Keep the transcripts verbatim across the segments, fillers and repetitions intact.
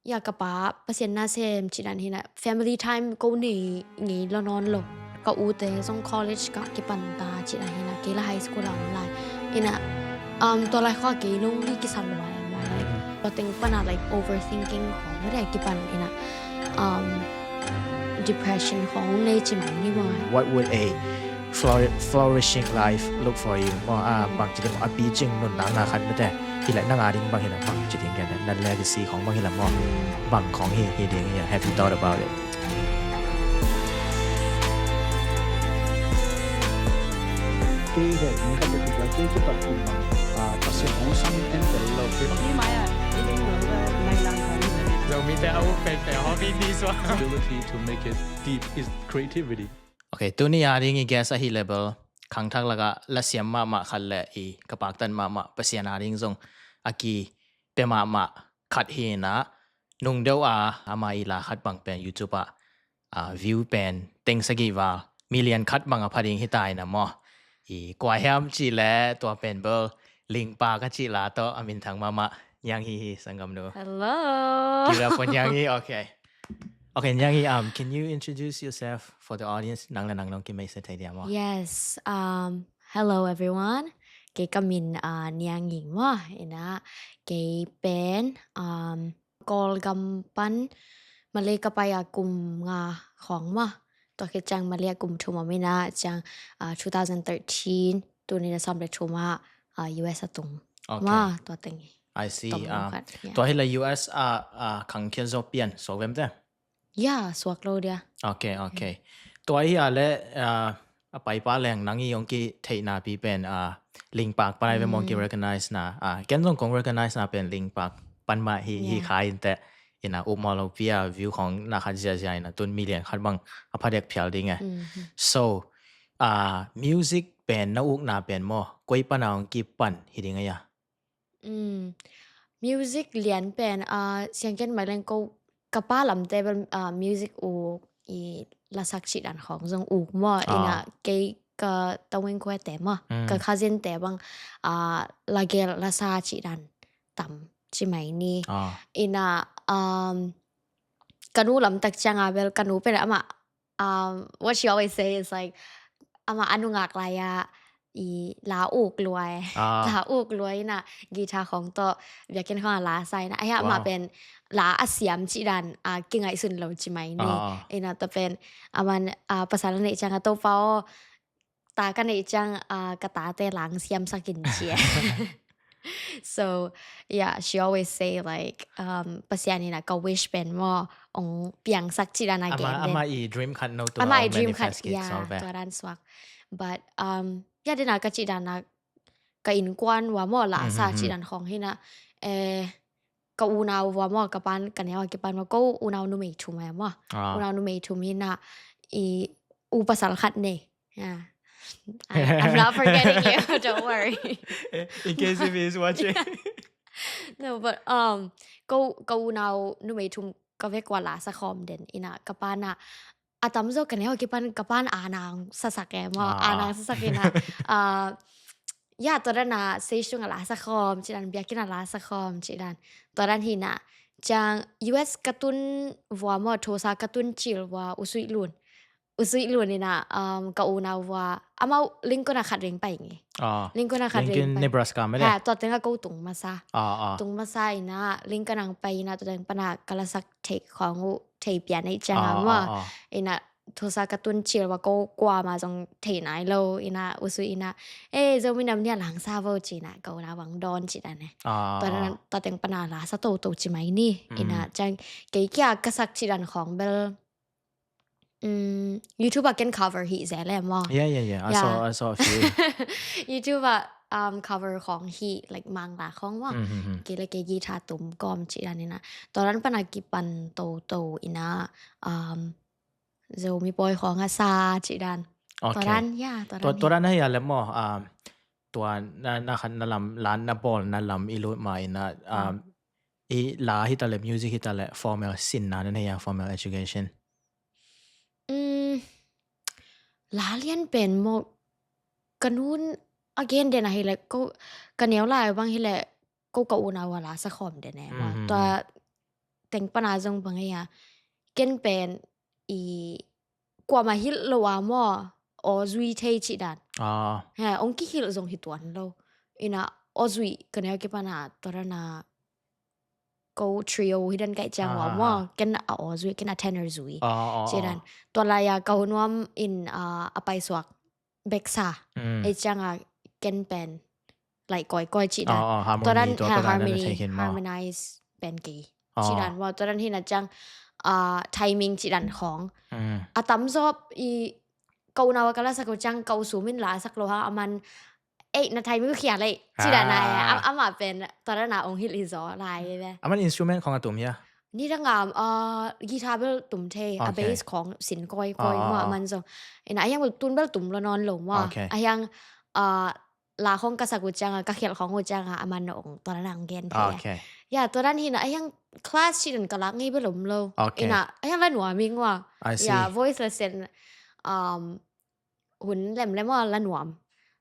ya ka pa Pasian na sem cih dan hi na, family time ko nei ngei lo nawn lo. Ka ute zong college ka kipan ta cih dan hi na, kei la high school a om lai. Hi na, um, tua lai khua kei lonely kisam lo lai maw, like, tua teng pana, like, overthinking khong mede kipan hi na, um, depression khong nei ci mai ni maw. What would a flour- flourishing life look for you maw? A bang ci ding maw, a picing nuntakna khat mete hi leh nang a ding bang hi leh bang ci ding gen, na legacy khong bang hi leh maw, bang khong hi hi ding hi? Have you thought about it? Kei he ni khat le kei kei kipat kum mang, ah, Pasian hong sang en tel lo kei. Zomi te au pe pe hobby ni sua. Ability to make it deep is creativity. Ok, tuni a ding i guest ahi leh bel khangthak lakah lasiam mahmah khat le i ka paktan mahmah Pasian a ding zong a kipia mahmah khat hi na, nung deuh a ama i la khat bang pen YouTube ah, ah, view pen teng sagih val million khat bang a pha ding hi ta hi na maw. I kua hiam cih leh tua pen bel Lingpa ka cih la tawh a minthang mahmah Niang Hi hi, sanggamnu. Hello. Kira pon Niang Hi, ok. Ok, Niang Hi, um, can you introduce yourself for the audience? Nang le nang nong kimeisa thei dia maw? Yes. Um, hello everyone. Kei ka min, uh, Niang Hi maw. Hi na, kei pen, um, Kawlgam pan Malay ka pai a kum nga khong maw. Tua khit ciang Malay a kum thum om hi na, ciang, uh, two thousand thirteen, tuni na sawm le thum ah, uh, U S a tung. Ok. Maw, tua teng hi. I see. Tom ah, khat, yeah. Tua hi la U S a, ah, khangkhia zaw pian suak vem te? Ya, suak lo dia. Ok, ok. Tua hi a le, ah, a paipa leng nang i hong kitheihna pi pen, ah, Lingpak pan ai ve maw, ki recognize na. Ah, ken zong kong recognize na pen Lingpak pan mah hi, hi kha in teh. Ina up maw lo pi a view khong na khat ziazia ina tun million khat bang a phadek phial ding e. So, ah, music pen na ukna pen maw, koi pan a hong kipan hi ding a ya? Mm. Music lian pen, ah, siangken mai leng ko ka pa lamte bel, ah, music uk i lasak cih dan khong zong uk maw. Ah. Ina kei ka taweng khuate maw. Mm. Ka cousin te bang, ah, lagel lasa cih dan tam ci mai ni. Ah. Ina, um, ka nu lamtak ciang a bel ka nu pen ama um, what she always say is like, ama a nungak lai a i la uk lua e. Ah. La uk lua ina guitar khong tawh biakinn khong a la sa ina. Ahi ama pen la a siam cih dan a kingaihsun lo ci mai ni. Ah, ah. Ina ta pen aman, ah, pasal a neih ciang a Topa aw, ta ka neih ciang, ah, ka tate la hong siamsak in ci e. So, yeah, she always say, like, um, Pasian ina ka wish pen maw, hong piangsak cih dan a gen den. Ama i dream khat no tu ama i dream khat, yeah, tua dan suak. But, um, yeah, den a ka cih dan a ka innkuan ua maw, la sa cih dan khong hi na, eh, ka unau ua maw, ka pan, ka neu a kipan maw, ko unau numei thum e maw. Ah. Unau numei thum hi na, i u pasal khat nei. Yeah. I, I'm not forgetting you. Don't worry. In case if he's watching. No, but, um, ko, ko unau numei thum ka vek ua la sa khawm den ina ka pan a, a tamzaw ka neu a kipan ka pan a nang sasak e maw. Ah. A nang sasak ina, uh, ya, tua dan a stage tung a la sa khawm cih dan, biakinn a la sa khawm cih dan. Tua dan hi na, ciang U S ka tun vua maw, Tulsa ka tun cil vua, usui lun. Usui lun ina, um, ka unau vua, amau Lincoln a khat ring pai ngi. Ah, Lincoln a khat ring pai. Lincoln, Nebraska mede. Ha, tua teng a ko tung masa. Ah, ah. Tung masa ina, Lincoln ang pai ina, tua teng pana ka lasak thei khong uh, thei pian ei ciang a maw. Ah, ah. Ina, Tulsa ka tun cil vua ko kua ma zong thei nai lo, ina, usui ina, eh, Zomi nam nia la hong sa vo ci ina, ka unau bang dawn cih dan e. Ah, tua dan, ah, tua teng pana la sa toto ci mai ni. Mm. Ina, ciang, kei kia ka sak cih dan khong bel, mm, YouTube a ken cover hi zel e maw. Yeah, yeah, yeah. I saw, I saw a few. YouTube a, um, cover khong hi, like, Mangla khong maw. Mm, mm, mm. Kei le kei guitar tum kawm cih dan ina. Tua dan pana kipan toto ina, um, Zomi pawi khong a sa cih dan. Ok. Tua dan, ya, tua dan hi. Tua dan hi a le maw, um, tua na, na khat na lam, la na bawl na lam i lut ma ina, um, i la hi ta le, music hi ta le, formal sinna na nei a, formal education. Mm, la lian pen maw, ka nun a gen den a hi le, ko, ka neu lai bang hi le, ko ka unau a la sa khawm den e maw. Mm. Tua, teng pana zong bang ei a, ken pen i kuama hilh lo a maw, aw zui thei cih dan. Ah. He, ong kihilh zong hi tuan lo. Ina aw zui ka neu kipana tua dana ko trio hi dan kaih ciang ua maw. Ken a aw zui, ken a tenor zui. Ah, ah, cih dan. Tua lai-a ka hu nuam in, ah, a paisuak beksa. Mm. Ei cianga ken pen like koi koi cih dan. Ah, ah, tua dan harmony, tua, tua dan harmony, harmonize pen kei. Ah. Cih dan maw, tua dan hi na ciang, ah, timing cih dan khong. Mm. A tamzaw i ko nau a ka lasak uh ciang ko sumin lasak lo ha, aman ei na timing uh khia lei. Cih dan na e, ah, am-, ama pen tua dan na ong hilh hi zaw lai ve. Aman instrument khong a tum hia? Nidang a, ah, guitar bel tum thei, a bass khong sin koi koi maw, aman zong. Ina a hiang bel tun bel tum lo nawn lo maw. Okay. A hiang, ah, la khong ka sak uh cianga, ka khialh khong uh cianga, aman ong tua dan ong gen thei. Okay. Ya, tua dan hi na, a hiang class cih dan ka lak ngei bel om lo. Okay. Ina a hiang la nuam ing ua. I see. Ya, voice lesson, um, hun lemlem aw la nuam.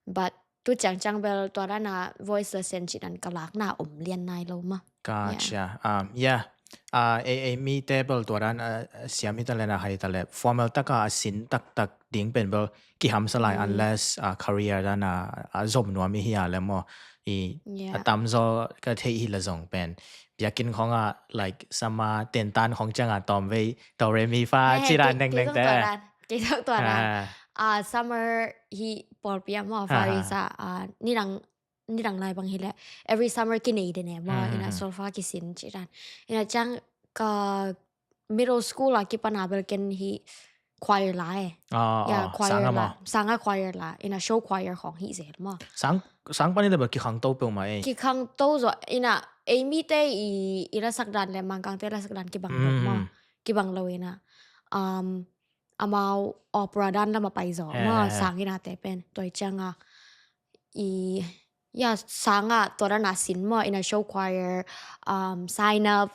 But tu ciangciang bel tua dana voice lesson cih dan ka lakna om lian nai lo maw. Gotcha. Yeah. Um, yeah. Ah, ei, ei mite bel tua dan, ah, siam hi ta le na hai ta le formal taka a sin taktak ding pen bel kihamsa lai, unless, ah, career dana, ah, zom nuam i hi a le maw. I, yeah, a tamzaw ka thei hi la zong pen biakinn khonga like sama tentan khong cianga tawm vei do re mi fa cih dan neng neng te. Kei zong tua dan. Ah, summer hi pawlpi a maw, Far East a, ah, nidang, nidang lai bang hi le every summer kinei den e maw, ina solfa kisin cih dan. Ina ciang ka middle school a kipana bel ken hi choir la e. Ah, ya, ah, choir la. Sanga choir la. Ina show choir khong hi zel maw. Sang, sang pani le bel kikhangto peuhmah e. Kikhangto zaw, ina ei mite i, i lasak dan le Mangkangte lasak dan kibang lo maw. Kibang lo ina. Um, amau opera dan lama pai zaw maw, sang ina te pen. Tua i cianga i, ya, sanga tua dana sin maw, ina show choir, um, sign up,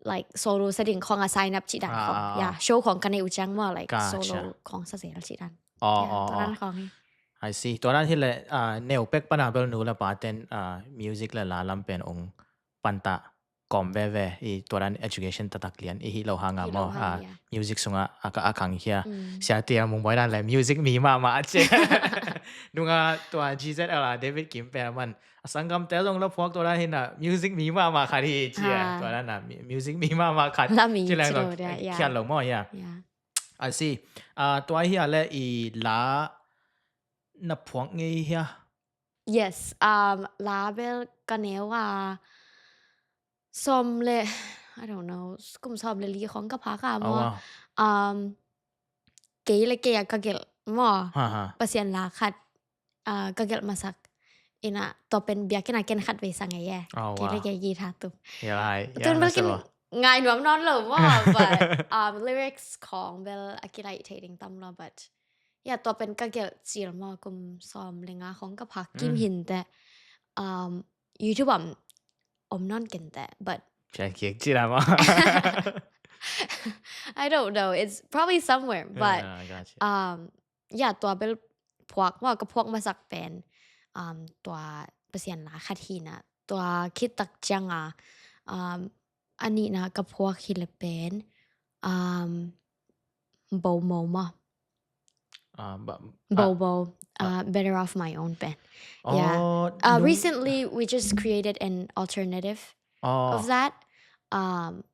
like solo sa ding khonga sign up cih dan khong. Ah, ah, ah. Ya, show khong ka nei uh ciang maw, like solo khong sa zel cih dan. Oh, ya, oh, tua dan khong hi. I see. Tua dan hi le, ah, neu pek pana bel nu le pa ten, ah, music le la lam pen ong panta kawm veve i tua dan education taktak lian i hi lo hanga maw, ah, music sunga a ka a khang hia. Sia tia mung boy dan le music mi mahmah a cia. Nunga tua G Z L a David Kim pen a man a sanggamte zong la phuak tua dan hi na music mi mahmah khat hi cia. Ah. Tua dan na mi-, music mi mahmah khat. La mi ci leng ci lo, lo dia, ya. Khian lo maw, ya. Ya. I see. Ah, tua hi a le i la na phuak ngei hia? Yes. Um, la bel ka neu a sawm le, I don't know, kum sawm le li khong ka phak a maw. Um, kei le kei a ka gelh maw. Pasian la khat, ah, ka gelh masak. Ina tua pen biakinn a ken khat vei sang e. Kei le kei guitar tum. Tun bel kin ngai nuam nawn lo maw, but, um, lyrics khong bel a kilaih thei ding tam lo, but ya, tua pen ka gelh cil maw, kum sawm le nga khong ka phak kim hin te. Um, YouTube am om nawn ken te, but Pian kik ci la maw. I don't know. It's probably somewhere, but, ah, gotcha, um, ya, tua bel phuak maw, ka phuak masak pen, um, tua Pasian la khat hi na, tua khit tak cianga, um, a nihna ka phuak hi le pen, um, Bomo maw. Ah, ba-, Bobo, ah, uh, Better Off My Own pen. Yeah. Oh, uh, no. Recently, we just created an alternative of that. Um,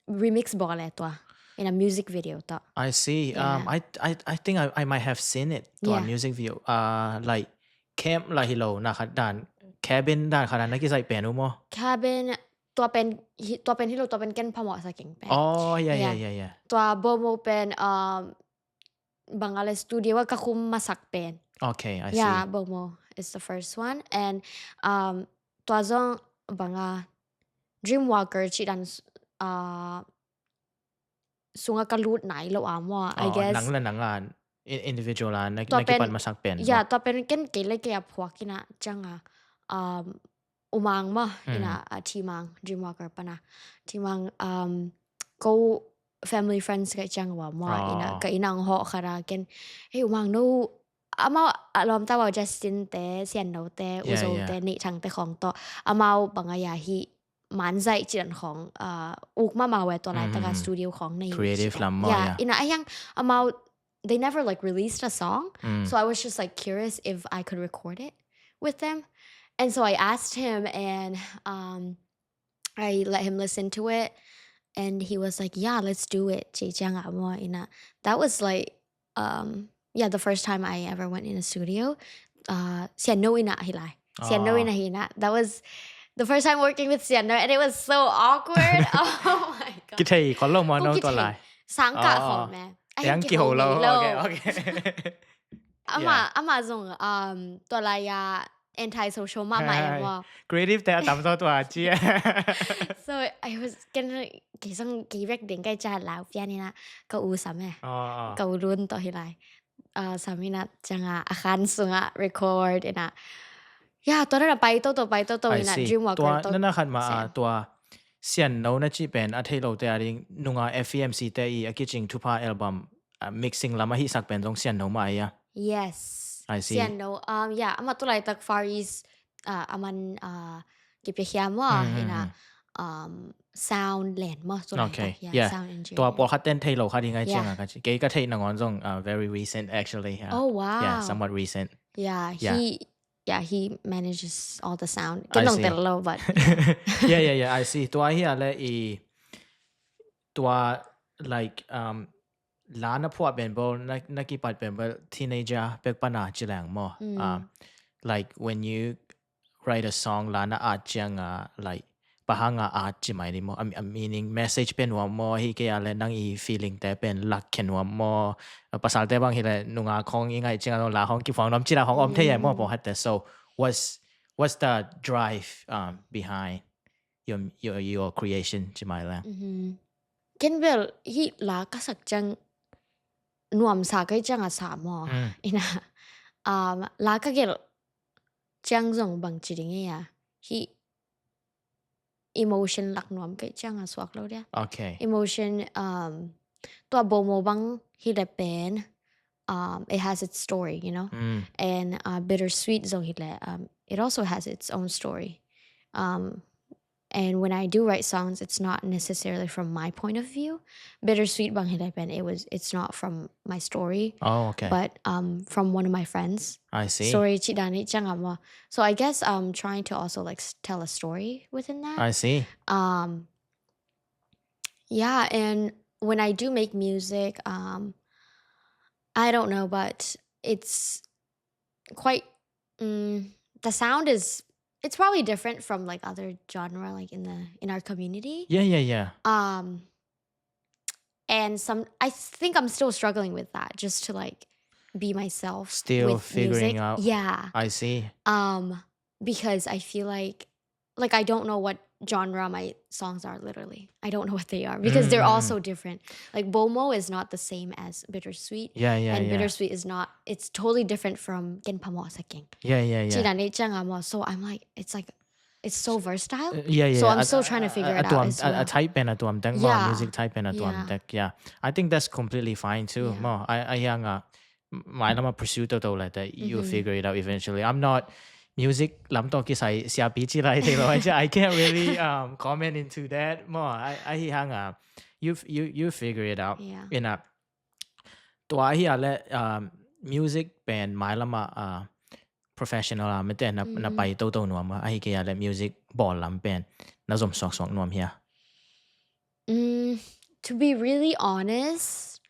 remix bawl e tua. In a music video tawh. I see. Yeah. Um, I, I, I think I, I might have seen it. Tua music video. Uh, like, camp la hi lo na khat dan. Cabin dan khat dan na kizaih pen uh maw. Cabin, tua pen hi, tua pen hi lo, tua pen ken phamawh sa keng pen. Oh, yeah, yeah, yeah, yeah. Tua Bomo pen, um, banga le studio a ka khum masak pen. Okay, I see. Yeah, Bomo is the first one. And, um, tua zong banga Dreamwalker cih dan, uh, sunga ka lut nai lo a maw, I guess. Nang le nang a, in-, individual a, na, na kipan masak pen. Yeah, tua pen ken kei le kei a phuak ina cianga, um, U Mang maw, ina, a, Thi Mang, Dreamwalker pana. Thi Mang, um, ko family friends ka ciang ua maw, ina, ka ina ang ho khara ken. Hey, U Mang no, amau a lawmta ua Justin te, Sian No te, U Zo te, Neih Thang te khong tawh. Amau banga ya hi, manzaih cidan khawng, uh, uk mahmah ve tua laitaka studio khawng nei. Creative lam maw, yeah. Ina a hiang amau, they never like released a song. So I was just like curious if I could record it with them. And so I asked him and um, I let him listen to it. And he was like, "Yeah, let's do it." Ci ciangah maw ina. That was like, um, yeah, the first time I ever went in a studio. Uh, Sian No ina hi lai. Sian No ina hi ina. That was the first time working with Sian No, and it was so awkward. Oh my god. Kithei khol lo maw no tua lai. Sang kah khol me. Yang kihou lo. Okay, okay. Ama, ama zong um tua lai a anti-social mahmah e maw. Creative te a tam zaw tua ci. So I was gonna, kei zong kei rek ding kai ca lau pian ina ka u sam e. Ka u lun tawh hi lai. Uh, sam ina cianga a khan sunga record ina. Ya, tua na pai toto, pai toto ina Dreamwalker to. Tua na khat ma a tua Sian No na ci pen a thei lo te a ding nunga F E M C te i a kicing thupha album, uh, mixing lam a hisak pen zong Sian No ma a ia. Yes. I see. Sian No. Um, yeah, ama tu laitak Far East, uh, aman, uh, kipia hiam maw ina, um, sound len maw tu laitak. Okay. Yeah. Sound engineer. Tua pawlkhat ten thei lo kha ding ai cianga ka ci. Kei ka thei nangawn zong, uh, very recent actually. Yeah. Oh wow. Yeah, somewhat recent. Yeah, he, yeah, he manages all the sound. Ken dong tel lo, but yeah, yeah, yeah, I see. Tua hi a le i tua like um la na phuah pen bol na, na kipat pen bol teenager pek pana ci leng maw. Um, like when you write a song la na at cianga like pahanga at ci mai ni maw. A, a meaning message pen nuam maw hi kei a le nang i feeling te pen lak khen nuam maw. Pasal te bang hi le nunga khong i ngai cianga la khong kiphuang nuam ci la khong om thei e maw pawlkhat te. So what's, what's the drive um behind your, your, your creation ci mai le. Ken bel hi la ka sak ciang nuam sa kai cianga sa maw. Ina um la ka gelh ciang zong bang ci ding ia hi emotion lak nuam kai cianga suak lo dia. Okay. Emotion, um tua Bomo bang hi le pen um it has its story, you know. And uh, Bittersweet zong hi le um it also has its own story. Um and when I do write songs, it's not necessarily from my point of view. Bittersweet bang hi le pen, it was, it's not from my story. Oh, okay. But um from one of my friends. I see. Story ci dan i cianga maw. So I guess um trying to also like s- tell a story within that. I see. Um yeah, and when I do make music, um I don't know, but it's quite, mm, the sound is, it's probably different from like other genre like in the, in our community. Yeah, yeah, yeah. Um and some, I think I'm still struggling with that, just to like be myself. Still with figuring music out. Yeah. I see. Um because I feel like, like I don't know what genre my songs are, literally. I don't know what they are because they're all so different. Like Bomo is not the same as Bittersweet. Yeah, yeah, and yeah. Bittersweet is not, it's totally different from Ken Pamo Sakeng. Yeah, yeah, yeah. Ci dan i cianga maw. So I'm like, it's like, it's so versatile. Uh, yeah, yeah. So I'm still trying to figure it out as well. A type pen a tuam tek maw, music type pen a tuam tek. Yeah. I think that's completely fine too. Yeah. Maw, I, I hianga mai lama pursue toto like that, you figure it out eventually. I'm not music lam to kisai siapi ci lai thei lo. I can't really um comment into that. Maw, I, I hianga you, you, you figure it out. Yeah. Ina tua hi a le um music pen mai lama uh professional a mete na, na pai toto nuam a, ahi kei a le music bawl lam pen na zom suaksuak nuam hia? Mm, to be really honest,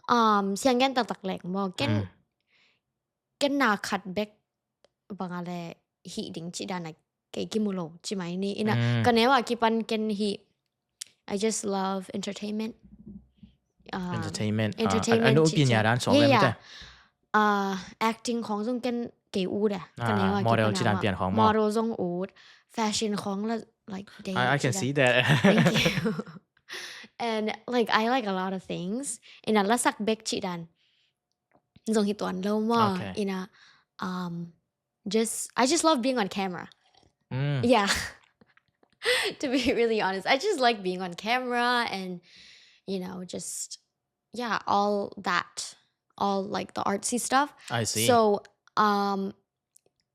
um siang gen taktak lek maw, ken ken na khat bek bang a le hih ding ci dan a kei kimu lo ci mai ni. Ina ka neu a kipan ken hih, I just love entertainment. Um, entertainment. Entertainment. Anu pian ya dan song le mete. Uh, acting khong zong ken kei ut a. Ka neu a model ci dan pian khong maw. Model zong ut. Fashion khong la like day. I can see that. Thank you. And like I like a lot of things. Ina lasak bek ci dan zong hi tuan lo maw. Ina um just, I just love being on camera. Yeah. To be really honest, I just like being on camera and, you know, just, yeah, all that, all like the artsy stuff. I see. So um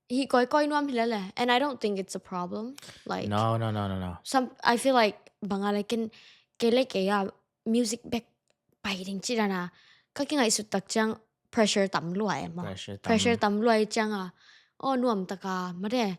hih kawikawi nuam hi lele. And I don't think it's a problem. Like, No, no, no, no, no. Some, I feel like banga le ken, kei le kei a music bek pai ding ci dana. Ka kingaihsut tak ciang pressure tam lua e maw. Pressure tam. Pressure tam lua e ciang a. Oh, nuam taka mate.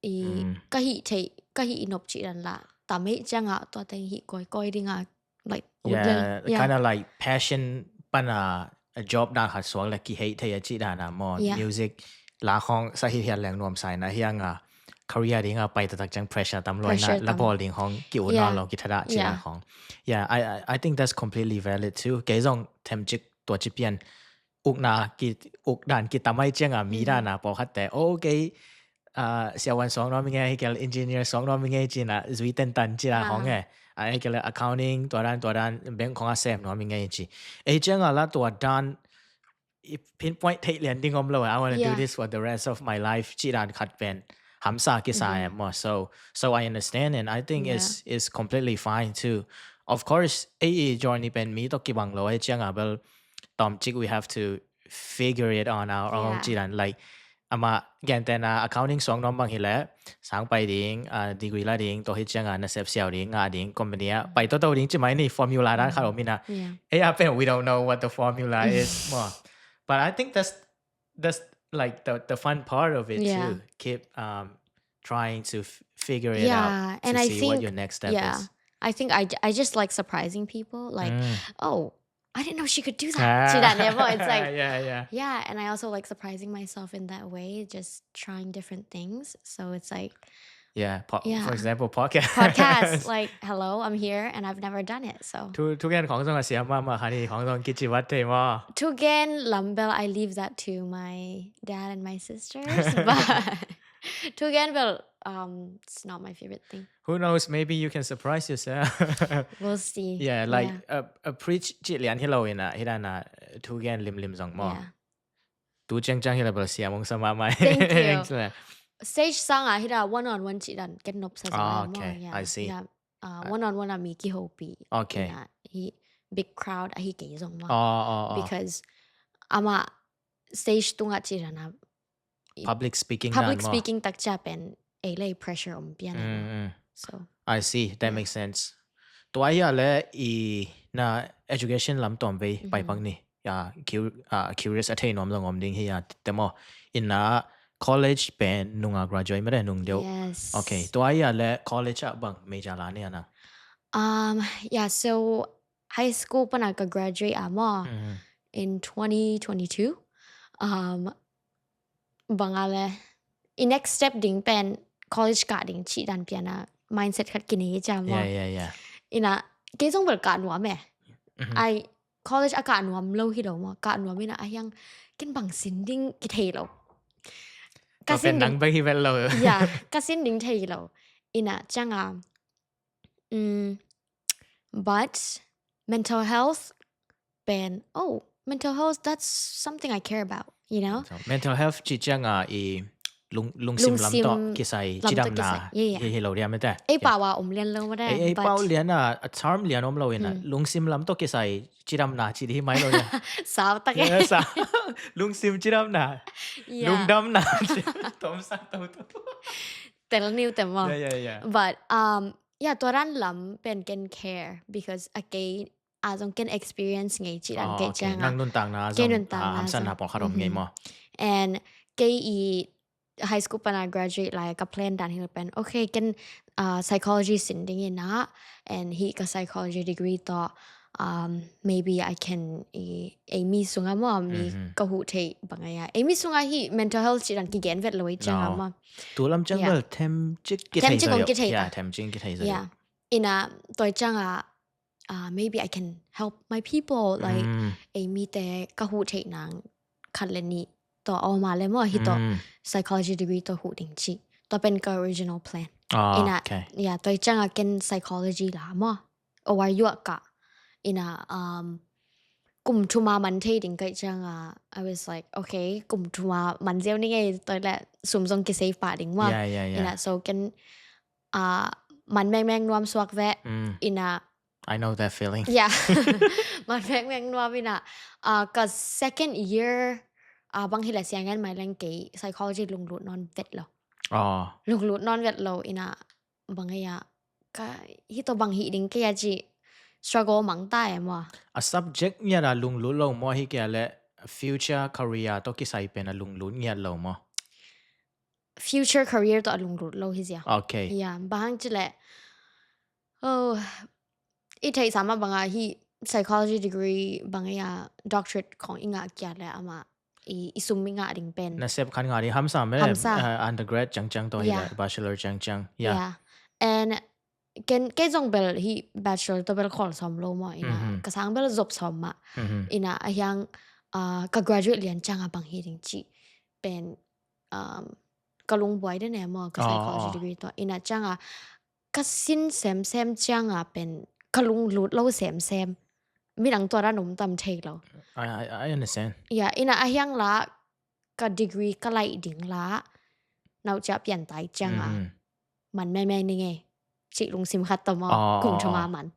I Mm. ka hih thei, ka hih i nop ci dan la. Tam e ciang a tua teng hih kawikawi ding a. Like, Yeah, kind of like passion pana a job dan khat suak le kihei thei a ci dana maw. Yeah. Music la khong sa hi hiat leng nuam sai na hiang a career ding a pai tatak ciang pressure tam lua na Pressure la tam. Bawl ding khong ki un Yeah. lo lo ki thada ci Yeah. dan khong. Yeah, I, I, I think that's completely valid too. Kei zong them cik tua ci pian ukna ki uk dan ki tamai ciang a mi dan a pawlkhat te. Oh, okay. Uh, siawan suak nuam i ngei hi kel engineer suak nuam i ngei ci na zui ten tan ci na Ah. khong e. A hi kel accounting tua dan tua dan bank khong a sem nuam i ngei ci. E ciang a la tua dan i pinpoint thei lian ding om lo. I want to do Yeah. this for the rest of my life ci dan khat pen hamsa kisa em maw. So so I understand and I think Yeah. it's it's completely fine too. Of course, e journey pen mi to kibang lo e ciang a bel tom cik we have to figure it on our own Yeah. ci dan like ama gentena accounting suak nuam bang hi le sang pai ding, uh, degree la ding, to hi ciang a nasep siau ding, nga ding, company a pai to to ding ci mai ni formula dan khat om ina. Yeah. E a pen we don't know what the formula is maw. But I think that's that's like the the fun part of it Yeah. too. Keep um trying to f- figure it Yeah, out and to I see think what your next step yeah, is. I think I, j- I just like surprising people. Like, Mm. Oh, I didn't know she could do that. Ci dan e maw. It's like, yeah, yeah. Yeah, and I also like surprising myself in that way, just trying different things. So it's like, Yeah, po- Yeah. for example, podcast. Podcast, like, hello, I'm here and I've never done it. So Thu thu gen khong zong a siam mahmah kha ni, khong zong kici vat thei maw. Thu gen lam bel, I leave that to my dad and my sisters. But thu gen bel, um, it's not my favorite thing. Who knows, maybe you can surprise yourself. We'll see. Yeah, like a, a preach ci lian hi lo ina, hi dana thu gen limlim zong maw. Yeah. Tu ciangciang hi la bel siam ong sa mahmah. Thank you. Stage sang a hi da one on one ci dan ken nop sa Ah, zong okay. Yeah. I see. Yeah. Uh, one on one a mi kihopih. Okay. Yeah. Hi big crowd a hi kei zong maw. Oh, oh, oh. Because ama stage tunga ci dan a Public speaking public dan maw. Speaking tak cia pen ei lei pressure om pian. Mm, mm. So I see. That makes sense. Tua ia le i na education lam tom vei pai pak ni. Ya, cu- ah, curious a thei nuam zong om ding hi ya te maw. Ina college pen nunga graduate mede nung deuh. Yes. Okay, tua ia le college ah bang major la ni ana. Um, yeah, so high school pana ka graduate a maw Mm. in twenty twenty-two. Um, banga le i next step ding pen college ka ding ci dan piana mindset khat kinei cia maw. Yeah, yeah, yeah. Ina kei zong bel ka nuam e. Mhm. Ai college a ka nuam lo hi lo maw, ka nuam ina a hiang ken bang sin ding kithei lo. Ka Ka pen sin nang ding bang hi vel lo. Yeah, ka sin ding thei lo. Ina cianga mm, but mental health pen, oh, mental health, that's something I care about, you know. So, mental health ci cianga i lung lungsim lam to Lungsim kisai lam to cidamna kisai. Yeah, yeah. Hi hi lo dia mete. Ei pau a om lian lo mede. Ei ei But pau liana a term lian om lo ina lungsim lam to kisai cidamna ci di hi mai lo dia. Sau tak Yeah, e. sa lungsim cidamna. Yeah. Lungdamna. Tom sa to to. Tel niu te maw. Yeah, yeah, yeah. But um, yeah, tua dan lam pen ken care because a kei a zong ken experience ngei ci dan Oh, kei okay. cianga. Nang nuntakna Kei zong nuntakna ah, hamsatna zong. Pawlkhat om ngei maw. And kei i high school pana graduate lai ka plan dan hi pen. Okay, ken uh, psychology sin ding ina and hi ka psychology degree to um, maybe I can i, ei mi sunga maw mi Mhm. ka huh thei bang a ya. Ei mi sunga hi mental health ci dan kigen vet lo i cianga No. maw. Tu lam ciang Yeah. bel them cik Them kithei cik zaw ong deuh. kithei Yeah, ta. them cik kithei zaw Yeah. deuh. Ina toi cianga uh, maybe I can help my people. Like Mm, ei mi te ka huh thei nang khat le ni to a om a le maw hi to mm. Psychology degree to huh ding ci. To pen ka original plan. Oh, Ina okay. Yeah, toi cianga ken psychology la maw. O wa yuak ka. Ina um, kum thuma man thei ding kai cianga I was like, okay, kum thuma man ziau ni ngei toi le sum zong kisei pa ding maw. Yeah, yeah, yeah. Ina so ken uh, man meng meng nuam suak ve. Mm, Ina I know that feeling. Yeah. Man meng meng nuam ina. Uh, ka second year a bang hi le siang en mai leng kei psychology lunglut nawn vet lo. Oh. Lunglut nawn vet lo ina bang ya ka hi to bang hi ding kei a ci struggle mang ta e maw. A subject ngiat a lunglut lo maw hi kei a le future career to kisai pen a lunglut ngiat lo maw. Future career to a lunglut lo hi zia. Okay. Ya, bang hang ci le. Oh, i thei sama banga hi psychology degree bang ya doctorate kong inga kia le ama i, i sum inga ding pen. Na sep khan nga ding hamsa me. Hamsa. Uh, undergrad chang chang to hi Yeah. le bachelor chang chang. Yeah. Yeah. And ken ke zong bel hi bachelor to bel khol som lo maw ina Mhm. ka sang bel zop som ma Mhm. ina a hiang uh, ka graduate lian chang a bang hi ding ci pen um, ka lungbuai den e maw ka Oh, psychology oh. degree to ina chang a ka sin sem sem chang a pen ka lunglut lo sem sem midang tua ran um tam thei lo. I, I, I understand. Ya ina a hiang la ka degree ka lai ding la nau cha pian tai chang a Mhm. man me me ni nge ci lungsim khat ta maw Oh, kum oh, thuma oh. man.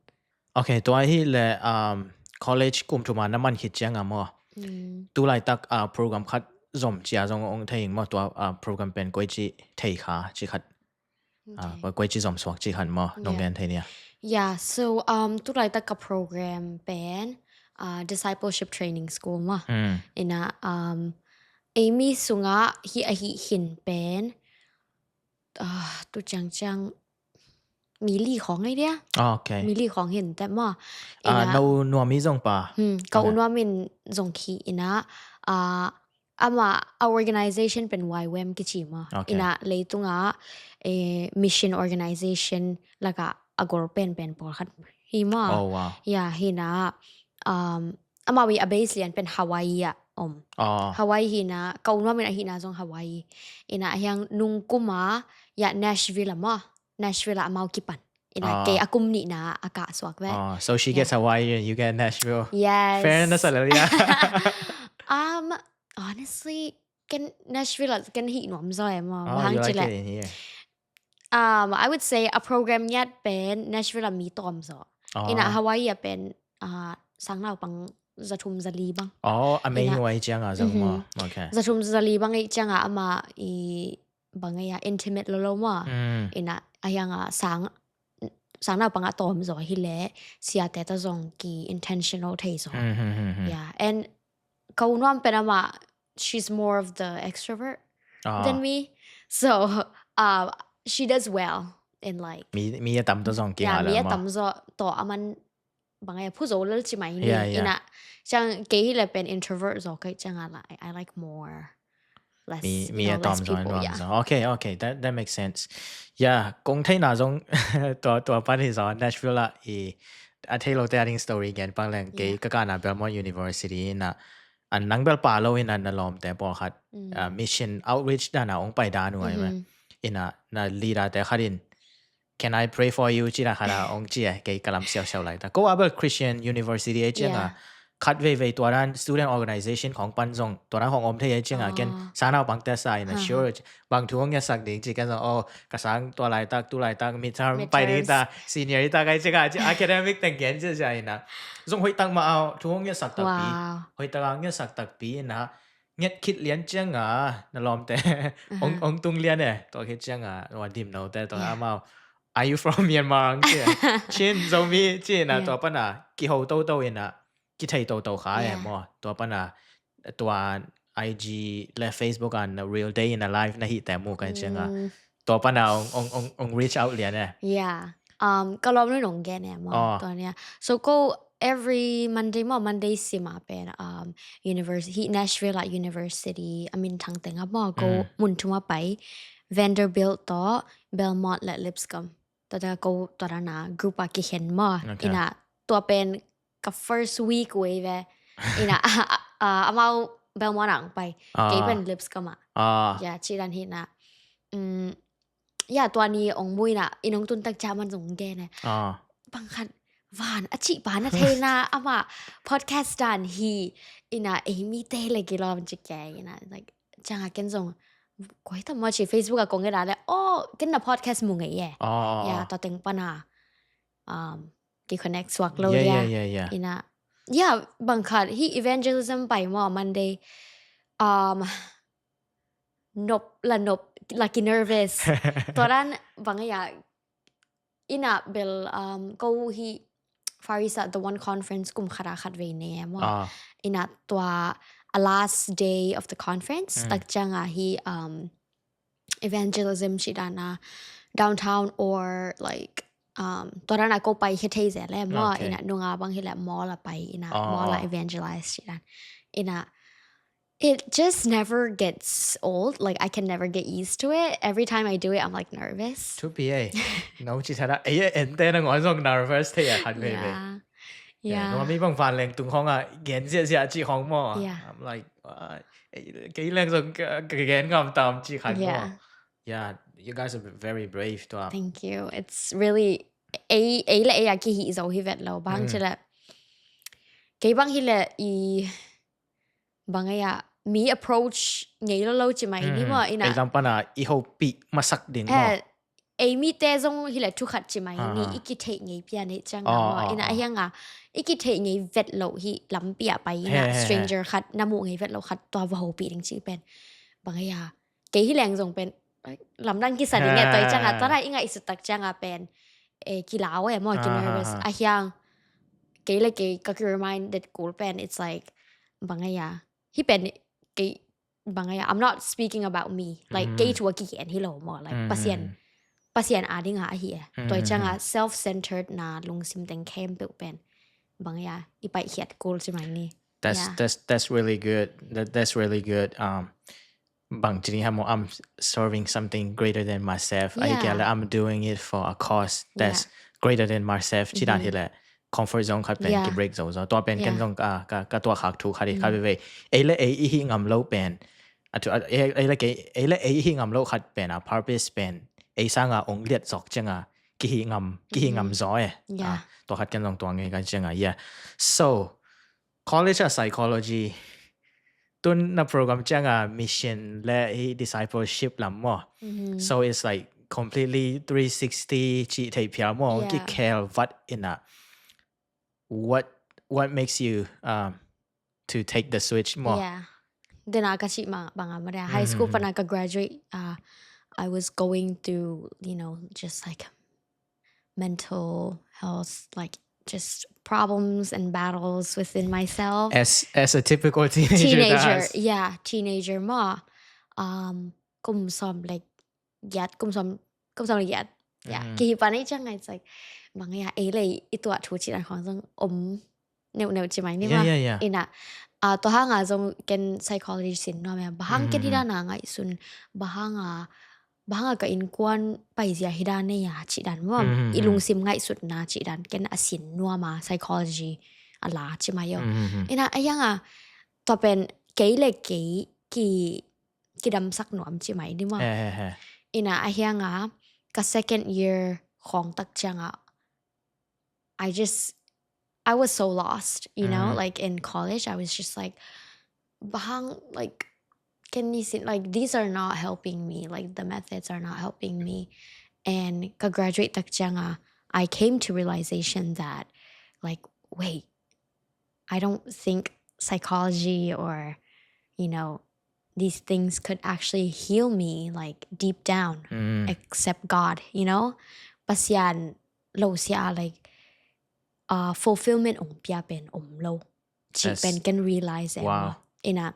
Okay, tua hi le um, college kum thuma na man khit chiang a maw. Mm. Tu laitak uh, program khat zom cia zong ong thei ing maw tua uh, program pen koi ci thei kha ci khat. Uh, Okay. koi, koi ci zom suak ci khat maw nong Yeah. gen thei nia. Yeah, so um, tu laitak ka program pen uh, discipleship training school maw. Mm. Ina um, Amy sunga hi a hi hin pen uh, tu chang chang mi li khong ai dia. Okay. Mi li khong hin te maw. Uh, no nuam i zong pa. Hmm, ka Okay. u nuam in zong khi ina uh, ama a organization pen Y W A M kichi maw. Okay. Ina leitunga eh, mission organization laka a gol pen pen pawl khat hi maw. Oh wow. Ya hina um, ama wi a base lian pen Hawaii a om. Oh. Hawaii hina ka u nuam in a hina zong Hawaii. Ina a hiang nung kuma ya Nashville a maw. Nashville a amau kipan. Ina Ah. kei a kum nihna a ka suak ve. Oh, so she Yeah. gets Hawaii and you get Nashville. Yes. Fair na salaria. Um, honestly, ken Nashville a ken hi nuam zo e maw. Oh, Bang you hang ci like le. It in here. Um, I would say a program ngiat pen Nashville a mi tom zo. Oh. Ina Hawaii a pen uh, sang nau pang za thum za li bang. Oh, a mei Ina- nuai chiang a zong maw. Okay. Za thum za li bang i chiang a ama i bang ya intimate lo lo maw. Mm. Ina a hiang a sang sang nau pang a tom zo hi le siate ta zong ki intentional thei zo. Mm, mm, mm, mm. Yeah, and ka u nuam pen ama she's more of the extrovert Ah. than me. So uh, she does well in like Mi, mi a tam to zong ki yeah, ha mi le a maw. Tam zo to aman bang ya phu zo lel ci mai ni Yeah, yeah. Ina chang kei hi le pen introvert zo kai chang a la I, I like more less Mi, you mi know, a tom less zong people, nuam yeah. Zong. Okay, okay, that, that makes sense. Yeah, kong thei na zong tua, tua pan hi zong Nashville a i a thei lo te a ding story gen pang leng kei Yeah. ka ka na Belmont University ina an nang bel pa lo ina na lom te pawl khat Mm. uh, mission outreach dan a ong pai dan uai me. Mhm. Ina na leader te khat in can I pray for you ci na khat a ong ci e kei ka lam siau siau lai ta. Ko a bel Christian University e chiang a Yeah. khat vei vei tua dan student organization khong pan zong tua dan khong om thei e chiang a ken Ah. sang nau pang te sa ina Aha. Sure bang thu ong ngiat sak ding ci ken zong oh ka sang tua laitak tu laitak midterm Midterms. Pai ding ta senior i ta kai chiang a ci academic teng gen ci cia ina zong hoih tak ma au thu ong ngiat sak takpi Wow. hoih tak a ngiat sak takpi ina ngiat khit lian chiang a na lom te ong, Aha. Ong tung lian e tua khit chiang a wa dim no te tua Yeah. Amau are you from Myanmar ang ci e. Chin Zomi ci ina Yeah. Tua pan a ki ho to to ina ki thei to to kha e Yeah. maw tua pan a tua I G le Facebook an na real day in a life na hi te mu kan chiang a Mm. Tua pan a ong, ong, ong, ong reach out lian e. Yeah. Um, ka lawm nun ong gen e maw. Oh. Tua nia. So ko every Monday maw, Monday sim a pen um, university, Nashville a university a min thang teng a maw, ko Mm. mun thum a pai Vanderbilt to Belmont le Lipscomb. Tua ta ko tua ta na group a ki hen maw. Okay. Ina tua pen ka first week wei ve. Ina a, a, a, amau Belmont ang pai. Ah. Kei pen Lipscomb a. Ah. Ya, ci dan hi na. Mm, ya, tua ni ong mui na, in ong tun tak ca man zong gen e. Ah. Bang khat van a ci pa na thei na ama podcast dan hi ina Amy te le ki lawm ci ke ina like chang a ken zong koi tam ma ci Facebook a kong e da le oh ken na podcast mu ngei e. Oh, oh, Ya, oh. Tua teng pan a um, ki connect suak lo Yeah, dia. yeah, yeah, yeah. Ina ya bang khat hi evangelism pai maw Monday um, nop la nop la ki nervous. Tua dan bang a, ina bel, um, ko hi Far East ah the one conference kum khat a khat vei ne maw. Ah. Ina tua a last day of the conference, Mm. tak ciang a hi, um, evangelism ci dan a downtown or like, um, tua dan a ko pai hi thei ze le maw. Okay. Ina nunga bang hi le mall a pai, ina Ah, mall a ah. evangelize ci dan. Ina it just never gets old. Like I can never get used to it. Every time I do it, I'm like nervous. Thupi ei. No ci thada. Ei, ei, en te na ngoi zong nervous thei a khat vei vei. Yeah. Yeah, Yeah. no mi bang van leng tung hong a gen zia zia ci hong maw. Yeah. I'm like, "Why? Ei, kei leng zong ka, ka gen ngam tam ci khat maw." Yeah. Yeah, you guys are very brave tua. Thank you. It's really, ei, ei le ei a kihi zo hi vet lo bang Mm. ci le. Kei bang hi le i bang a, mi approach ngei lo lo ci mai ni Mm. maw, ina. Ei lam pan a i hopih masak ding maw. Eh, ei mi te zong hi le thu khat ci mai ni, Ah. i kitheih ngei pian hi ciang Ah, a maw. ah, Ina ah. a hiang a, i kitheih ngei vet lo hi lampi a pai ina, He, he, he. Stranger khat, na muh ngei vet lo khat, tua va hopih ding ci pen. Bang a, kei hi leng zong pen, like, lamdang kisa ding e, tua hi ciang a, Ah. tua na i ngaihsut tak ciang a pen, eh, kilau e maw, ki Ah, nervous. ah, ah. A hiang, kei le kei ka ki reminded kul pen, it's like, bang a, hi pen, kei, bang a, I'm not speaking about me. Like, Mm. kei thu a kigen hi lo maw. Like, Mm, Pasian, mm, Pasian a ding a hi e. Tua hi Mm, ciang a, mm. self-centered na lungsim teng khempeuh pen. Bang a, i paikhiat kul ci mai ni. That's Yeah. that's that's really good. That that's really good. Um, bang ci ni ha maw, I'm serving something greater than myself. Ahi kei le, Yeah. I'm doing it for a cause that's greater than myself. Ci dan hi Mm-hmm. le comfort zone khat pen Yeah. ki break zo zo. Tua pen ken Yeah. zong ka ka ka tua khak thu khat hi khat Mm. vei vei. Ei le ei i hi ngam lo pen. A thu, a, ei, ei le kei, ei le ei i hi ngam lo khat pen a purpose pen. Ei sang a ong liat zok ciang a kihi ngam, kihi ngam Mm. zo e. Yeah. A, tua khat ken zong tua ngei ka ciang a. Yeah. So, College of Psychology, tun na program ciang a mission le hi discipleship lam maw. Mm-hmm. So it's like completely three sixty ci thei phial maw. Yeah. Ki khel vat in a. What what makes you um to take the switch maw? Yeah. Then I got ma bang a, high school Mm-hmm. pan a ka graduate, uh, I was going through, you know, just like mental health, like just problems and battles within myself. As as a typical teenager, Teenager, does. Yeah, teenager maw. Um, kum som like yet, kum som, kum som yet. Yeah, Mm. kihi pan a ciang a, it's like, bang a, ei le i tuah thu ci dan khong zong om neu neu ci mai ni Yeah, maw. yeah, yeah. Ina, uh, tua hang a zong ken psychology sin nuam e. Bang hang ken hi Mm-hmm. dan a ngaihsun, bang hang a, bang hang a ka innkuan paizia hi dan e a ci dan maw. Mm-hmm. I lungsim ngaihsutna ci dan ken a sin nuam a psychology a la ci mai o. Mm-hmm. Ina a hiang a, tua pen kei le kei ki, ki damsak nuam ci mai ni maw. He, he, he. Ina a hiang a, ka second year khong tak ciang a, I just, I was so lost, you know, Mm. like in college, I was just like, bang hang, like, ken ni sin, like, these are not helping me, like, the methods are not helping me. And ka graduate tak ciang a, I came to realization that, like, wait, I don't think psychology or, you know, these things could actually heal me, like, deep down, Mm. except God, you know? Pasian lo sia, like, uh, fulfillment ong pia pen om lo. Ci That's pen ken realize e. Wow. Ina,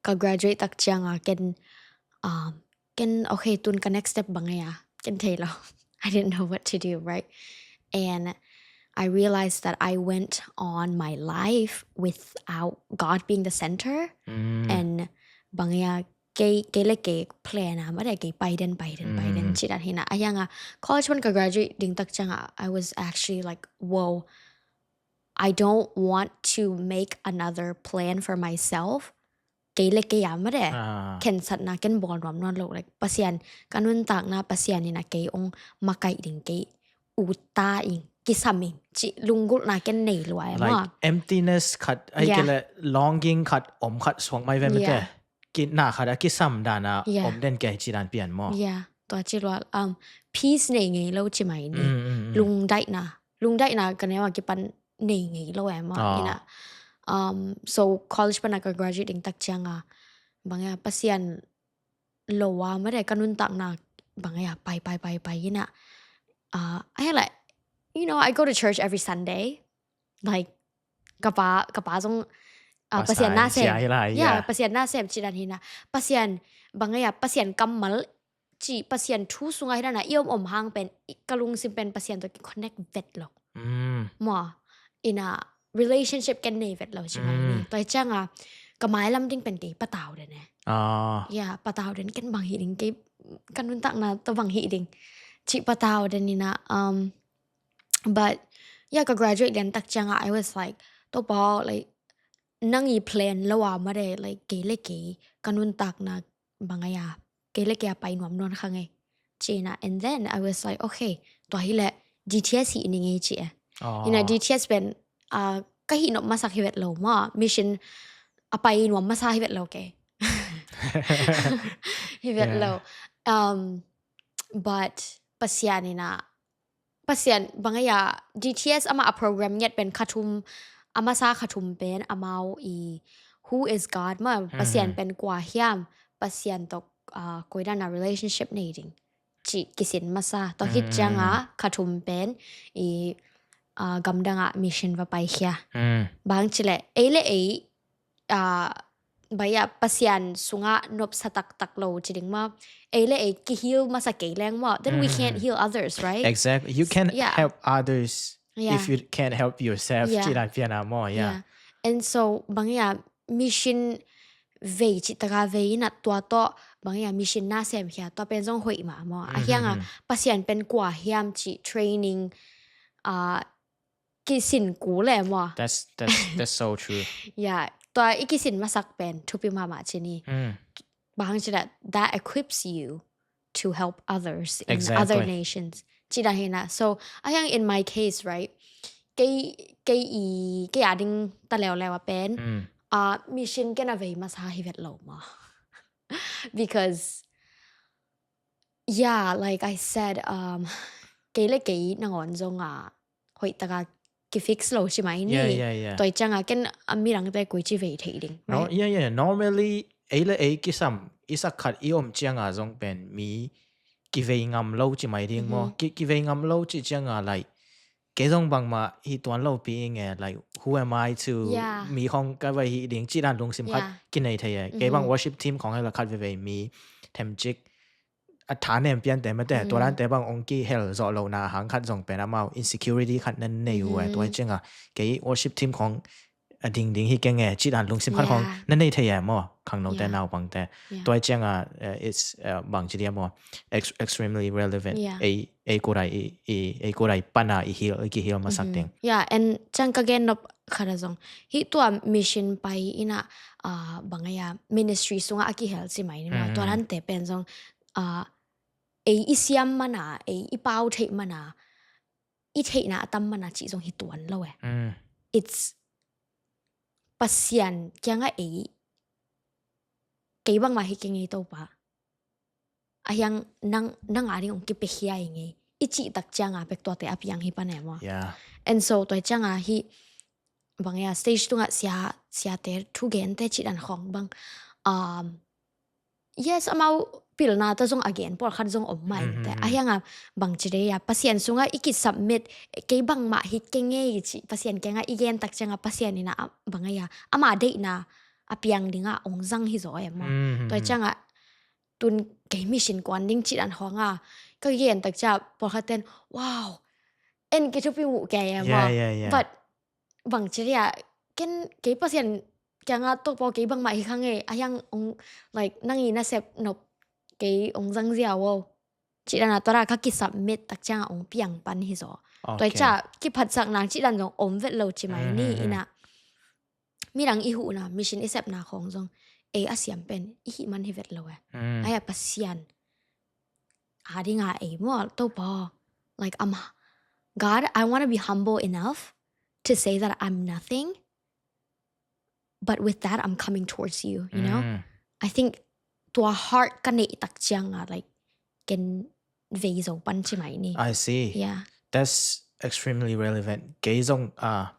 ka graduate tak ciang a ken, um, ken, okay, tun ka next step bang a, ken thei lo. I didn't know what to do, right? And I realized that I went on my life without God being the center. Mm. And bang a, kei, kei le kei plan a, made kei pai den, pai den, pai den, Mm. ci dan hi na. A hiang a, college pan ka graduate ding tak ciang a, I was actually like, whoa, I don't want to make another plan for myself. Kei le kei a made. Ah. Khensatna ken bawl nuam nawn lo. Like, Pasian, ka nuntakna Pasian in a kei ong makaih ding, kei ut ta ing, kisam ing, ci lunggulhna ken nei lua e maw. Like emptiness khat, ahi Yeah. kei le longing khat, om khat suak mai ve mate. Yeah. Ki na khat a kisam dan a Yeah. om den kei ci dan pian maw. Yeah, tua ci lua, um, peace nei ngei lo ci mai ni. Mm, mm, mm. Lungdaihna. Lungdaihna ka neu a kipan nei ngei lo e maw. Ah. Ina, Um, so college pana ka graduate ding tak cianga bang a Pasian lo a made ka nuntakna bang a pai pai pai pai ina. Uh, I like, you know, I go to church every Sunday. Like, ka pa, ka pa zong uh, Pasian nasem. Yeah, Pasian nasem cidan hina. Pasian bang a Pasian kammal ci Pasian thu sunga hidana i om om hang pen ka lungsim pen Pasian to ki connect vet lo. Mua ina relationship ken nei vet lo ci mai ni. Tua cianga ka mailam ding pen kei patau den e. Ya, patau den ken bang hi ding kei ka nuntakna to bang hi ding. Ci patau den ina um but ya ka graduate lian tak cianga I was like, Topa, like, nang i plan lo a made, like, kei le kei ka nuntakna bang a kei le kei a pai nuam nuam kha ngei cina. And then I was like, okay, tua hi le D T S hi ni ngei ci e. Ina D T S pen uh, ka hi nop masak hi vet lo ma mission a pai nuam masa hi vet lo kei. Hi vet lo. Um, but Pasian ina Pasian bang a D T S ama a program ngiat pen khathum, a masa khathum pen amau i Who is God ma Pasian pen kua hiam, Pasian tok uh, koidana relationship nei ding ci kisin masa. Tua hit cianga khathum pen i uh, gamdanga mission va pai hia. Bang cile ei le ei uh, baya Pasian sunga nopsa taktak lo ci ding ma. Ei le ei kihil masa kei leng ma, then we can't heal others, right? Exactly. You can't help others if you can't help yourself. Ci dan piana mo, yeah. And so bang a mission vei ci taka vei ina tua to bang a mission nasem hia tua pen zong hoih ma mo. A hianga Pasian pen kua hiam ci training uh, kisin ku le mo. That's that's that's so true. Yeah, tua i kisin masak pen thupi mama ci ni. Bang ci that that equips you to help others in other nations. Ci dan hina. So a hiang in my case, right? Kei kei i kei a ding ta leo leo a pen. Uh, mission ken a vei masa hi vet lo mo. Because yeah, like I said, um, kei le kei nangon zonga hoih taka ki fix lo ci mai ni. Tua cianga ken a midangte kui ci vei thei ding. No, yeah, yeah. Normally ei le ei kisam i sak khat i om cianga zong pen mi ki vei ngam lo ci mai ding mo. Ki ki vei ngam lo ci cianga like kei zong bangma hi tuan lo pi inge, like who am I to mi hong ka vai hi ding ci dan lungsim khat ki nei thei e. Kei bang worship team khong hela khat veve mi themcik a tha nem pian te mate tua dan te bang ong ki hel zo lo na hang khat zong pen amau insecurity khat nan nei hu e. Tua cianga kei worship team khong a ding ding hi kenge ci dan lungsim khat khong nan nei thei e mo khangno te naupang te. Tua cianga uh, it's uh, bang ci dia mo extremely relevant. Ei ei kurai i i ei kurai pana i hil i ki hil masak ding. Yeah, and ciang ka gen nop khat a zong hi tua mission pai ina uh, bang a ministry sunga a ki hel ci mai ni ma. Tua dan te pen zong uh, ei i siam mana ei i pau thei mana i theihna a tam mana ci zong hi tuan lo e. It's Pasian kianga ei kei bangma hi kei ngei Topa. A hiang nang nang a ding ong kipe hiai ngei i cih tak cianga pek tuate a piang hi pan e maw. And so tua cianga hi bang a stage tunga sia siate thugente cih dan khong bang um yes amau pilna ta zong a gen pawlkhat zong om mai te. A hianga bang ci dei a Pasian sunga i ki submit kei bangmah hi kei ngei ci Pasian kianga i gen tak cianga Pasian ina bang a ama deihna a piang dinga ong zang hi zaw e maw. Tua cianga tun kei mission kuan ding cih dan khonga ka gen tak cia pawlkhat ten wow en kei thupi muh kei e maw. But bang ci dei a ken kei Pasian kianga Topa kei bangmah hi kha ngei a hiang ong like nang i nasep nop kei ong zang zia wow. Cih dan a tua ra ka ki submit tak cianga ong piang pan hi zaw. Tua cia ki phatsak nang cih dan zong om vet lo ci mai ni ina midang i huhna mission i sepna khong zong ei a siam pen i hih man hi vet lo e. Ai a Pasian a dinga ei maw Topa like I'm God, I want to be humble enough to say that I'm nothing, but with that I'm coming towards you, you know. I think tua heart ka neih tak cianga like ken vei zo pan ci mai ni. I see. Yeah. That's extremely relevant. Kei zong uh,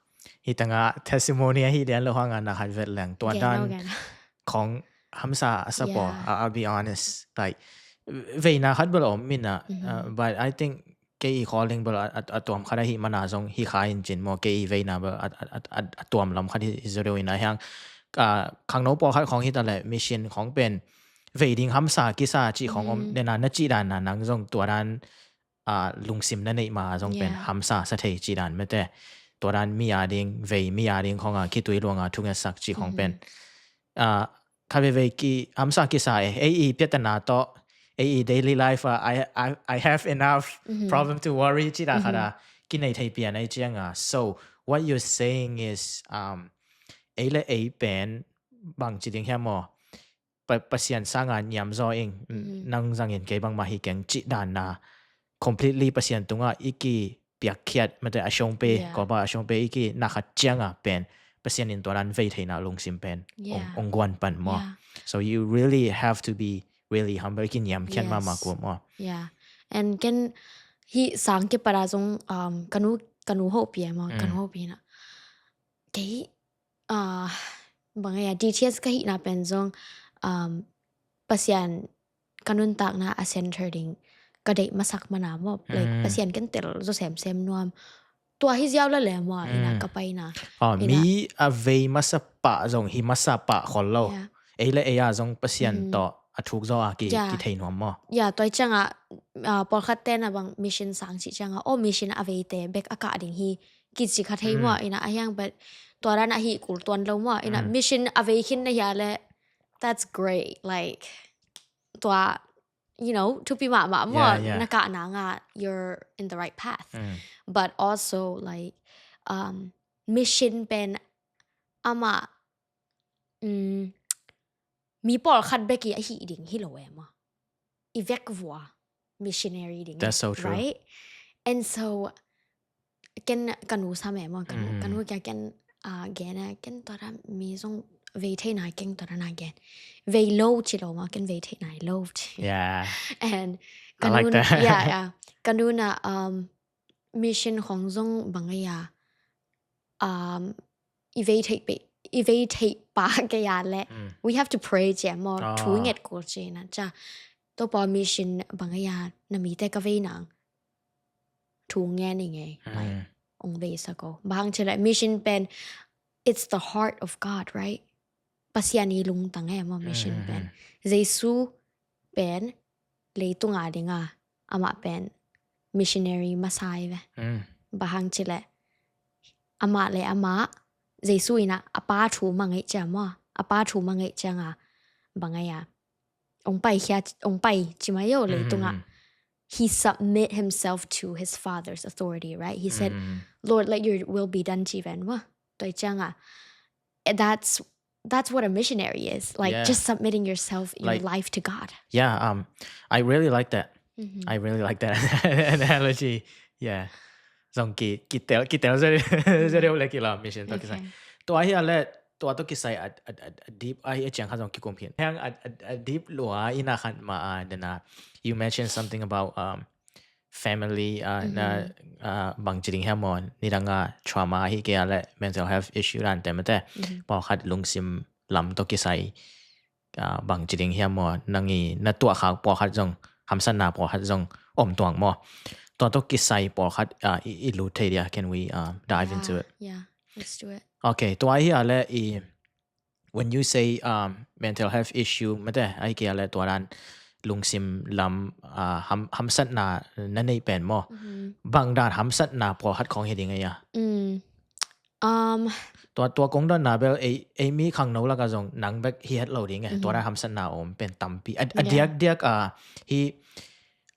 Hi tangah testimony ahi dian lo hanga na khat vet leng tua dan khong hamsa a sa paw. I'll be honest, like, veina khat bel om mina, but I think kei i calling bel a tuam khat ahi mana zong hi kha in cin maw, kei i veina bel a tuam lam khat hi zo deuh ina hiang. Khangno pawlkhat khong hi ta le mission khong pen vei ding hamsa kisa cih khong om nena, na cih dan na nang zong tua dan lungsim na neih ma zong pen hamsa sa thei cih dan mete. Tua dan mi a ding vei, mi a ding khonga khitui luanga thungetsak cih khong pen kha veivei ki hamsa kisa e. Ei i piatana tawh, ei i daily life a I, I, I have enough problem to worry cih dan khat a kinei thei pian ei cianga. So what you're saying is, um, ei le ei pen bang ci ding hiam maw? Pasian sanga niam zaw ing, nang zangin kei bangmah hi keng cih dan na completely Pasian tungah i ki piakkhiat mate a siongpe, kawpa a siongpe i ki na khat cianga pen Pasian in tua dan vei theina lungsim pen ong guan pan maw. So you really have to be really humble, i ki niamkhiat mahmah kua maw. Yeah. And ken hi sang kipat a zong, um, kanu, kanu hopi e maw, kanu hopi na. Kei, uh, bang e a D T S ka hihna pen zong, um, Pasian ka nuntakna a center ding ka deih masak mana maw, like, Pasian ken tel zaw semsem nuam. Tua hi ziau la le maw, ina ka paina. Mi a vei masa pah zong hi masa pah khol lo. Ei le ei a zong Pasian tawh a thuk zaw a ki, ki thei nuam maw. Ya, tua i cianga, uh, pawlkhat tena bang mission sang cih cianga, o mission a veite bek a kah ding hi kici kha thei maw, ina a hiang, but tua dan a hi kul tuan lo maw, ina mission a vei khin na hia le, that's great, like, tua, you know, thupi mahmah maw, na kah nanga, you're in the right path. But also, like, um, mission pen ama, um, mi pawlkhat bek i a hih ding hi lo e maw. I vek vua missionary ding. That's so true. Right? And so, ken kanu sam e maw, kanu, kanu kia ken, uh, gen a, ken tua da mi zong vei theina keng tua da na gen. Vei lo ci lo maw, ken vei theina i lo ci. Yeah. And I like that. Yeah, yeah. Kanu na, um, mission khong zong bang a ya, um, i vei theih pe, i vei theih pa ke ya le. We have to pray cia maw, thu nget kul ci na cia. Topa mission bang a ya na mite ka vei nang thu ngen i ngei, like, ong vei sa ko. Bang ci le mission pen, it's the heart of God, right? Pasian i lungtang e maw mission pen. Jesu pen leitunga dinga amah pen missionary masa i ve. Bang hang ci le amah le amah Jesu ina a pa thu mangeih cia maw, a pa thu mangeih cianga bang a ya ong pai hia, ong pai ci mai yo leitunga. He submit himself to his father's authority, right? He said, Lord, let your will be done ci ven maw. Tua i cianga, that's, that's what a missionary is, like, just submitting yourself, your life to God. Yeah, um, I really like that. I really like that analogy. Yeah. Zong ki, ki tel, ki tel zare, zare ule ki la mission to kisai. Tua hi a le, tua to kisai a, a, a, a deep a hi a ciang kha zong ki kum hin. Hang a, a, a deep lua ina khan ma a dena. You mentioned something about, um, family, uh, na, uh, bang ci ding hia maw, nidanga trauma hi kei a le mental health issue dan te mate. Pawlkhat lungsim lam to kisai, uh, bang ci ding hia maw, nang i na tuah khak pawlkhat zong, hamsatna pawlkhat zong om tuang maw. Tua to kisai pawlkhat, uh, i, i lut thei dia, can we, uh, dive into it? Yeah, let's do it. Okay, tua hi a le i when you say, um, mental health issue mate, ai kia le tua dan lungsim lam, uh, ham, hamsatna na nei pen maw. Bang dan hamsatna pawlkhat khong hi ding a ya. Um, tua, tua kong dan na bel ei, ei mi khangno laka zong nang bek hi het lo ding e. Tua dan hamsatna om pen tampi. A, a diak diak, uh, hi,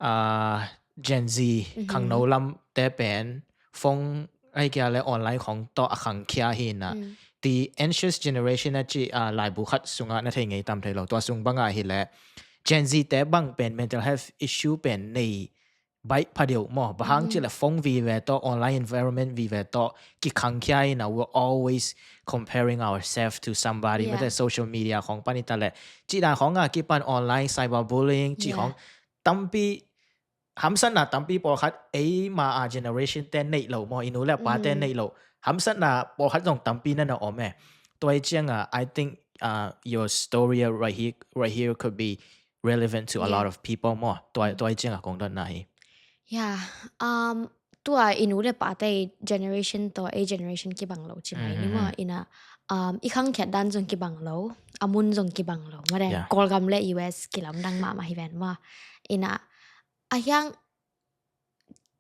uh, Gen Z khangno lam te pen phone ai kia le online khong to a khangkhia hi na. The anxious generation a ci, uh, laibu khat sunga na thei ngei tam thei lo. Tua sung banga hi le Gen Z te bang pen mental health issue pen nei baih pha deuh maw. Bang hang ci le phone vive to, online environment vive to ki khangkhia hi na, we're always comparing ourselves to somebody. Mate social media khong pani ta le. Ci dan khong a kipan online cyberbullying ci khong tampi hamsatna tampi pawlkhat ei ma a generation te nei lo maw, i nu le pa te nei lo. Hamsatna pawlkhat zong tampi na na om e. Tua hi cianga, I think uh, your story right here, right here could be relevant to a lot of people maw. Tua, tua hi cianga kong dotna hi. Yeah. Um, tua i nu le pate generation tawh ei generation kibang lo ci mai ni maw. Ina, um, i khangkhiat dan zong kibang lo, a mun zong kibang lo. Made, Kawlgam le U S kilamdang mahmah hi ven maw. Ina, a hiang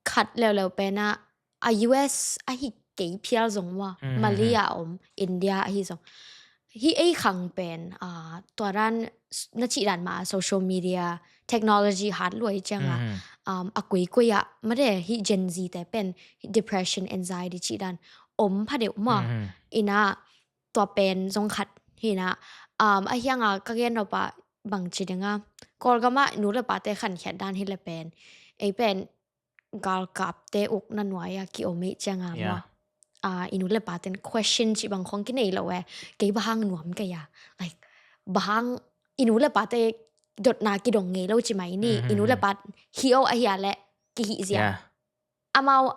khat leuleu pena, a U S ahi kei phial zong maw, Malaysia om, India ahi zong. Hi ei khang pen, uh, tua dan na cih dan mah social media, technology hat luai cianga, um, a kuikui ah, made hi Gen Z te pen, hi depression, anxiety cih dan, om phadeuh maw. Ina, tua pen zong khat, hina, um, a hianga ka gen nop a bang ci dinga, Kawlgam ah nu le pate khangkhiat dan hi le pen, ei pen, galkapte uk na nuai a ki om ei cianga maw. Ah, i nu le paten question ci bang khong kinei lo e. Kei bahang nuam kei a. Like, bahang i nu le pate dotna kidong ngei lo ci mai ni. I nu le pat hi o a hia le ki hi zia. Amau,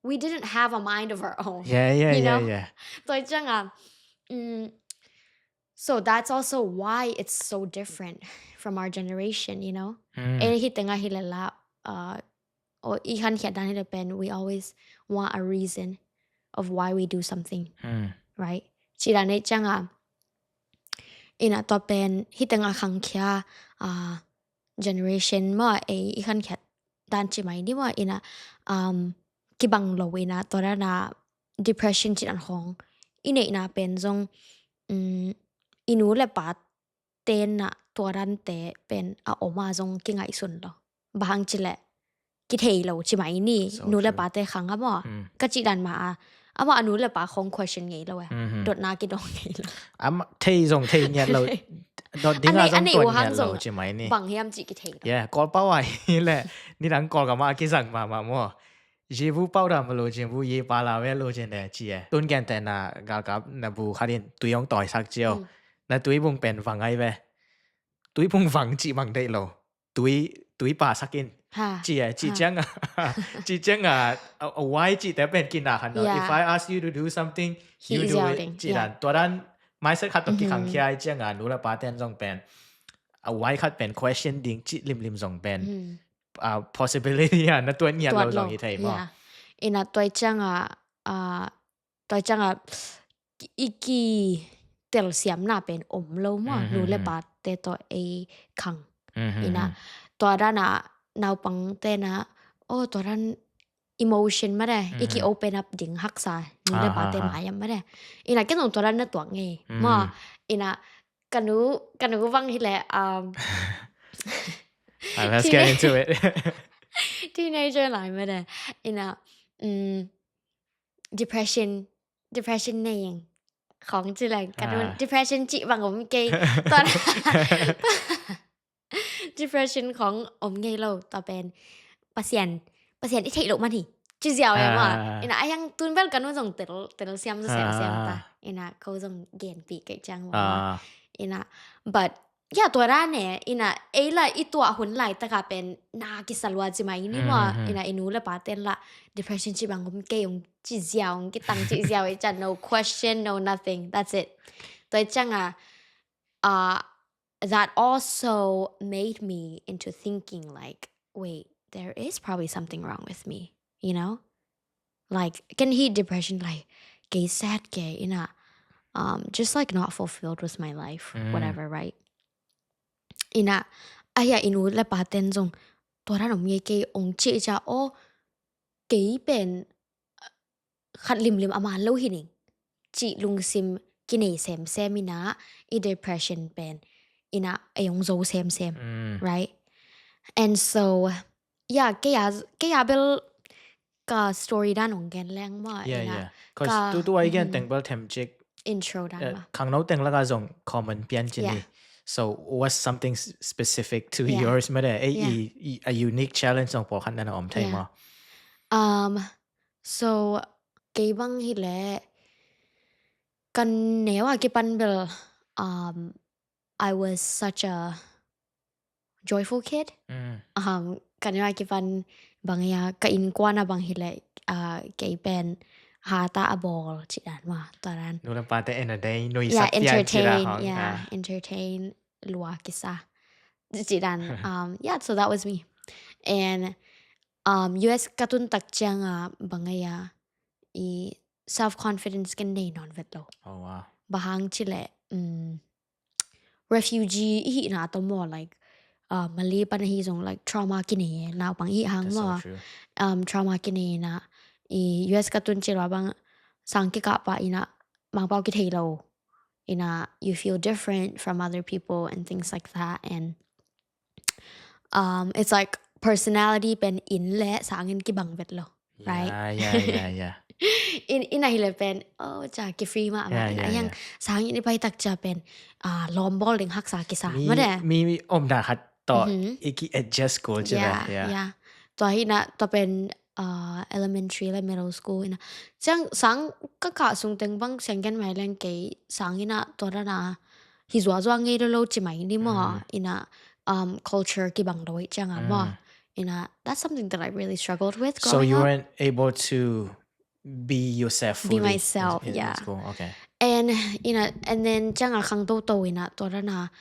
we didn't have a mind of our own. Yeah, yeah, yeah, yeah. Tua cianga, mm, so that's also why it's so different from our generation, you know? E hi tenga hi le la, uh, o i khangkhiat dan hi le pen, we always want a reason of why we do something, right? Ci dan ei cianga, ina tua pen, hi tenga khangkhia, uh, generation maw, ei i khangkhiat dan ci mai ni maw, ina, um, kibang lo ina, tua dana depression ci dan khong i neihna pen zong, um, i nu le pa tenna tua dante pen a om a zong kingaihsun lo. Bahang ci le kithei lo ci mai ni, nu le pate khang a maw. Ka ci dan ma a, amah a nu le pa khong question ngei lo e. Dotna kidong ngei lo. Amah thei zong thei ngiat lo. Dot dinga zong tuan ngiat lo ci mai ni. Bang hiam ci kithei lo. Yeah, Kawlpau a hi le, nidang Kawlgam a kizang mahmah maw. Zibu pau dam lo, zibu yi pa la ve lo ci ne ci e. Tun gen te na galkap na bu khatin tui ong tawi sak ci o. Na tui bung pen vang ai ve. Tui bung vang ci mang dei lo. Tui, tui pa sak in. Ci e, ci cianga. Ci cianga, a wai ci te pen kina khan. If I ask you to do something, you do it. Ci dan. Tua dan, mindset khat to ki khang khia i cianga, nu le pa ten zong pen. A wai khat pen question ding ci limlim zong pen. A possibility a na tuan ngiat lo zong i thei maw. Ina tua cianga, a, tua cianga, i ki telsiamna pen om lo maw, nu le pate tawh ei khang. Ina, tua dana naupang tena, o, tua dan emotion made, i ki open up ding haksa, nu le pate maiam made. Ina, ken zong tua dan na tuak ngei. Maw, ina, kanu, kanu bang hi le, um, Let's get into it. Teenager lai made. Ina, um, depression, depression nei ing. Khong ci leng, ka nun depression ci bang om kei. Tua depression khong om ngei lo, tua pen Pasian, Pasian i theih lo man hi. Ci ziau e maw. Ina a hiang tun bel ka nun zong tel, telsiam zong siam siam ta. Ina ko zong genpih kei ciang maw. Ina, but ya, tua dan e, ina, ei la i tuah hun laitaka pen na kisa lua ci mai ni maw, ina i nu le pa ten la depression ci bang om kei ong ci ziau, ong kitang ci ziau e ciang, no question, no nothing, that's it. Tua cianga, uh, that also made me into thinking like, wait, there is probably something wrong with me, you know? Like, ken hi depression lai, kei sad kei ina, um, just like not fulfilled with my life, whatever, right? Ina, a hia i nu le pa ten zong, tua dan om ngei kei ong ci cia o, kei pen, uh, khat limlim a man lo hi ning. Ci lungsim kinei semsem ina, i depression pen, ina ei ong zo semsem, right? And so, ya, kei a, kei a bel ka story dan ong gen leng maw. Yeah, yeah. Cause tu tu ai gen teng bel them cik. Intro dan maw. Khangno teng laka zong common pian ci ni. So was something specific to yours made? A, a unique challenge zong pawlkhat nana om thei maw. Um, so kei bang hi le kan neu a kipan bel, um, I was such a joyful kid. Um, ka neu a kipan bang ia ka innkuan a bang hi le, uh, kei pen, hata a bawl cih dan maw, tua dan. Nu le pate en a day, nui Yeah, sak pian cih dan entertain, khong. yeah, entertain lua kisa cih dan. Um, yeah, so that was me. And um, U S ka tun tak ciang a bang a ya i self confidence ken nei nawn vet lo. Oh wow. Bang hang cih leh um, refugee i hihna tawh maw, like uh, Malay pan ahi zong like trauma kinei e, naupang i hih hang That's maw. So true. Um, trauma kinei na i U S ka tun cih lua bang sang kikah pah ina Mangpau kithei lo ina, you feel different from other people and things like that, and um, it's like personality pen inn le sangin kibang vet lo, right? Yeah, yeah, yeah, yeah. Inn, inn ahi le pen, oh, ca ki free mah, Yeah, ina yeah, yang yeah. Sangin i pai tak ca pen uh, lawmbawl ding haksa kisa. Mi, Made? mi, mi omna khat tawh Mhm. i ki adjust kul cih Yeah, dan. Yeah. Yeah. Tua hi na, tua pen uh, elementary le middle school ina. Ciang sang ka kah sung teng bang siang gen mai leng kei sang ina tua dan a hi zua zua ngei lo lo ci mai ni maw. Mm. Ina um, culture kibang lo i ciang a maw. Mm. Ina, that's something that I really struggled with So growing you up. Weren't able to be yourself Be fully myself, in, in yeah. School. Okay. And ina, and then ciang a khang to to ina tua dan a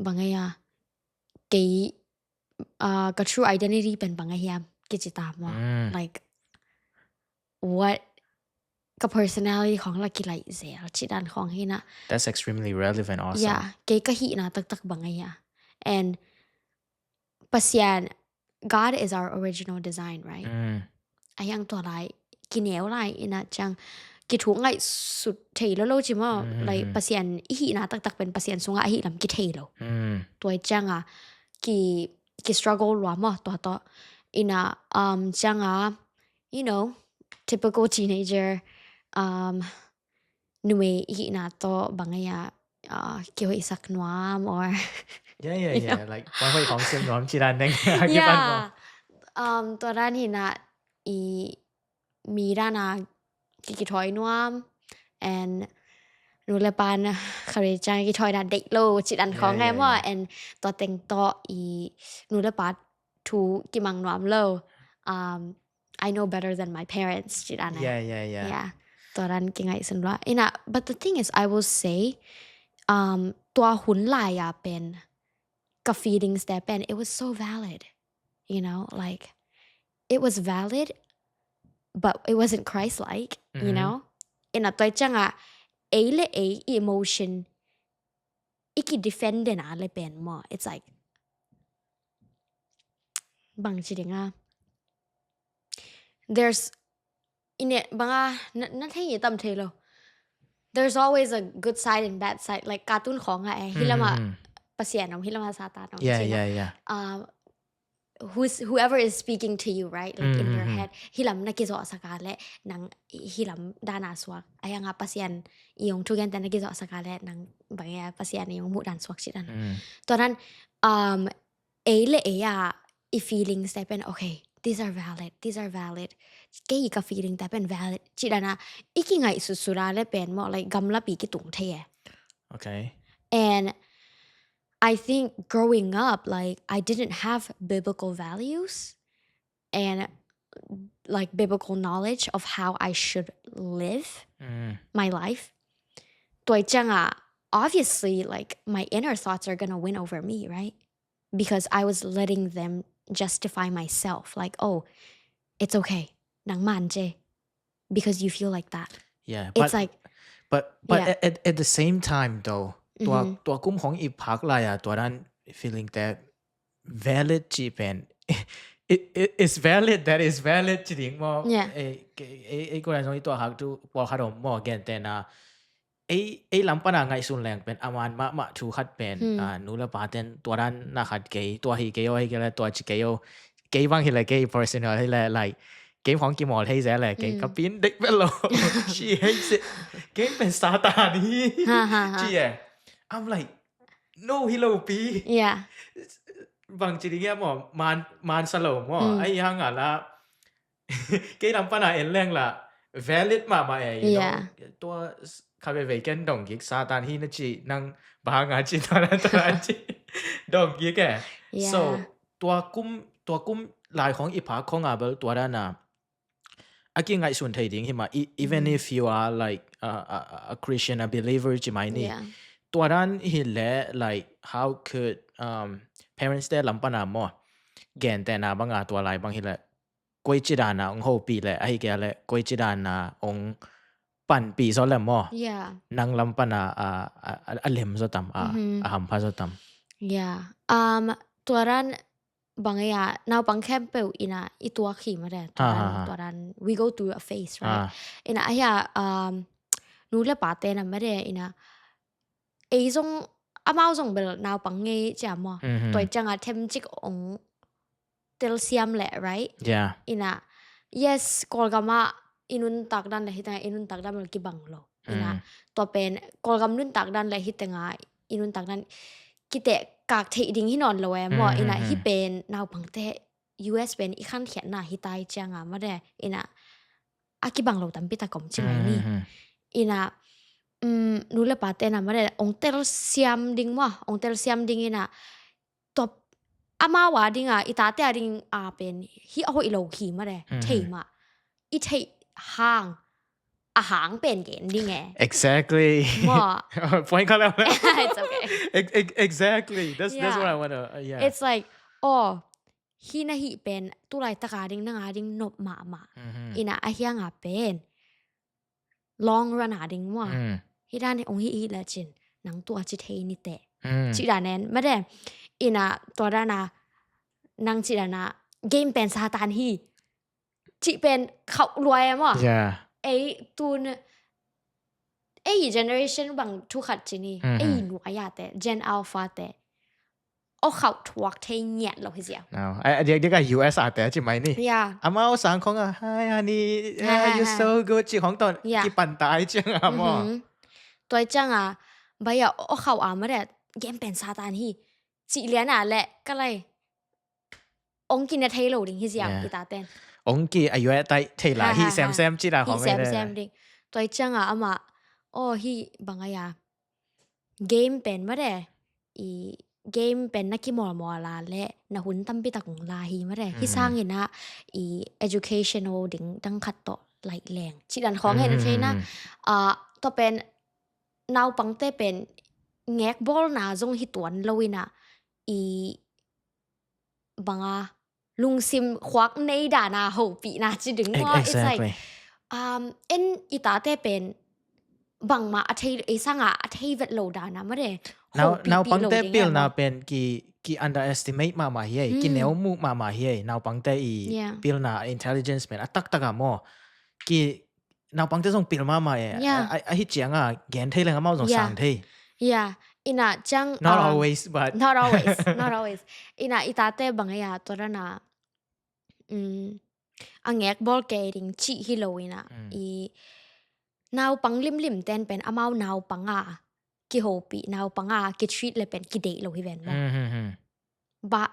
bang a ya kei uh, ka true identity pen bang a hiam kici ta maw. Mm. Like what ka personality khong la kilai zel cih dan khong hi na. That's extremely relevant also. Yeah, kei ka hihna taktak bang a ya. And Pasian, God is our original design, right? Mm. A hiang tua lai kineu lai ina ciang kithuk ngaihsut thei lo lo ci maw. Mm, Like mm. Pasian i hihna taktak pen Pasian sunga a hih lam kithei lo. Mm. Tua i ciang a ki, ki struggle lua maw tua tawh. Ina um, ciang a, you know, typical teenager, um, numei i hihna tawh bang a ya uh, kihoihsak nuam or Yeah, yeah, You yeah. Like, wan hoih khong siam nuam cih dan neng. Kipan ko. Yeah. Um, tua dan hi na i mi dan a ki, kithawi nuam and nu le pan kharei ciang kithawi dan deih lo cih dan Yeah, khong ngai yeah, maw. Yeah. And tua teng tawh i nu le pa thu kimang nuam lo. Um, I know better than my parents cih dan eh. Yeah, yeah, yeah. Yeah. Tua dan kingaihsun lua. Ina, but the thing is, I will say, um, tua hun lai a pen, ka feelings te pen, it was so valid. You know, like, it was valid, but it wasn't Christ-like, you Mhm. know? Ina, tua ciang a, ei le ei emotion, i ki defend na le pen maw. It's like, bang ci ding a. There's, ina, bang a, na, na thei tam thei lo. There's always a good side and bad side. Like, cartoon khong a eh. Hi lam a Mhm. Pasian om, hi lam a Satan om. Yeah, Ci na. Yeah, yeah. Um, who's, whoever is speaking to you, right? Like, in your Mhm. Head. Hi lam na kizawh sak a le, nang hi lam dan a suak. A hiang a Pasian i ong thugen te na kizawh sak a le, nang bang a Pasian i ong muh dan suak ci dan. Mm. Tua dan, um, ei le ei a, i feelings te pen, okay, these are valid, these are valid. Kei ka feeling te pen valid. Ci dan a, i kingaihsut sut a le pen maw, like, gamlapi kitung thei eh. Okay. And I think growing up, like, I didn't have biblical values and, like, biblical knowledge of how I should live Mm. my life. Tua ciang a, obviously, like, my inner thoughts are gonna win over me, right? Because I was letting them justify myself. Like, oh, it's okay. Nang man je. Because you feel like that. Yeah, It's but, like, but, but yeah. at, at, at the same time though, tua, Mhm. tua kum khong i phak lai a, tua dan feeling te valid ci pen. It, it, it's valid, that is valid ci ding maw. Yeah. Eh, ke-, eh, eh, ko lai zong i tua hak tu, pawl khat om maw, gen te na. Ei, ei lam pan a ngaihsun leng pen, a man mahmah thu khat pen, Hmm. Ah, nu le pa ten, tua dan na khat kei, tua hi kei o, hi kei le, tua ci kei o. Kei bang hi le, kei personal hi le, like, kei khong kimawl hei ze le, kei Hmm. ka pin dek bel lo. Ci hei se, kei pen Satan hi. Ha, ha, ha. Ci eh. I'm like, no, hi lo pi. Yeah. Bang ci ding ia maw, man, man sa lo maw. Mm. Ai hang a la. Kei lam pan a en leng la. Valid mahmah eh, you know. Yeah. Tua s-, kha veve ken dong gik Satan hi na ci nang bang a ci tua na tua na ci. Dong gik eh. Yeah. So, tua kum, tua kum lai khong i pha khong a bel tua dan a. a kingaihsun thei ding hi mah, e- even if you are like a, a, a Christian, a believer ci mai ni. Tua dan hi leh, like, how could um, parents te lam pana maw, gentehna banga tua lai bang hi leh, koi ci dana hong hopih leh, ahi kei leh koi ci dana hong panpih zaw leh maw, nang lam pana a, a, a lem zaw tam, a, a hampha zaw tam. Yeah. Um, tua dan bang ei a, naupang khempeuh ina i tuak hi mah de. Tua dan, tua dan we go through a phase, right? Ina ahi a, um, nu le pa te na mah de, ina ei zong, amau zong bel naupang ngei cia maw. Tua cianga themcik ong telsiam leh, right? Ina, yes, Kawlgam ah i nuntak dan le hi tengah i nuntak dan bel kibang lo. Ina, tua pen Kawlgam nuntak dan le hi tengah i nuntak dan kiteh kak theih ding hi nawn lo e maw. Ina, hi pen naupangte U S pen i khankhiatna hi tai cianga mah de. Ina, a kibang lo tampi tak om ci mai ni. Ina, um, nu le pa te na mah de ong telsiam ding maw, ong telsiam ding ina, tua amau a dinga, i tate a ding a pen hi a hoih lo hi mah de, thei mah. I theih hang, a hang pen gen ding e. Exactly. Maw. Point kha leh. It's okay. Ex- ex- exactly. That's, that's what I want to, uh, yeah. It's like, oh, hi na hi pen tulai taka ding nanga ding nop mahmah. Ina ahi hanga pen long run a ding maw. Hi dan ong hi hi le cin, nang tua ci thei ni teh. Ci dan en mah de. Ina tua dana, nang ci dana game pen Satan hi. Ci pen khauh luai e maw. Ei tun, ei generation bang thu khat ci ni. Ei nuai a te, Gen Alpha te. Aw khauh thuak thei ngiat lo hi ziau. No. A, a diak diak a U S a te ci mai ni. Yeah. Amau sang khong a, "Hi, honey. Yeah, you're so good." Ci khong ton. Yeah. Kipan tai cianga maw. Tua cianga, bai a aw khauh a mah de, game pen Satan hi. Ci lian a le, ka lai. Ong ki ne thei lo ding hi ziau, i ta ten. Ong ki a yua tai thei la, hi semsem ci la khong. Hi semsem ding. Tua cianga ama, aw hi bang a ya. Game pen mah de, i game pen na kimawlmawl a le na hun tampi tak ong la hi mah de. Hi sangin a i educational ding dang khat tawh laih leng. Ci dan khawng hen a theina, tua pen naupangte pen ngekbawlna zong hi tuan lo ina i banga lungsim khuak nei dana hopihna ci ding maw. It's like, um, en i tate pen bangmah a thei, ei sanga a thei vet lo dana mah de. Naupangte pilna pen ki, ki underestimate mahmah hi ei, ki neu muh mahmah hi ei. Naupangte i pilna intelligence pen a taktak a maw. Ki naupangte zong pil mahmah e. A hi cianga gen thei leng amau zong sang thei. Yeah. Ina ciang, not always, but not always, not always. Ina i tate bang a ya tua dana, um, a ngekbawl kei ding cih hi lo ina. I naupang limlim ten pen amau naupang a kihopih, naupang a kitreat le pen kideih lo hi ven maw. But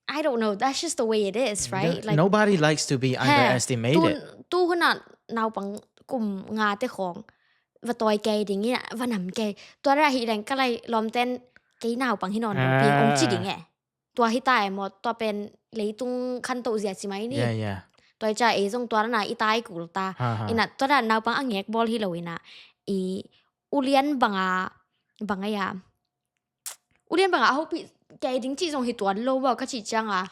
I don't know, that's just the way it is, right? Like, nobody likes to be underestimated. Tu huna naupang kum nga te khong va tawi kei ding ina, va nam kei. Tua ra hi leng ka lai lawmten kei naupang hi nawn lo pi ong ci ding e. Tua hi ta e maw, tua pen leitung khanto zia ci mai ni. Tua i ca ei zong tua rana i tai kul ta. Ina tua ra naupang a ngekbawl hi lo ina i ulian banga, banga ya. Ulian banga a hopih kei ding cih zong hi tuan lo maw ka cih cianga.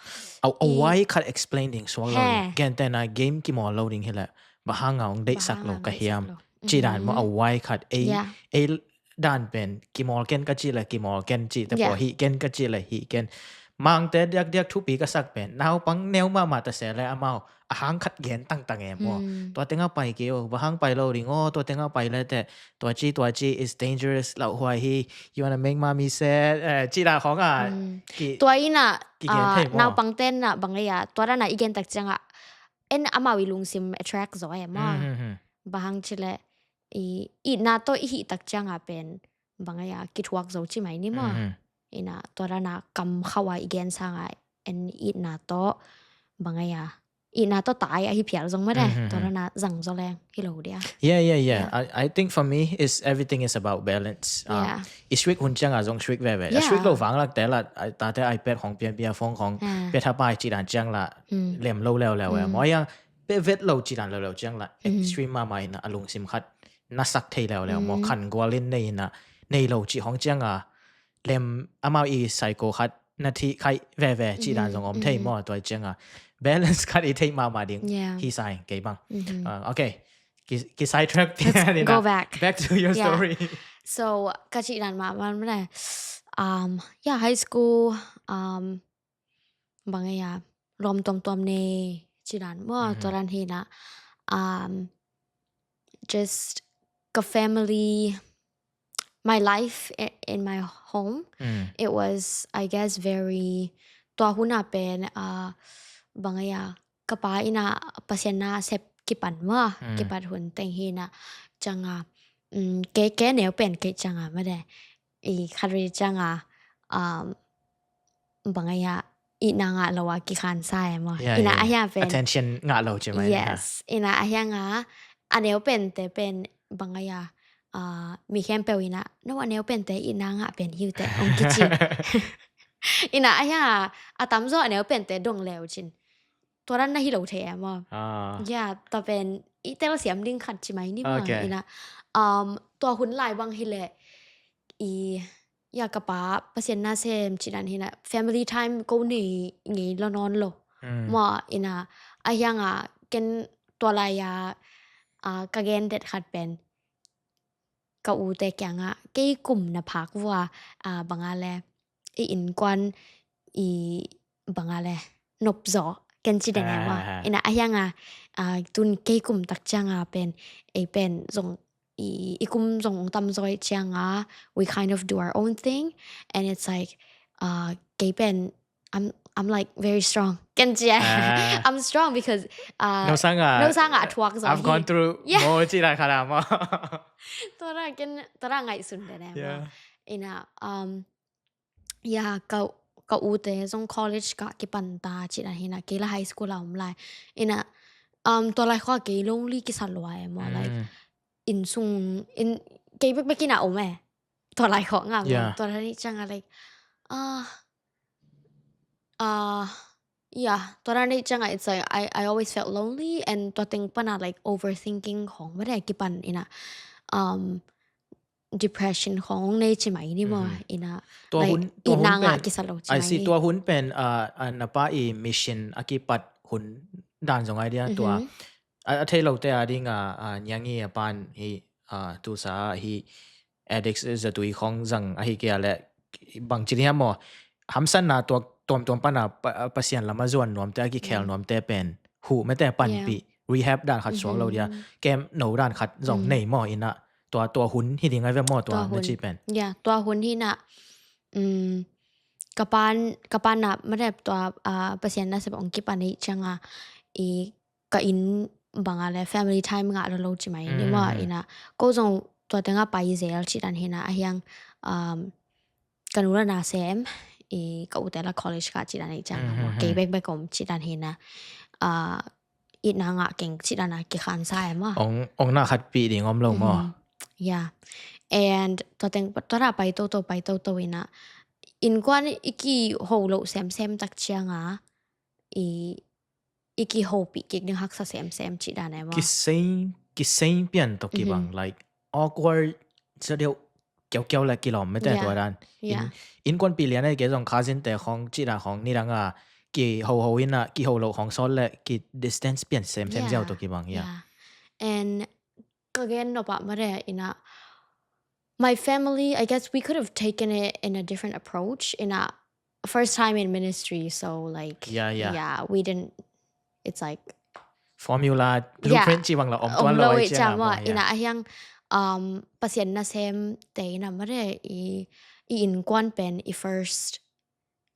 A wai khat explain ding suak lo. Gentehna game kimawl lo ding hi leh. Bang hanga ong deihsak lo ka hiam. Cih dan maw a wai khat ei, ei dan pen kimawl ken ka cih leh kimawl ken cih te paw hih ken ka cih leh hih ken. Mangte diakdiak thupi ka sak pen naupang neu mahmah ta se leh amau a hang khat gen tangtang e maw. Tua tengah pai kei o, bang hang pai lo ding o, tua tengah pai le teh, tua ci, tua ci is dangerous, lauhuai hi, you wanna make mommy sad, eh, ci la khong a. Tua ina, naupang ten na bang a ya, tua dana i gen tak cianga, en amau i lungsim attract zaw e maw. Bang hang ci le, i, itna tawh i hih tak cianga pen, bang a ya, kithuak zo ci mai ni maw. Ina, tua dana kam khau a i gen sanga, en itna tawh, bang a ya, itna tawh tai a hi phial zong mah de, tua dana zang zaw leng hi lo dia. Yeah, yeah, yeah. I, I think for me is everything is about balance. I strict hun cianga zong strict veve. A strict lo vanglak te la, tate iPad khong pianpia, phone khong pia thapai ci dan ciang la, lem lo leuleu e. Maw yang, pe vet lo ci dan leuleu ciang la extreme mahmah in a lungsim khat na sak thei leuleu maw, khan gual in nei in a nei lo ci hong ciang a lem amau i psycho khat na thi khai veve ci dan zong om thei maw, tua ciang a balance khat i thei mahmah ding hi sai kei bang. Okay. Ki, ki sidetrack pian in a. Go back. Back to your story. So ka ci dan mahmah mah le, um, yeah, high school, um, bang a, lawm tuamtuam nei ci dan maw, tua dan hi na, um, just ka family, my life in my home, it was, I guess, very, tua hun a pen, uh, bang a, ka pa in a Pasian nasep kipan maw, kipat hun teng hi na, ciang a, um, ke, ke neu pen ke ciang a mah de, i khat ri ciang a, um, bang a, i na ngah lo a kikhan sa e maw. Ina a hia pen attention ngah lo ci mai. Yes. Ina a hia nga a neu pen te pen bang a, uh, mi khempeuh ina no a neu pen te i na ngah pen hiu te ong kici. Ina a hia a tamzaw a neu pen te dong leu cin. Tua dan na hi lo thei e maw. Ya, tua pen i tel siam ding khat ci mai ni maw. Ina, um, tua hun lai bang hi le i ya ka pa Pasian nasem ci dan hi na family time ko nei ngei lo nawn lo. Maw ina a hia nga ken tua lai a, a, ka gen det khat pen ka u te kiang a kei kum na phak vua, a, bang a le i innkuan i bang a le nop zaw ken ci den e maw. Ina a hia nga, a, tun kei kum tak ciang a pen ei pen zong i, i kum zong tam zaw i ciang a, we kind of do our own thing, and it's like, uh, kei pen I'm, I'm like very strong. Ken ci a. I'm strong because, uh, no sang a, no sang a thuak zaw I've gone through more ci lai khat a maw. Tua ra ken, tua ra ngaihsun den e maw. Ina, um, ya, ka, ka u te zong college ka kipan ta ci dan hi na, kei la high school a om lai. Ina, um, tua lai khua kei lonely kisa lua e maw, like, inn sung, inn, kei bekbek ina om e. Tua lai khua nga maw. Tua lai ni ciang a, like, ah, ah, ya, tua lai ni ciang a, it's like, I, I always felt lonely and tua teng pan a, like, overthinking khong mah de kipan ina, um, depression khong nei ci mai ni maw. Ina, tua hun, tua hun pen kisa lo ci mai ni. Tua hun pen, uh, uh, na pa i mission a kipat hun dan zong ai dia tua. A, a thei lo te a ding a, a, Niangi a pan hi, a, Tulsa hi addicts zatui khong zang a hi kei a le bang ci ni a maw. Hamsan na tua tuamtuam pan a pa, a, Pasian lam a zuan nuam te a kikhel nuam te pen. Hu me te panpi. Rehab dan khat suak lo dia. Kem no dan khat zong nei maw ina. Tua, tua hun hi ding ai ve maw tua na ci pen. Ya, tua hun hi na. Um, ka pan, ka pan na ma dep tua, a, Pasian nasep ong kipan i ciang a i ka inn bang a le family time ngah lo lo ci mai ni maw ina. Ko zong tua teng a pai zel ci dan hi na a hiang, um, ka nu la nasem i ka u te la college ka ci dan i ciang a maw. Kei bekbek om ci dan hi na, uh, i na ngah keng ci dan a kikhan sa e maw. Ong, ong na khat pi ding om lo maw. Ya. And tua teng, tua ra pai toto, pai toto ina. Innkuan i kiho lo semsem tak ciang a i i kihopih kik ding haksa semsem ci dan e maw. Kisei, kisei pian tawh kibang, like, awkward, sa deuh, kiaukiau le kilawm mete tua dan. Innkuanpih lian e kei zong cousin te khong ci dan khong nidang a kihoho ina kiho lo khong sawt le ki distance pian semsem ziau tawh kibang. And ka gen nop ah mare ina, my family, I guess we could have taken it in a different approach, ina first time in ministry, so like, yeah, we didn't, it's like formula, blueprint ci bang la om tuan lo i ciang a maw. Ina a hiang, um, Pasian nasem te ina mare i, i innkuan pen i first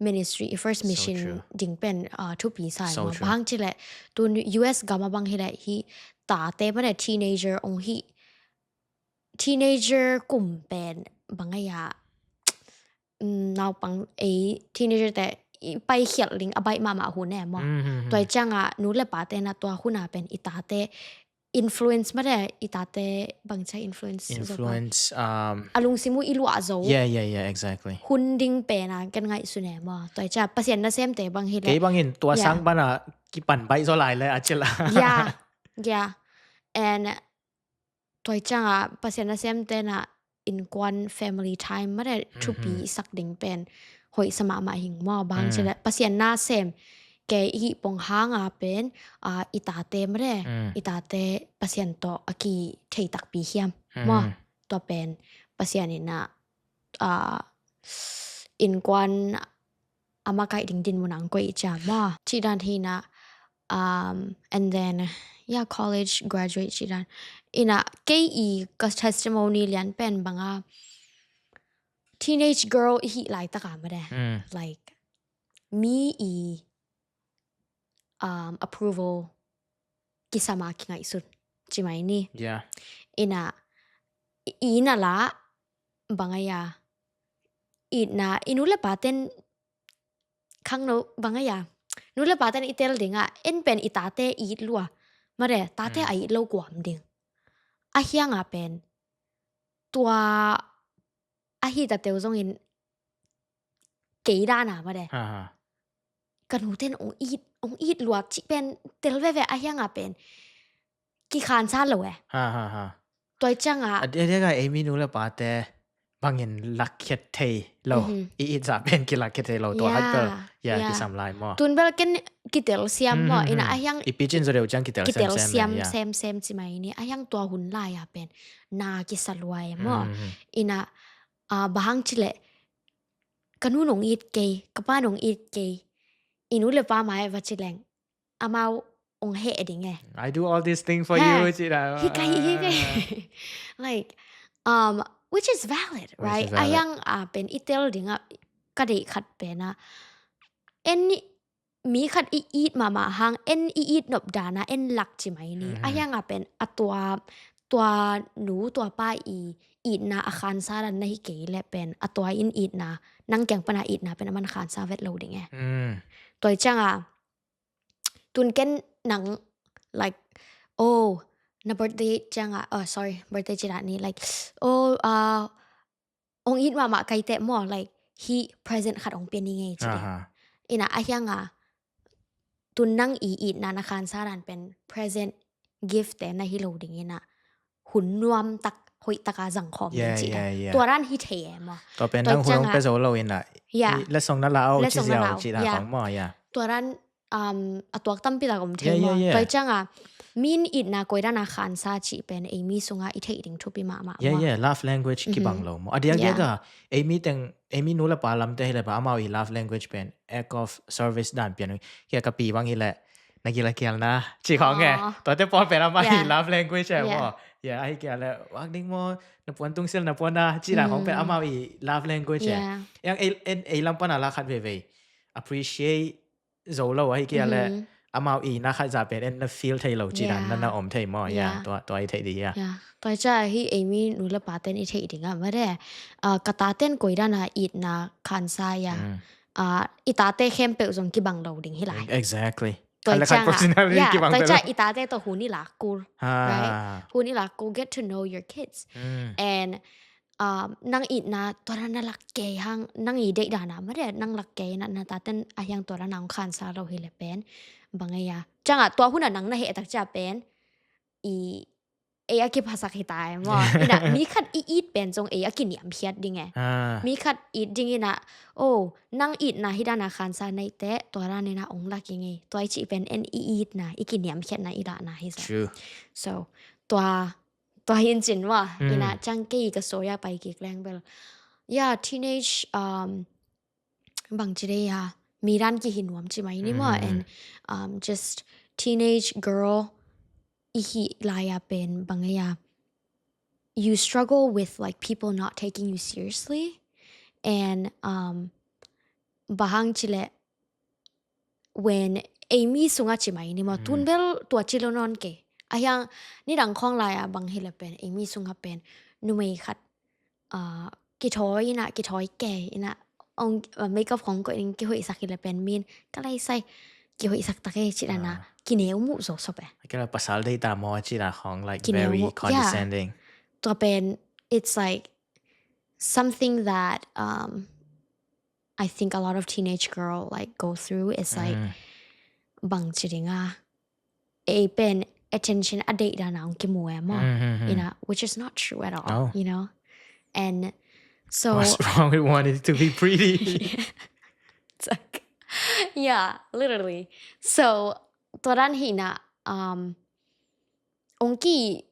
ministry, i first mission ding pen, uh, thupi sa i maw. Bang ci le tun U S gam a bang hi le hi tate mare teenager ong hi, teenager kum pen bang a ya, um, naupang ei teenager te i pai khial ling a baih mahmah hun e maw. Tua i ciang a nu le pa te na tua hun a pen i tate influence mah de, i tate bang cia influence zo kha. Influence, um, A lungsim uh i luah zo. Yeah, yeah, yeah, exactly. Hun ding pen a ken ngaihsun e maw. Tua i cia Pasian nasemte bang hi Kei le. bangin tua Yeah. sang pana kipan baih zaw lai le a cila. Yeah, yeah. And tua i cianga Pasian nasemte na innkuan family time mah de thupi sak ding pen hoih sa mahmah hing maw. Bang ci le Pasian nasem kei i hih pong hanga pen, ah, i tate mah de, Mm. i tate Pasian tawh a kithei takpi hiam maw. Mm. Tua pen Pasian in a, ah, innkuan a makaih ding dinmun ang koih cia maw. Cih dan hi na, um, and then, yeah, college graduate cih dan. Ina, kei i ka testimony lian pen banga teenage girl i hih laitaka mah de. Mm. Like, mi i, um, approval kisama kingaihsun. Ci mai ni. Yeah. Ina, i ina la, bang a ya. Ina, i nu le pa ten khangno, bang a ya. Nu le pa ten i tel dinga, en pen i tate it lua. Mare, tate Mm. a it lo kuam ding. A hianga pen, tua a hi ta teu zongin kei dana mare. Ha, ha. Ka nu ten ong it, ong it luat cih pen tel veve a hianga pen kikhansa lo e. Ha, ha, ha. Tua i cianga A dia dia ka ei mi nu le pa te bangin lakkhiat thei lo. Mhm. I it za pen kilakkhiat thei lo tua Yeah, hat pel. Ya, yeah. Kisam lai maw. Tun bel ken kitel siam maw. Ina a hiang I pichin zo deu ciang kitel kitel sem sem. siam Ya. sem sem ci mai ni. A hiang tua hun lai a pen na kisa luai maw. Mhm. Ina, ah, bahang ci le ka nu nong it kei, ka pa nong it kei. I nu le pa mai va ci leng. Amau ong he ding e. I do all this thing for Ha. You, ci da. Hi kai, hi kai. Ah. Like, um, which is valid, Which right? is A valid. hiang a pen i tel ding a ka dei khat pen a. En ni, mi khat i it mama hang, en i it nop dana, en lak ci mai ni. A Mhm. hiang a pen a tua, tua nu, tua pa i itna a khansa dan na hi kei le pen, a tua in itna, nang kiang pana itna pen a man khansa vet lo ding e. Mm. Tua i cianga, tun ken nang, like, oh, na birthday cianga, oh, sorry, birthday ci dan ni, like, oh, uh, ong it mama kai te maw, like, hi present khat ong pia ni ngei ci. Aha. Ina a hianga, tun nang i itna na khansa dan pen present gift te na hi lo ding ina hun nuam tak, hoih taka zang khawm ding Yeah, ci. Yeah, yeah. Tua dan hi thei e maw. Tua pen Tua nang hun ong cianga pe zo lo ina. Yeah. I lesson na la au, Lesson ci na ziau, la au. Ci da Yeah. kong maw, yeah. Tua dan, um, a tuak tampi tak om thei Yeah, yeah, maw. Yeah. Tua cianga, min itna koi dana khansa ci pen, ei mi sunga i thei ding thupi mama. Yeah, yeah, love language kibang lo maw. A diak diak a, ei mi teng, ei mi nu le pa lam te hi le pa amau i love language pen act of service dan pian. Kia ka pi bang hi le, na gila kial na, ci khong e. Ah. Tua te pawl pen amau i Yeah. love language e Yeah. maw. Yeah, ahi kia le, wak ding maw, na puan tung sil na puan na, ci da khong pen amau i love language e. Yeah. Yang ei, en, ei lam pana la khat veve. Appreciate zo lo ahi kia le, amau i na khat za pen en na feel thei lo ci dan, na na om thei maw, yeah, Yeah. tua, tua i thei di, yeah. Yeah. Tua cia hi ei mi nu le pa ten i thei ding a, mare, ah, ka ta ten koi dana itna khansa ya. Mm. Ah, i tate khempeuh zong kibang lo ding hi lai. Exactly. Tua Khat le khat cianga, personality yeah, kibang tua pe cia lo. I tate tua hun i lak kul, Ah. right? Hun i lak kul, get to know your kids. Mm. And, um, nang itna tua na lak kei hang, nang i deih dana mare, nang lak kei na, na taten a hiang tua na nang khansa lo hi le pen. Bang a ya. Cianga tua hun a nang na he tak cia pen. I, ei a kiphasak hi ta e maw. Ina, mi khat i it pen zong ei a kiniam hiat ding e. Ah. Mi khat it ding ina, oh, nang itna hi dana khansa nei te, tua dan ina ong lak i ngei. Tua i ci pen en i itna, i kiniam hiatna i lana hi sa. True. So, tua, tua hin cin wa, Mm. ina ciang kei ka soya pai kik leng bel. Yeah, teenage, um, bang ci dei ya, mi dan ki hi nuam ci mai ni maw, Mm. and, um, just teenage girl, i hi lai a pen bang a ya, you struggle with, like, people not taking you seriously, and, um, bahang ci le, when ei mi sunga ci mai ni maw, tun bel tua ci lo non ke. A hiang ni dang khong lai a bang hi le pen, ei mi sunga pen, numei khat, ah, kithawi ina, kithawi ke ina, ong, ah, makeup khong ko in kihoih sak hi le pen min, ka lai sai, kihoih sak tak e ci dana. Ah. kineu muh zo sop e. Kila pasal dei ta maw ci dan khong, like, Kineu very muh, yeah. Condescending. Tua pen, it's like something that um, I think a lot of teenage girl like go through is like Mm. bang ci ding a, ei pen attention a deih dan a ong kimu e maw. Mm, mm, mm. Ina, which is not true at all, Oh. you know? And so What's wrong with wanting to be pretty? It's like, yeah, literally. So tua dan hi na, um, ong ki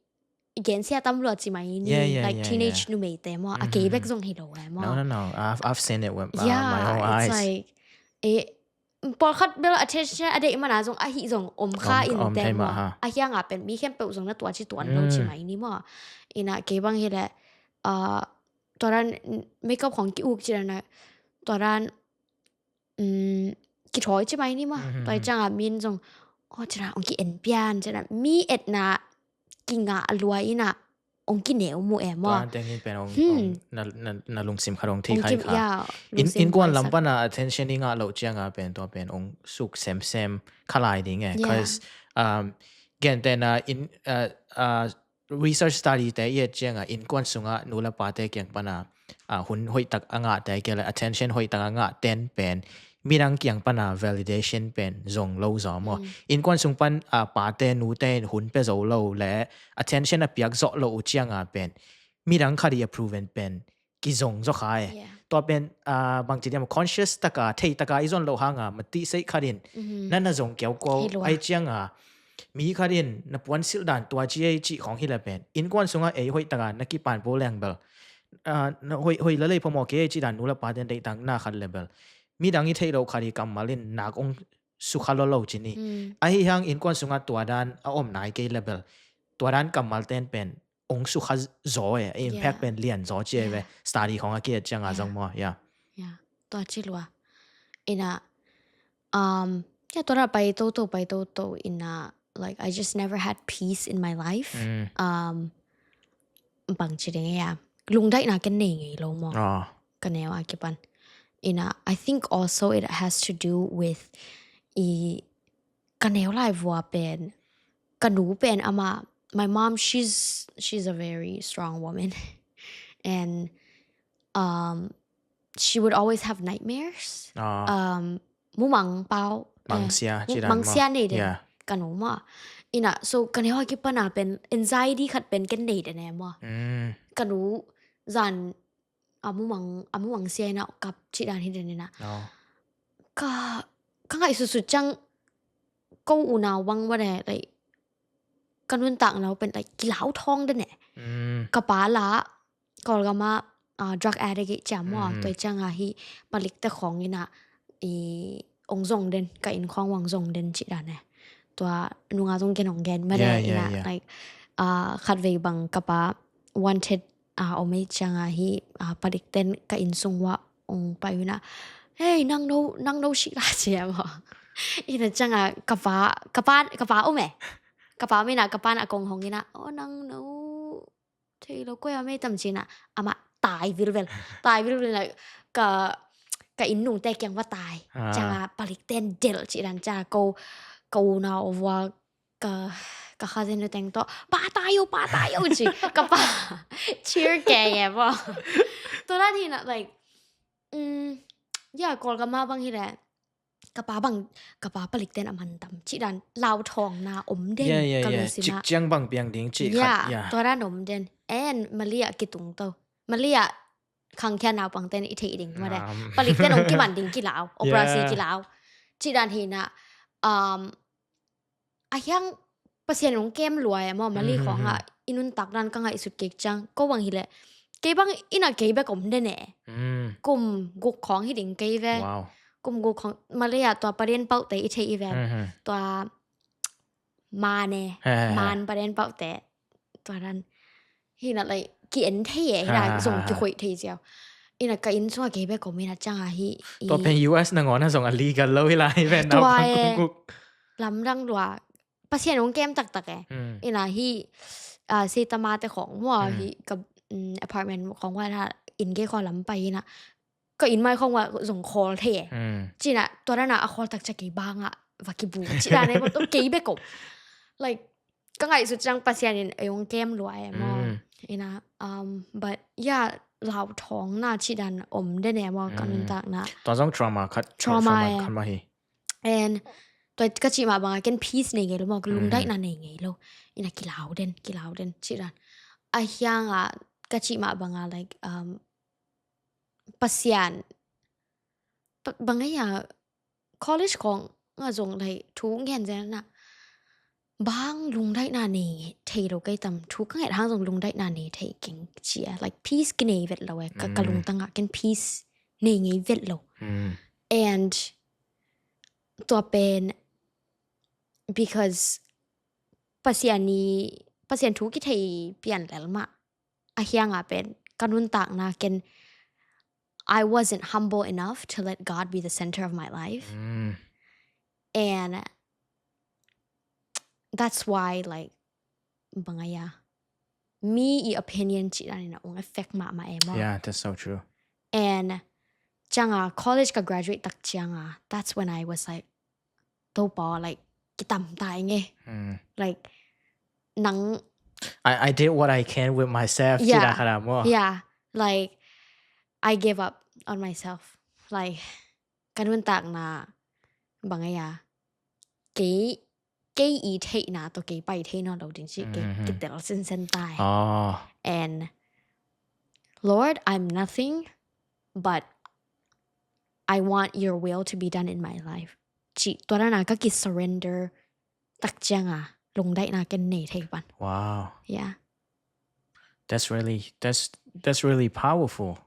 gensia tam lua ci mai ni, Yeah, yeah, like yeah, teenage yeah. Numei te maw, a Mhm, kei bek mhm. Zong hi lo e maw. No, no, no. I've, I've seen it with uh, Yeah, my own it's eyes. Like, eh, pawlkhat bel attention a deih man a zong, a hi zong om kha Om, in om te thei maw. mah, ha. A hiang a pen mi khempeuh zong na tua ci tuan lo ci Mm. mai ni maw. Ina kei bang hi le, uh, tua dan makeup khong ki uk ci dan a, tua dan, um, ki thoi ci mai ni maw. Mhm, Tua mhm. ciang a min zong, oh, ci dan ong ki en pian, ci dan mi etna ki ngah lua ina ong ki neu muh e maw. Tua teng in pen ong, Hmm. ong na, na, na lungsim khat ong thei Ong khai ki, kha. yeah, In, lungsim in kuan pai lam sak. Pan a attention i ngah lo ciang a pen tua pen ong suk semsem kha lai ding e. Yeah. Cause um, gen te na in uh, uh, research study te i et ciang a in kuan sung a nu le pa te kiang pan a uh, hun hoih tak a ngah te kia le attention hoih tak a ngah ten pen midang kiang pan a validation pen zong lo zaw maw. Mm. In kuan sung pan uh, pa te nu te in hun pe zo lo le attention a piak zawh lo uh ciang a pen midang khat i approve en pen ki zong zaw kha e. Yeah. Tua pen uh, bang ci diam conscious taka, thei taka i zon lo hang a, mati sei khat in Mhm. na na zong kiau kuau Hi lua. Ai ciang a, mi khat in na puan silh dan tua ci ei ci khong hi le pen in kuan sung a ei hoih taka na kipan po leng bel uh, na hoih, hoih la lei phamawh kei ei ci dan nu le pa ten deih tang na khat le bel midang i thei lo khat i kammal in nak ong sukha lo lo ci ni. Mm. Ahi hang in kuan sung a tua dan a om nai kei le bel tua dan kammal ten pen ong sukha zaw e, impact Yeah. pen lian zaw ci e ve. Yeah. Study khong a ki et ciang a Yeah. zong maw, yeah. Yeah. Tua ci lua. Ina, um, yeah, tua ra pai to to, pai to to ina, like, I just never had peace in my life. Mm. Um, bang ci ding ya. Lungdaih na ken nei ngei lo maw. Oh. Ka neu a kipan. Ina, I think also it has to do with i ka neu lai vua pen, ka nu pen ama, my mom, she's, she's a very strong woman. And um, she would always have nightmares. Oh. Um, mumang pau. Mang eh, sia, mu- ci dan mang maw. Sia nei den. Yeah. Ka nu maw. Ina, so ka neu a kipan a pen, anxiety khat pen ken nei den e maw. Mm. Ka nu zan a mumang, a mumang sia ina kap ci dan hi den ina. Oh. Ka, ka ngaihsutsut ciang ko unau bang wane, like, ka nuntak nau pen, like, kilau thawng den e. Mm. Ka pa la, Kawlgam a, ah, drug addict i ciam maw, Mhm. tua ciang a hi palik te khong ina, i ong zong den, ka inn khong ong zong den ci dan e. Tua nunga zong ken ong gen made Yeah, yeah, ina, yeah. like, ah, khat vei bang ka pa wanted, ah, om i ciang a hi, ah, palik ten ka inn sung ua ong pai ina. Hey, nang no, nang no si la ci a maw. Ina ciang a ka pa, ka pa, ka pa om e. Ka pa om ina, ka pa na kong hong ina. Oh, nang no. Thei lo koi a mei tam ci ina. Ama tai vilvel. Tai vilvel na ka, ka inn nung te kiang va tai. Ah. Ciang a palik ten del ci dan ciang a ko, ko na o vua ka, ka kha zen teng to. Pa tai o, pa tai o ci. Ka pa. Cheer ke ye bo. Tua dan hi na, like, mm, yeah, Kawlgam a bang hi le. Ka pa bang, ka pa palik ten a man tam. Ci dan lau thawng na om den. Yeah, yeah, Ka yeah. lungsim Cik a. ciang bang piang ding ci Yeah, khat. Yeah. Tua dan om den. En Malia kitung to. Malia khang kia naupang ten i thei ding made. Um. Palik ten ong kiman ding kilau. Operasi Yeah. Kilau. Ci dan hi na, um, a hiang Pasian ong kem lua e maw, Mali Mhm, khong a mhm. i nuntak dan ka ngaihsut kek ciang. Ko bang hi le. Kei bang ina kei bek om den e. Mm. Kum guk khong hi ding kei ve. Wow. Kum guk khong Malia tua parian pau te i thei i ve. Mhm. Tua man e. He, he, he. Man parian pau te. Tua dan. Hi na, like, ki en thei e. Hi Ha, na ha, zong ha, ki ha. hoih thei ziau. Ina ka inn sung a kei bek om ina ciang a hi. Tua pen U S na ngawna zong a legal lo hi lai ven. Tua Naupang e. kung kuk. Lamdang lua. Pasian ong kem taktak e. Mm. Ina hi, ah, Seitama te khong mua Mm. hi ka, mm, apartment khong wa na in gei kho lam pai ina. Ka in mai khong wa zong khol thei e. Mm. Ci na tua dan a a khol tak ciang kei bang a va kibu cih dan e maw, tawh kei bek om. Like, ka ngaihsut ciang Pasian in ei hong kem lua e maw. Mm. Ina, um, but yeah, lau thawng na cih dan om den e maw, ka nuntakna. Tua zong trauma khat, trauma trauma e. Khat mah hi. And tua ka cih mah banga ken peace nei ngei lo maw, ka lungdaihna nei ngei lo. Ina kilau den, kilau den, cih dan. A hianga ka cih mah banga, like, um, Pasian, pa-, bang a ia, college khong a zong, like, thu ngen zen na. Bang lungdaihna nei thei lo kei tam, thu ka nget hang zong lungdaihna nei thei keng cia. Like, peace kinei vet lo e, ka, ka lungtang ah ken peace nei ngei vet lo. Mm. And tua pen, because Pasian i, Pasian thu kithei pian lel mah. A hianga pen, ka nuntakna ken, I wasn't humble enough to let God be the center of my life. Mm. And that's why, like, bang a ia, mi i opinion cih dan ina ong affect mahmah e maw. Yeah, that's so true. And cianga college ka graduate tak cianga, that's when I was like, Topa, like, kitam ta ing e. Mm. Like, nang I, I did what I can with myself. Yeah. Cih dan khat a maw. Yeah. Like, I gave up on myself. Like, ka nuntakna bang a ia, kei, kei i theihna tawh kei pai thei nawn lo ding cih, kei, mm-hmm, kitel sinsen ta e. Oh. And Lord, I'm nothing, but I want your will to be done in my life. Cih, tua dan a ka ki surrender tak cianga lungdaihna ken nei thei pan. Wow. Yeah. That's really, that's, that's really powerful.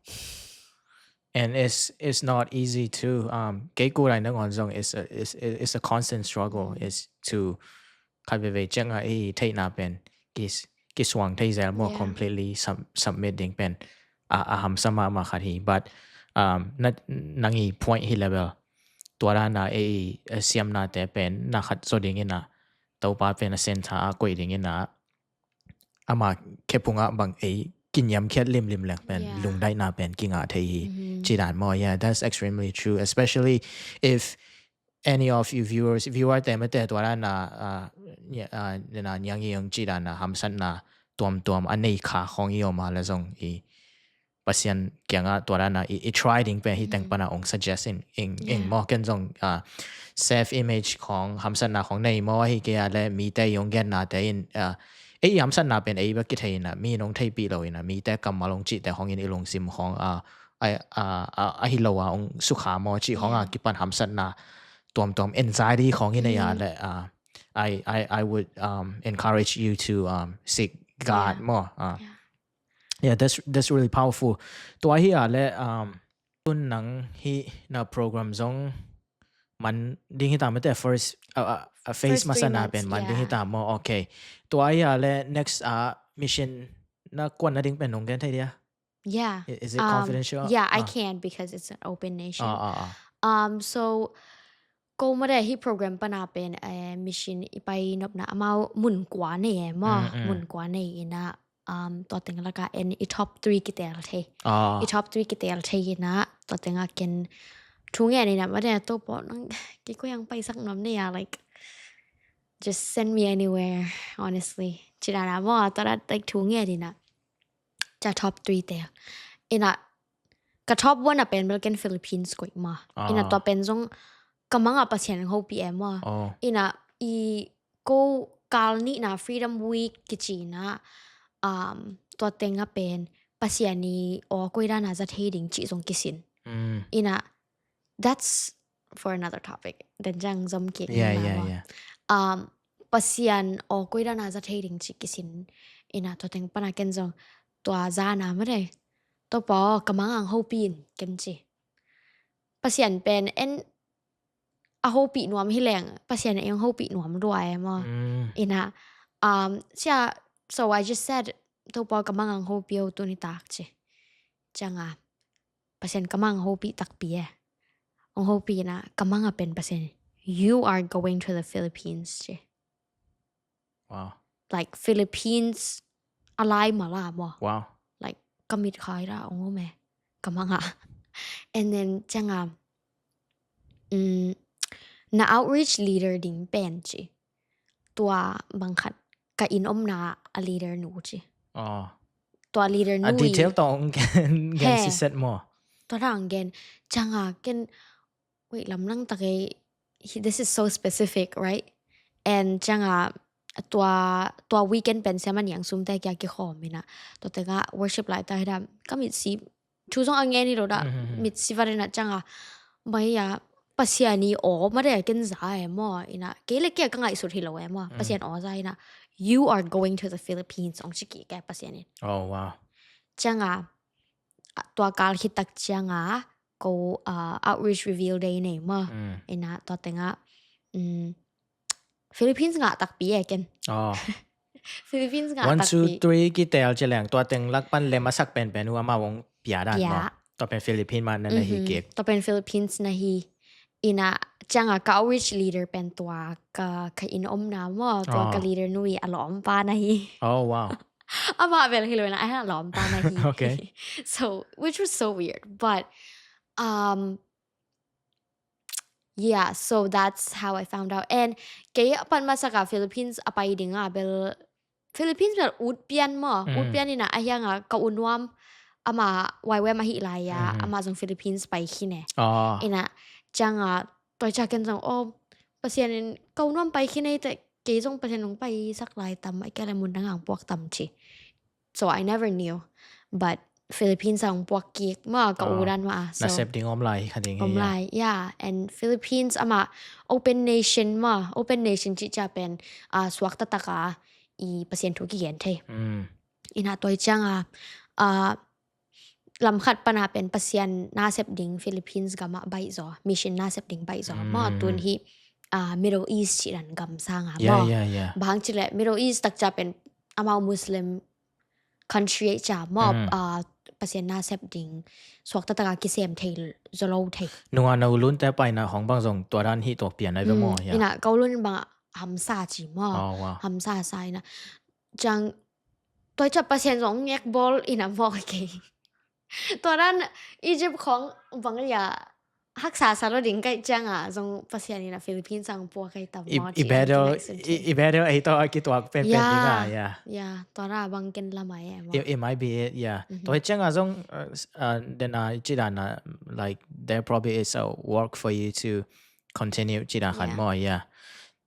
And it's, it's not easy to, um, kei ku lai nangawn zong is a, is, is a constant struggle, mm, is to khat veivei cianga i theihna pen kis-, kisuang thei zel maw, yeah, completely sub-, submit ding pen a, a hamsa mahmah khat hi. But, um, na, nang i point hi level tua dan a ei, eh, siamnate pen na khat zaw ding ina, Topa pen a center a koih ding ina, ama khephung ah bang ei kiniamkhiat limlim leng pen, yeah, lungdaihna pen kingah thei hi. Mm-hmm. Cih dan maw. Yeah, that's extremely true, especially if any of you viewers, viewer te mate tua dan a, ah, nia-, ah, nena niang i ong cih dan a hamsatna tuamtuam a nei kha khong i om a le zong i Pasian kianga tua dan a i, i try ding pen hi teng, mm, pan a ong suggest in, in, in, yeah, maw, ken zong, ah, self image khong hamsatna khong nei maw, hi kei a le mite i ong genna te in, ah, ei hamsatna pen ei bek kithei ina, mi in ong theipih lo ina, mite kammal ong cihte khong in i lungsim khong, ah, a, a, a, a hi lo a ong sukha maw cih khong a, yeah, kipan hamsatna tuamtuam, anxiety khong hi nei a, mm, le, ah, I, I, I would, um, encourage you to, um, seek God, yeah, more. Ah. Yeah. Yeah, that's, that's really powerful. Tua hi a le, um, tun nang hi na program zong man ding hi ta mate, first, uh, uh, uh, phase, first three months, masana pen man ding hi, yeah, ta maw. Okay. Tua hi a le next, uh, mission na kuan na ding pen nong gen thei dia? Yeah. I-, is it, um, confidential? Yeah, I, ah, can because it's an open nation. Ah, ah, ah. Um, so, ko mate hi program pana pen, eh, mission i pai nopna amau mun kua nei e maw. Mm, mm. Mun kua nei ina, um, tua teng laka en i top three kitel thei. Ah. I top three kitel thei ina, tua tenga ken thu ngen ina mate, Topa nang kei ko yang pai sak nuam nei a, like, just send me anywhere, honestly. Cih dan a maw, tua dan, like, thu ngen ina. Cia top three te. Ina, ka top one a pen bel ken Philippines koih maw. Ah. Ina tua pen zong ka manga Pasian hopih e maw. Oh. Ina i ko kal nihna Freedom Week kici ina, um, tua tenga pen Pasian i aw koi dan a za thei ding cih zong kisin. Mm. Ina, that's for another topic. Den ciang zom kik, yeah, ni ma, yeah, maw. Yeah. Um, Pasian aw koi dan a za thei ding cih kisin. Ina tua teng pana ken zong tua zana mate, Topa aw, ka manga hong hopih in, ken ci. Pasian pen en a hopih nuam hi leng, Pasian ei hong hopih nuam lua e maw. Mm. Ina, um, cia, so I just said, Topa aw, ka manga hong hopih o tuni tak ci. Cianga Pasian ka manga hong hopih takpi e. Hong hopih ina, ka manga pen Pasian, you are going to the Philippines ci. Wow. Like, Philippines a lai mala maw. Wow. Like, ka mit khai ra ong ome. Ka manga. And then, cianga, mm, na outreach leader ding pen ci. Tua bang khat ka inn omna a leader nu ci. Oh. Tua leader nu A detail tawh hong gen, gen He. Siset maw. Tua dang gen cianga ken wait lamlang tak ei, this is so specific, right? And cianga tua tua weekend pen siama niang sumte kia kikhawm ina. Tua tenga worship lai ta hidam ka mitsi thu zong a ngen hi lo da mitsi varina cianga mai ya Pasian i aw ma de ken za e maw ina kei le kia ka ngaihsut hi lo e maw Pasian aw za ina you are going to the Philippines ong ciki ke Pasian in. Oh wow. Cianga tua kal khitak cianga ko uh, outreach reveal day nei maw. Ina tua tenga um, Philippines ngah takpi e ken. Oh. Philippines ngah One, two, takpi. Three kitel ci leng tua teng lak pan lem a sak penpen uh amau ong pia dan Pia. Maw. Tua pen Philippines mah na na hi kik. Tua pen Philippines na hi. Ina cianga ka outreach leader pen tua ka, ka inn omna maw tua ka Oh. Leader nu i a lawmpa na hi. Oh wow. Amah bel hi lo ina a lawmpa na hi. Okay. So which was so weird, but um yeah, so that's how I found out. And kei a pan masaka Philippines a pai dinga bel Philippines bel ut pian maw ut pian ina a hianga ka u nuam ama Y W M a hi lai a ama zong Philippines pai hi ne. Oh. Ina cianga toi ca ken zong oh Pasian in ka u nuam pai hi nei te kei zong Pasian nong pai sak lai tam a kia le mun dang ang puak tam ci. So I never knew, but Philippines ang puak kik ma ka u dan ma. So Nasep ding om lai kha ding. Om lai, yeah. And Philippines ama open nation ma, open nation ci ca pen uh, suak tataka i Pasian thu kigen thei. Mm. Ina toi cianga uh, lam khat pana pen Pasian nasep ding Philippines gama baih zaw, mission nasep ding baih zaw. Ma tun hi uh, Middle East ci dan gam sanga Yeah, ma. Yeah, yeah. Bang ci le Middle East tak ca pen amau Muslim country ei ca ma Mm. uh, Pasian nasep ding suak tataka kisem thei zolo thei. Nunga na u lun te paina hong bang zong tua dan hi tuak pian ai ve maw. Yeah. Ina ka u lun bang hamsa ci ma. Oh wow. Hamsa sa ina. Ciang toi ca Pasian zong ngek bol ina maw kei. Tua dan Egypt khong bang ya haksa sa lo ding kai cianga zong Pasian ina Philippines ang puak kai tam I, maw i better i, i better ei to a kituak pen pen dinga. Yeah. Yeah, tua ra bang ken lamai e maw. It, it might be it, yeah. Toi cianga zong uh, s- uh, then uh, ci dan uh, like there probably is a work for you to continue ci dan khan Yeah. Maw, yeah.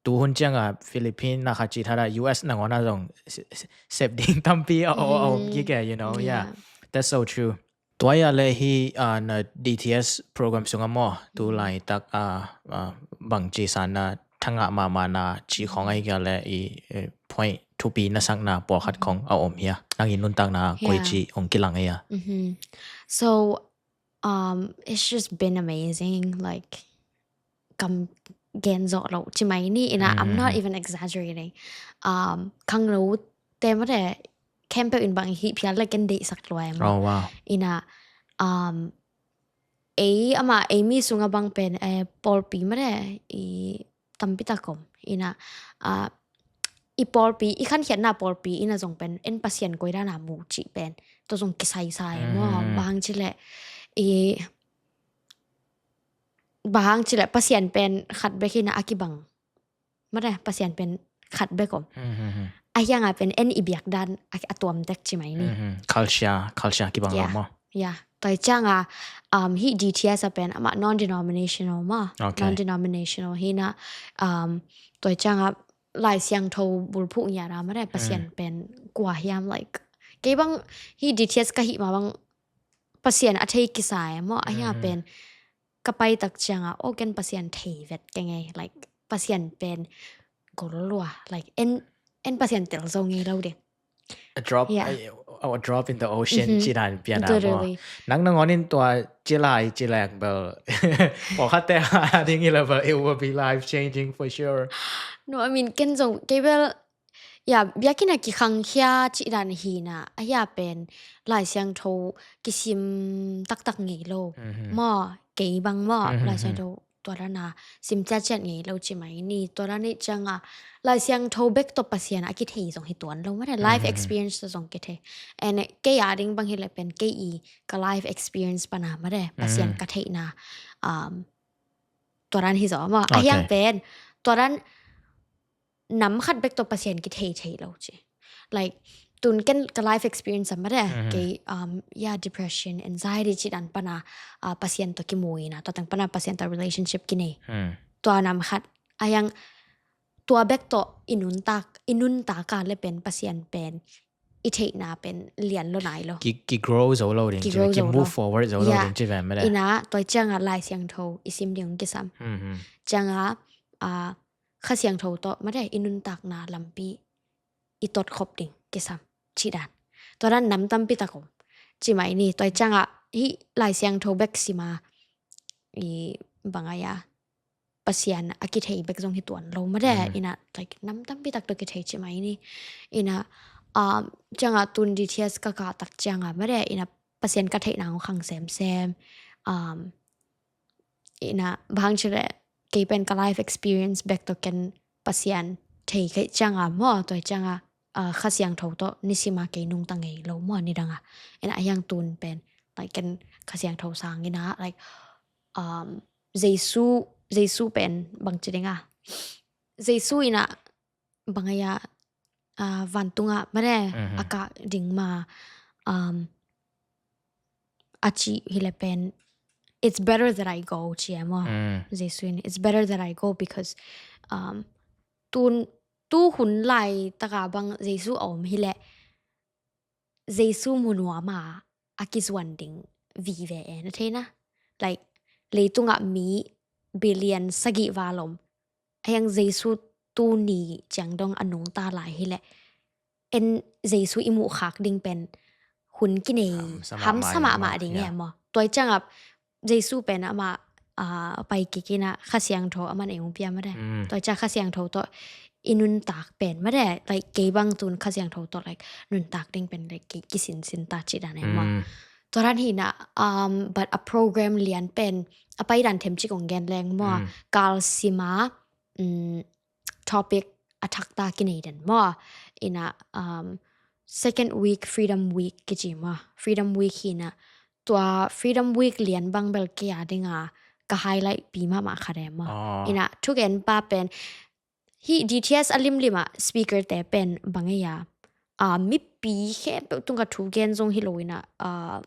Tu hun cianga Philippines na kha ci thada U S na ngona zong s- s- sep ding tampi a a- a om kik e, you know, yeah. That's so true. Tua ya le hi uh, na D T S program sunga maw tu lai tak uh, uh, bang ci san na thanga mama na ci khong ai kia le i eh, point thupi na sak na pawlkhat khong a om hia. Nang i nuntak na koi Yeah. Ci hong kilang ai a. Mhm. So um it's just been amazing, like kam gen zo lo ci mai ni ina. I'm not even exaggerating. Um khang lo te ma de camp in bang hi phial le ken dei sak lo em. Oh wow. Ina um ei ama ei mi sunga bang pen eh, pawlpi ma de i tampi takom ina uh, i pawlpi i khan khiatna pawlpi ina zong pen en Pasian koi dana mu ci pen to zong kisai sai mo. Bang ci le i bang ci le Pasian pen khat bek ina a kibang ma de Pasian pen khat bek om. Mhm. A hianga pen en i biak dan a, a tuam tek ci mai ni. Mhm. Culture, culture kibang lo Yeah. Maw. Yeah. Toi cianga um, hi D T S a pen ama non-denominational ma. Okay. Non-denominational hina um, toi cianga Lai Siangtho bulphuh ngiara ma de Pasian pen kua hiam, like kei bang hi D T S ka hi ma bang Pasian a thei kisai mo. A hia pen ka pai tak cianga o ken Pasian thei vet ke ngei, like Pasian pen gol lua, like en en Pasian tel zo ngei lo ding. A drop, Yeah. a, a drop in the ocean ci dan pian a maw. Literally. Nang nangonin tua ci lai ci lek bel pawlkhatte a ding i le bel it will be life changing for sure. No, I mean ken zong kei bel ya biakina kikhang hia ci dan hina a hia pen Lai Siangtho kisim taktak ngei lo. Maw kei bang maw Lai Siangtho tua dana sim ciaciat ngei lo ci mai ni. Tua dana cianga Lai Siangtho bek to Pasian a kithei zong hi tuan lo ma de, life experience to zong kithei. And kei a ding bang hi le pen kei i ka life experience pana ma de Pasian ka theihna um, Tua dan hi zaw maw. A hiang pen tua dan nam khat bek tawh Pasian kithei thei lo ci. Like, tun ken ka life experience ah mate, kei, um, ya, depression, anxiety cih dan pana, ah, Pasian tawh kimu ina, tua teng pana Pasian tawh relationship kinei. Tua nam khat, a hiang tua bek tawh i nuntak, i nuntak a le pen Pasian pen i theihna pen lian lo nai lo. Ki, ki grow zo lo ding, ki grow zo lo, ki move forward zo lo ding ci ve mate. Ina, tua cianga Lai Siangtho i sim ding kisam. Cianga, ah, Kha Siangtho tawh mate i nuntakna lampi i tot khop ding kisam cih dan. Tua dan nam tampi tak om. Ci mai ni, tua cianga hih Lai Siangtho bek sima i bang a ya Pasian a kithei bek zong hi tuan lo mate. Ina, like, nam tampi tak tawh kithei ci mai ni. Ina, um, cianga tun D T S ka kah tak cianga mate. Ina, Pasian ka theihna hong khang semsem. Um, ina, bang ci le, kei pen ka life experience bek tawh ken Pasian thei kei cianga maw, tua cianga, ah, Kha Siangtho tawh nisima kei nungta ngei lo maw, nidanga. Ina, a hiang tun pen, like, ken Kha Siangtho sang ina, like, um, Jesu, Jesu pen bang ci dinga. Jesu ina bang a ya, ah, vantunga mate a kah ding ma, um, a ci hi le pen, "It's better that I go," ci e maw. Jesu in, "It's better that I go because, um, tun, tu hun laitaka bang Jesu a om hi le, Jesu mu nuam a a kizuan ding vive e na theina." Like, leitungah mi billion sagih val om. A hiang Jesu tuni ciang dong a nungta lai hi le, en Jesu i muh khak ding pen hun kinei hamsa mahmah ding e maw. Tua ciangah Jesu pen amah, ah, pai kik ina Kha Siangtho aman ei hong pia mate. Tua ciang Kha Siangtho tawh i nuntak pen mate, like, kei bang tun Kha Siangtho tawh, like, nuntak ding pen, like, kei kisinsin ta cih dan e maw. Tua dan hi ina, um, but a program lian pen a pai dan them cik hong gen leng maw. Kal sima, um, topic a thakta kinei den maw. Ina, um, second week Freedom Week kici maw. Freedom Week hi ina, tua Freedom Week lian bang bel kei a dinga ka highlight pi mahmah khat e maw. Ina, thugenpa pen, hih D T S a limlim ah speaker te pen bang e ya, ah, mipi khempeuh tungah thugen zong hi lo ina, ah,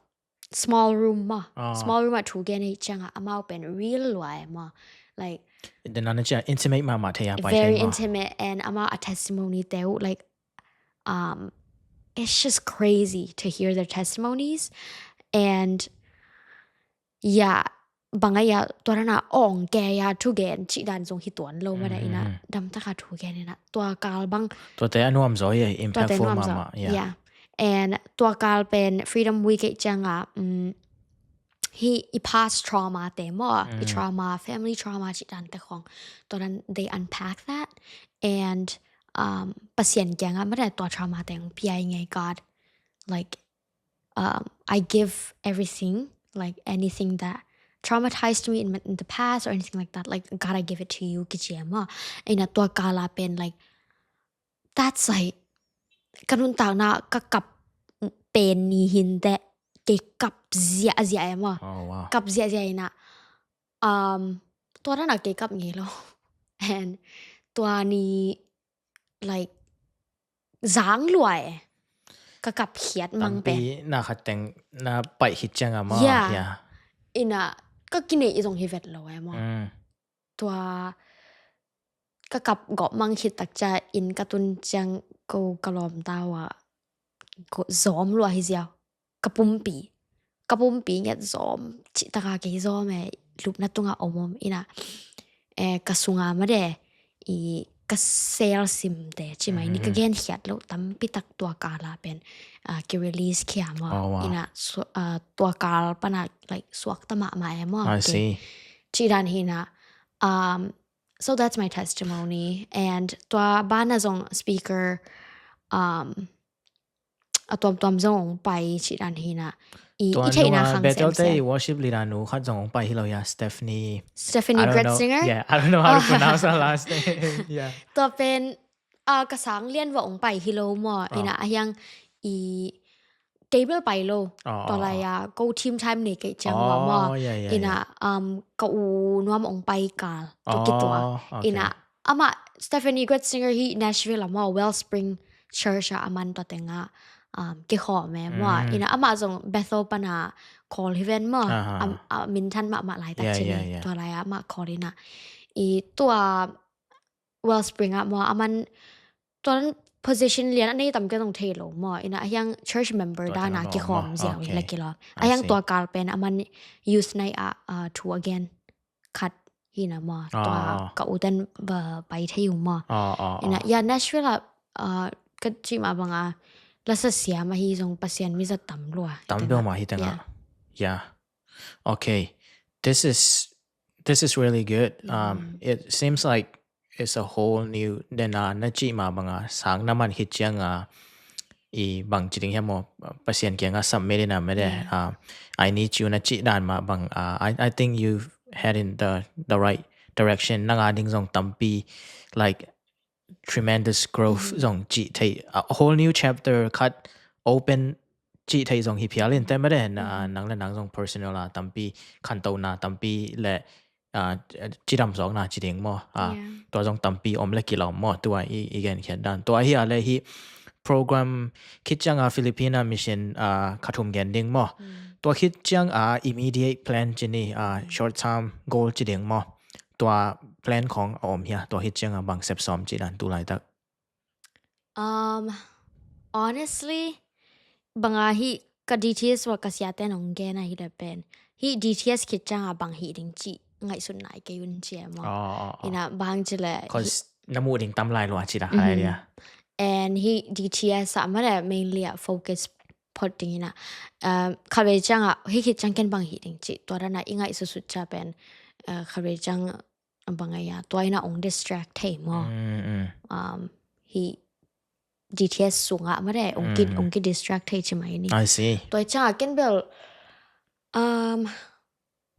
small room maw. Small room ah thugen hi ciangah amau pen real lua e maw. Like, intimate mahmah thei a pai thei maw. Very intimate, and amau a testimony te uh, like, um, it's just crazy to hear their testimonies. And yeah, bang a ya, tua dana ong ke ya thugen cih dan zong hi tuan lo mada ina, damtaka thugen ina, tua kal bang. Tuate a nuam zaw hi, impactful mahmah. Yeah. And tua kal pen Freedom Week ei cianga, um, hi i past trauma te maw, i trauma, family trauma cih dan te khong. Tua dan they unpack that. And, um, Pasian kianga mada tua trauma te hong pia i ngei, God. Like, um, I give everything, like, anything that traumatized me in, in the past or anything like that, like, God, I give it to you, kici e maw. Ina tua kala pen, like, that's like, ka nuntakna ka kap pen ni hinte, kei kap ziahziah e maw. Kap ziahziah ina, um, tua dana kei kap ngei lo. And tua ni, like, zang lua e. Ka kap khiat mang pen. Tampi na khat teng na paih khit cianga maw. Yeah. Ina ka kinei i zong hi vet lo e maw. Tua ka kap gawp mang khit tak cia inn ka tun ciang ko ka lawmta ua zawm lua hi ziau. Ka pumpi, ka pumpi nget zawm, cihtaka kei zawm e, lupna tunga om om ina, e, ka sunga made i ka sel simte ci mai ni, ka genkhiat loh tampi tak tua kala pen, a, ki release khia maw. Ina tua kal pana, like, suakta mahmah e maw. Ci dan hi ina, um, so that's my testimony. And tua bana zong speaker, um, a tuamtuam zong hong pai ci dan hi ina. I theihna khang semsem. Worship leader nu khat zong hong pai hi lo ya, Stephanie. Stephanie Gretzinger? Yeah, I don't know how to pronounce her last name. Yeah. Tua pen, a, ka sang lian vua hong pai hi lo maw. Ina a hiang i kei bel pai lo. Tua lai-a ko team time nei kei ciang ua maw. Ina, um, ka u nuam ong pai kal. Ka kituak. Ina, amah Stephanie Gretzinger hi Nashville a maw, Wellspring Church a aman tua tengah, um, kikhawm e maw. Ina amah zong Bethel pana call hi ven maw. A minthan mahmah laitak cin hi. Tua lai-a amah call ina. I tua Wellspring ah maw, aman tua position lian a nei tam kei zong thei lo maw. Ina a hiang church member dana kikhawm ziau hi la kilawm. A hiang tua kal pen aman youth night ah, uh, thu a gen khat hi na maw. Tua ka u ten va pai thei uh maw. Ina, ya, Nashville ah, uh, ka cih mah banga lasa siam ahi zong Pasian mi zat tam lua. Tam bel mah hi tengah. Ya. Okay. This is, this is really good. Um, it seems like it's a whole new, then, uh, na cih mah banga sang na man khit cianga i bang ci ding hiam maw, Pasian kianga submit ina mede. Uh, I need you na cih dan mah bang, uh, I, I think you head in the, the right direction. Nanga ding zong tampi, like, tremendous growth zong cih thei, a whole new chapter khat open cih thei zong hi phial in te mede. Nang le nang zong personal a tampi khantona tampi le, ah, cidam zawkna ci ding maw. Ah, tua zong tampi om le kilawm maw. Tua i, i gen khiat dan. Tua hi a le hi program khit cianga Filipina mission, ah, kha thum gen ding maw. Tua khit cianga immediate plan ci ni, ah, short term goal ci ding maw. Tua plan khong a om hia, tua khit cianga bang sep sawm ci dan tu laitak. Um, honestly, banga hi ka D T S ua ka siate nong gen ahi le pen. Hi D T S khit cianga bang hi ding ci ngaihsun nai kei un ci e maw. Ina bang ci le. Cause na mu ding tam lai lua ci da hai dia. And hi D T S a mare mainly a focus phot ding ina. Um, kha ve cianga hi khit ciang ken bang hi ding ci. Tua dana i ngaihsut sut cia pen, uh, kha ve ciang bang a ia, tua ina ong distract thei maw. Um, hi D T S sunga mare ong ki, ong ki distract thei ci mai ni. I see. Tua cianga ken bel, um,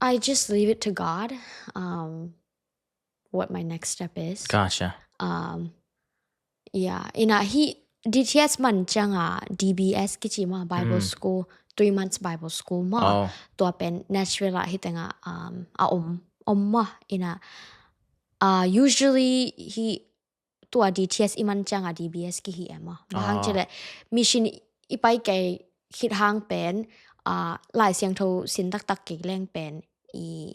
I just leave it to God, um, what my next step is. Gotcha. Um, yeah, ina hi D T S man cianga D B S kici maw, Bible school, three months Bible school maw. Tua pen Nashville ah hi tenga, um, a om, om maw. Ina, uh, usually hi tua D T S i man cianga D B S kihi e maw. Bang hang ci le mission i pai kei khit hang pen, uh, Lai Siangtho sin taktak kei leng pen i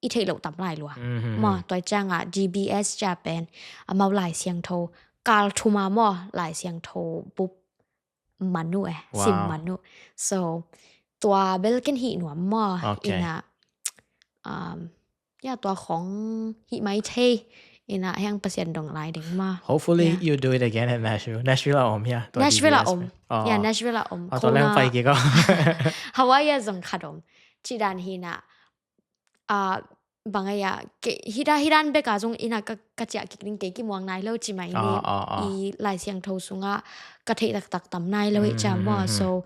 i theih loh tam lai lua. Maw, tua cianga D B S cia pen amau Lai Siangtho kal thuma maw, Lai Siangtho bup man uh e, sim man uh. So tua bel ken hih nuam maw. Ina, um, ya, tua khong hih mai thei. Ina hiang Pasian dong lai ding maw. Hopefully you do it again at Nashville. Nashville a om hia. Nashville a om. Ya, Nashville a om. Tua leng pai kik a. Hawaii a zong khat om. Ci dan hi na, uh, bang a ia, hih dan, hih dan beka zong ina ka, ka ciah kik ding kei kimuang nai lo ci mai ni. I Lai Siangtho sunga ka theih taktak tam nai lo i cia maw. So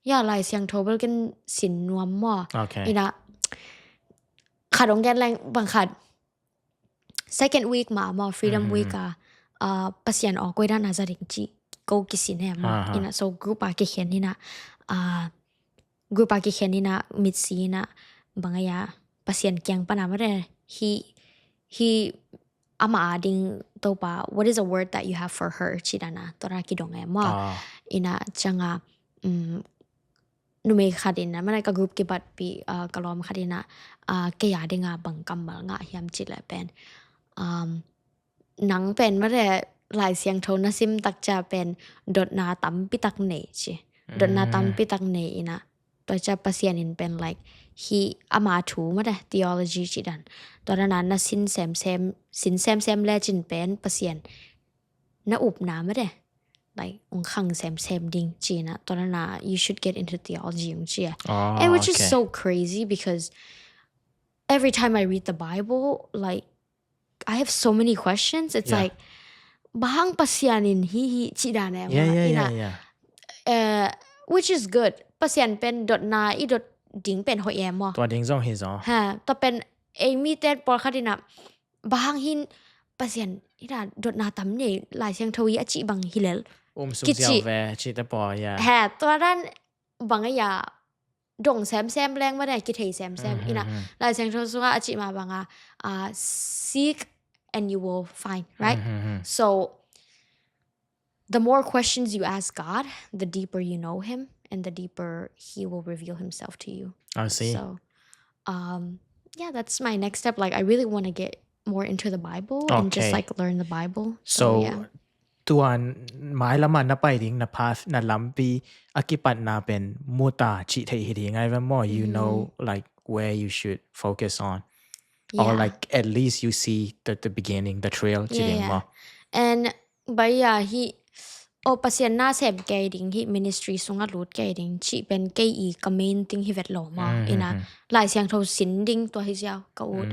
ya, Lai Siangtho bel ken sin nuam maw. Ina khat ong gen leng bang khat second week mah maw, Freedom Week a, uh, Pasian aw koi dan a za ding ci ko kisin he maw. Ina so group a kikhen ina, uh, group a kikhen ina mitsi ina bang a ia Pasian kiang pana mare hi, hi ama a ding Topa, what is a word that you have for her ci dana tua ra kidong e maw. Ina cianga, um, numei khat ina, mana ka group kibatpi, uh, ka lawm khat ina, uh, kei a dinga bang kammal ngah hiam ci le pen, um, nang pen mare Lai Siangtho na sim tak cia pen dotna tampi tak nei ci. Dotna tampi tak nei ina. Tua cia Pasian in pen, like, hi ama thu mare theology ci dan. Tua dana na sin semsem, sin semsem le cin pen Pasian na upna mare, like, ong khang semsem ding ci na. Tua dana you should get into theology ong ci a. And which is so crazy because every time I read the Bible, like, I have so many questions. It's like, bang hang Pasian in hi hi ci dan e maw. Ina, uh, which is good. Pasian pen dotna i dot ding pen hoih e maw. Tua ding zong hi zong. Ha, tua pen ei mi ten pawlkhat ina bang hang hin Pasian ina dotna tam nei Lai Siangtho i a ci bang hi lel. Um sung kici ziau ve ci te paw, ya. Ha, tua dan bang a ya dong semsem leng mah dai kithei semsem. Ina, Lai Siangtho sungah a cih mah bangah, uh, seek and you will find, right? So the more questions you ask God, the deeper you know him and the deeper he will reveal himself to you. I see. So, um, yeah, that's my next step. Like, I really want to get more into the Bible and just Okay. like learn the Bible. So, Yeah. tuan mai lama na pai ding na path na lampi a kipatna pen muta cih thei hi ding ai ve maw. You know like where you should focus on. Or Yeah. Like at least you see the, the beginning, the trail ci Yeah, ding yeah. Maw. And baya hi, oh, Pasian na sem kei ding hi, ministry sungah lut kei ding cih pen kei i ka main thing hi vet lo maw. Ina, Lai Siangtho sin ding tua hi ziau ka ut.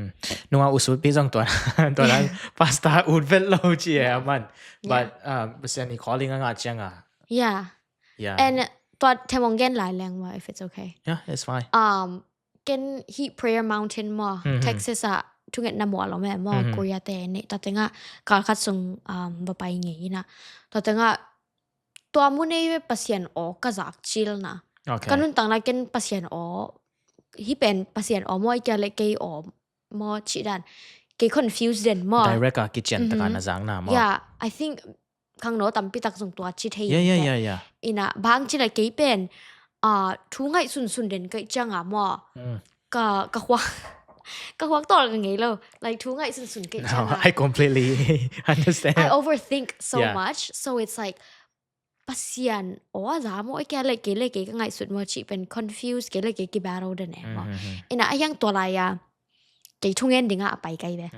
Nunga usut pi zong tuan tuan pastor ut vet lo ci e a man. But um, Pasian i calling a ngah cianga. Yeah. Yeah. And tua themong gen lai leng maw, if it's okay. Yeah, it's fine. Um, ken hi Prayer Mountain maw, Texas ah thunget na maw lo me maw, Korea te ne, tua tenga kal khat sung um, va pai ngei ina. Tua tenga tua mu nei ve Pasian aw ka zak cil na. Okay. Ka nun tang na ken Pasian aw, hi pen Pasian aw maw, i kia le kei aw maw cih dan. Kei confused den maw. Direct a kitchen taka na zang na maw. Yeah, I think khangno tampi tak zong tua ci thei. Yeah, yeah, yeah, yeah. Ina bang ci la kei pen a thu ngaih sunsun den kai cianga maw. Ka ka huak ka huak tol ka ngei lo. Like thu ngaih sunsun kai No, cianga. I completely understand. I overthink so Yeah. much. So it's like Pasian aw a za maw, kei le kei le kei ka ngaihsut maw cih pen confused, kei le kei ki battle den e maw. Ina a hiang tua lai a kei thungen dinga a pai kai ve.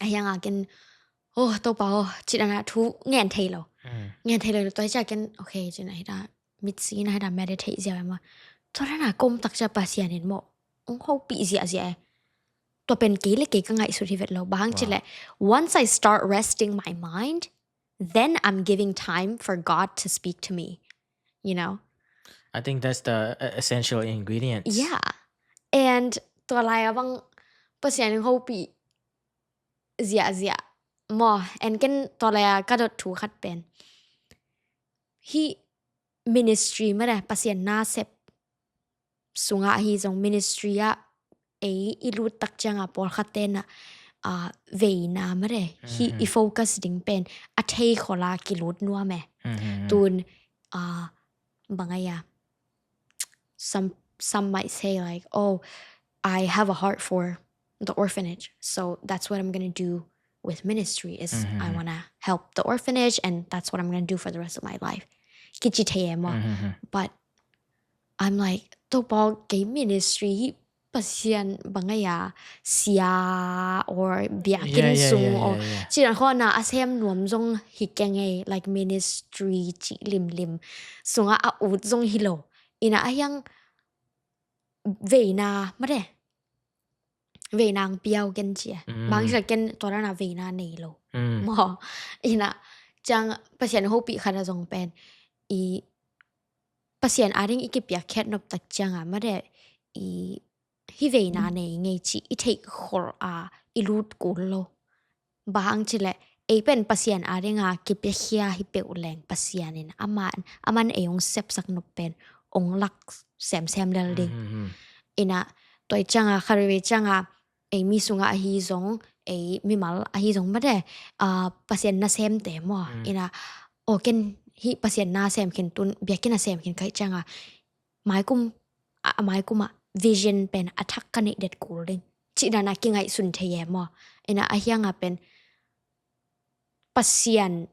A hiang a ken, oh, Topa aw, cih dan a thu ngen thei lo. Ngen thei lo, tua hi cia ken, okay, cih na hi da, mitsi na hi da meditate zia ve maw. Tua dan a kom tak cia Pasian in maw ong hopih ziahziah e. Tua pen kei le kei ka ngaihsut hi vet lo. Bang ci le, once I start resting my mind, then I'm giving time for God to speak to me. You know? I think that's the uh, essential ingredients. Yeah. And tua lai a bang Pasian hopih ziahziah maw. And ken tua lai a ka dot thu khat pen hi ministry mah le Pasian na sep sungah hi zong ministry ah ei i lut tak cianga pawlkhat tena a veina mah le hi i focus ding pen a thei khola kilut nuam e. Tun a bang a ya, some some might say like, oh, I have a heart for the orphanage, so that's what I'm gonna do with ministry is I wanna help the orphanage and that's what I'm gonna do for the rest of my life. Kici thei e maw. But I'm like, Topa kei ministry hi Pasian bang a ya sia or biakin Yeah, yeah, sung yeah, or yeah, yeah. Cina khona a sem nuam zong hi keng e, like ministry ci limlim sunga a ut zong hi lo. Ina a hiang veina mah le veina ang piau ken cia. Bang cia ken tua dan a veina nei lo. Maw. Ina ciang Pasian hopih khat a zong pen i Pasian a ding i kipiak khiat nop tak cianga mah le i hi veina nei ngei ci i theih khol a i lut kul lo. Bang ci le ei pen Pasian a dinga kipiakhia hi peuh leng Pasian in aman aman ei ong sepsak nop pen ong lak semsem lel ding. Ina tua i cianga kharivei cianga ei mi sunga ahi zong ei mimal ahi zong mah le a Pasian na semte maw. Ina o ken hi Pasian na sem khin tun biakin a sem khin kai cianga maikum a maikum a vision pen a thak ka neih det kul ding. Cih dan a kingaihsun thei e maw. Ina a hianga pen Pasian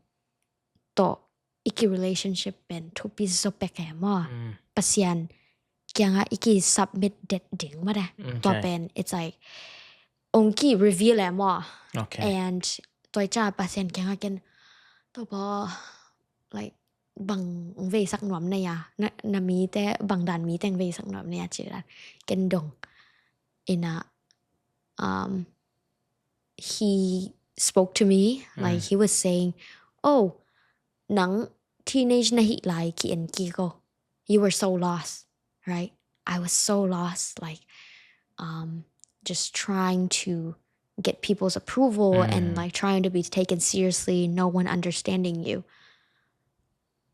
tawh i ki relationship pen thupi zo pek e maw. Pasian kianga i ki submit det ding mah le. Tua pen it's like ong ki reveal e maw. Okay. And tua i ca Pasian kianga ken Topa like bang veisak nuam na ya na, na mite bang dan mite veisak nuam na ya ci dan ken dong. Ina um he spoke to me like he was saying, oh, nang teenage na hi lai ki en ki ko, you were so lost, right? I was so lost, like um just trying to get people's approval and like trying to be taken seriously, no one understanding you.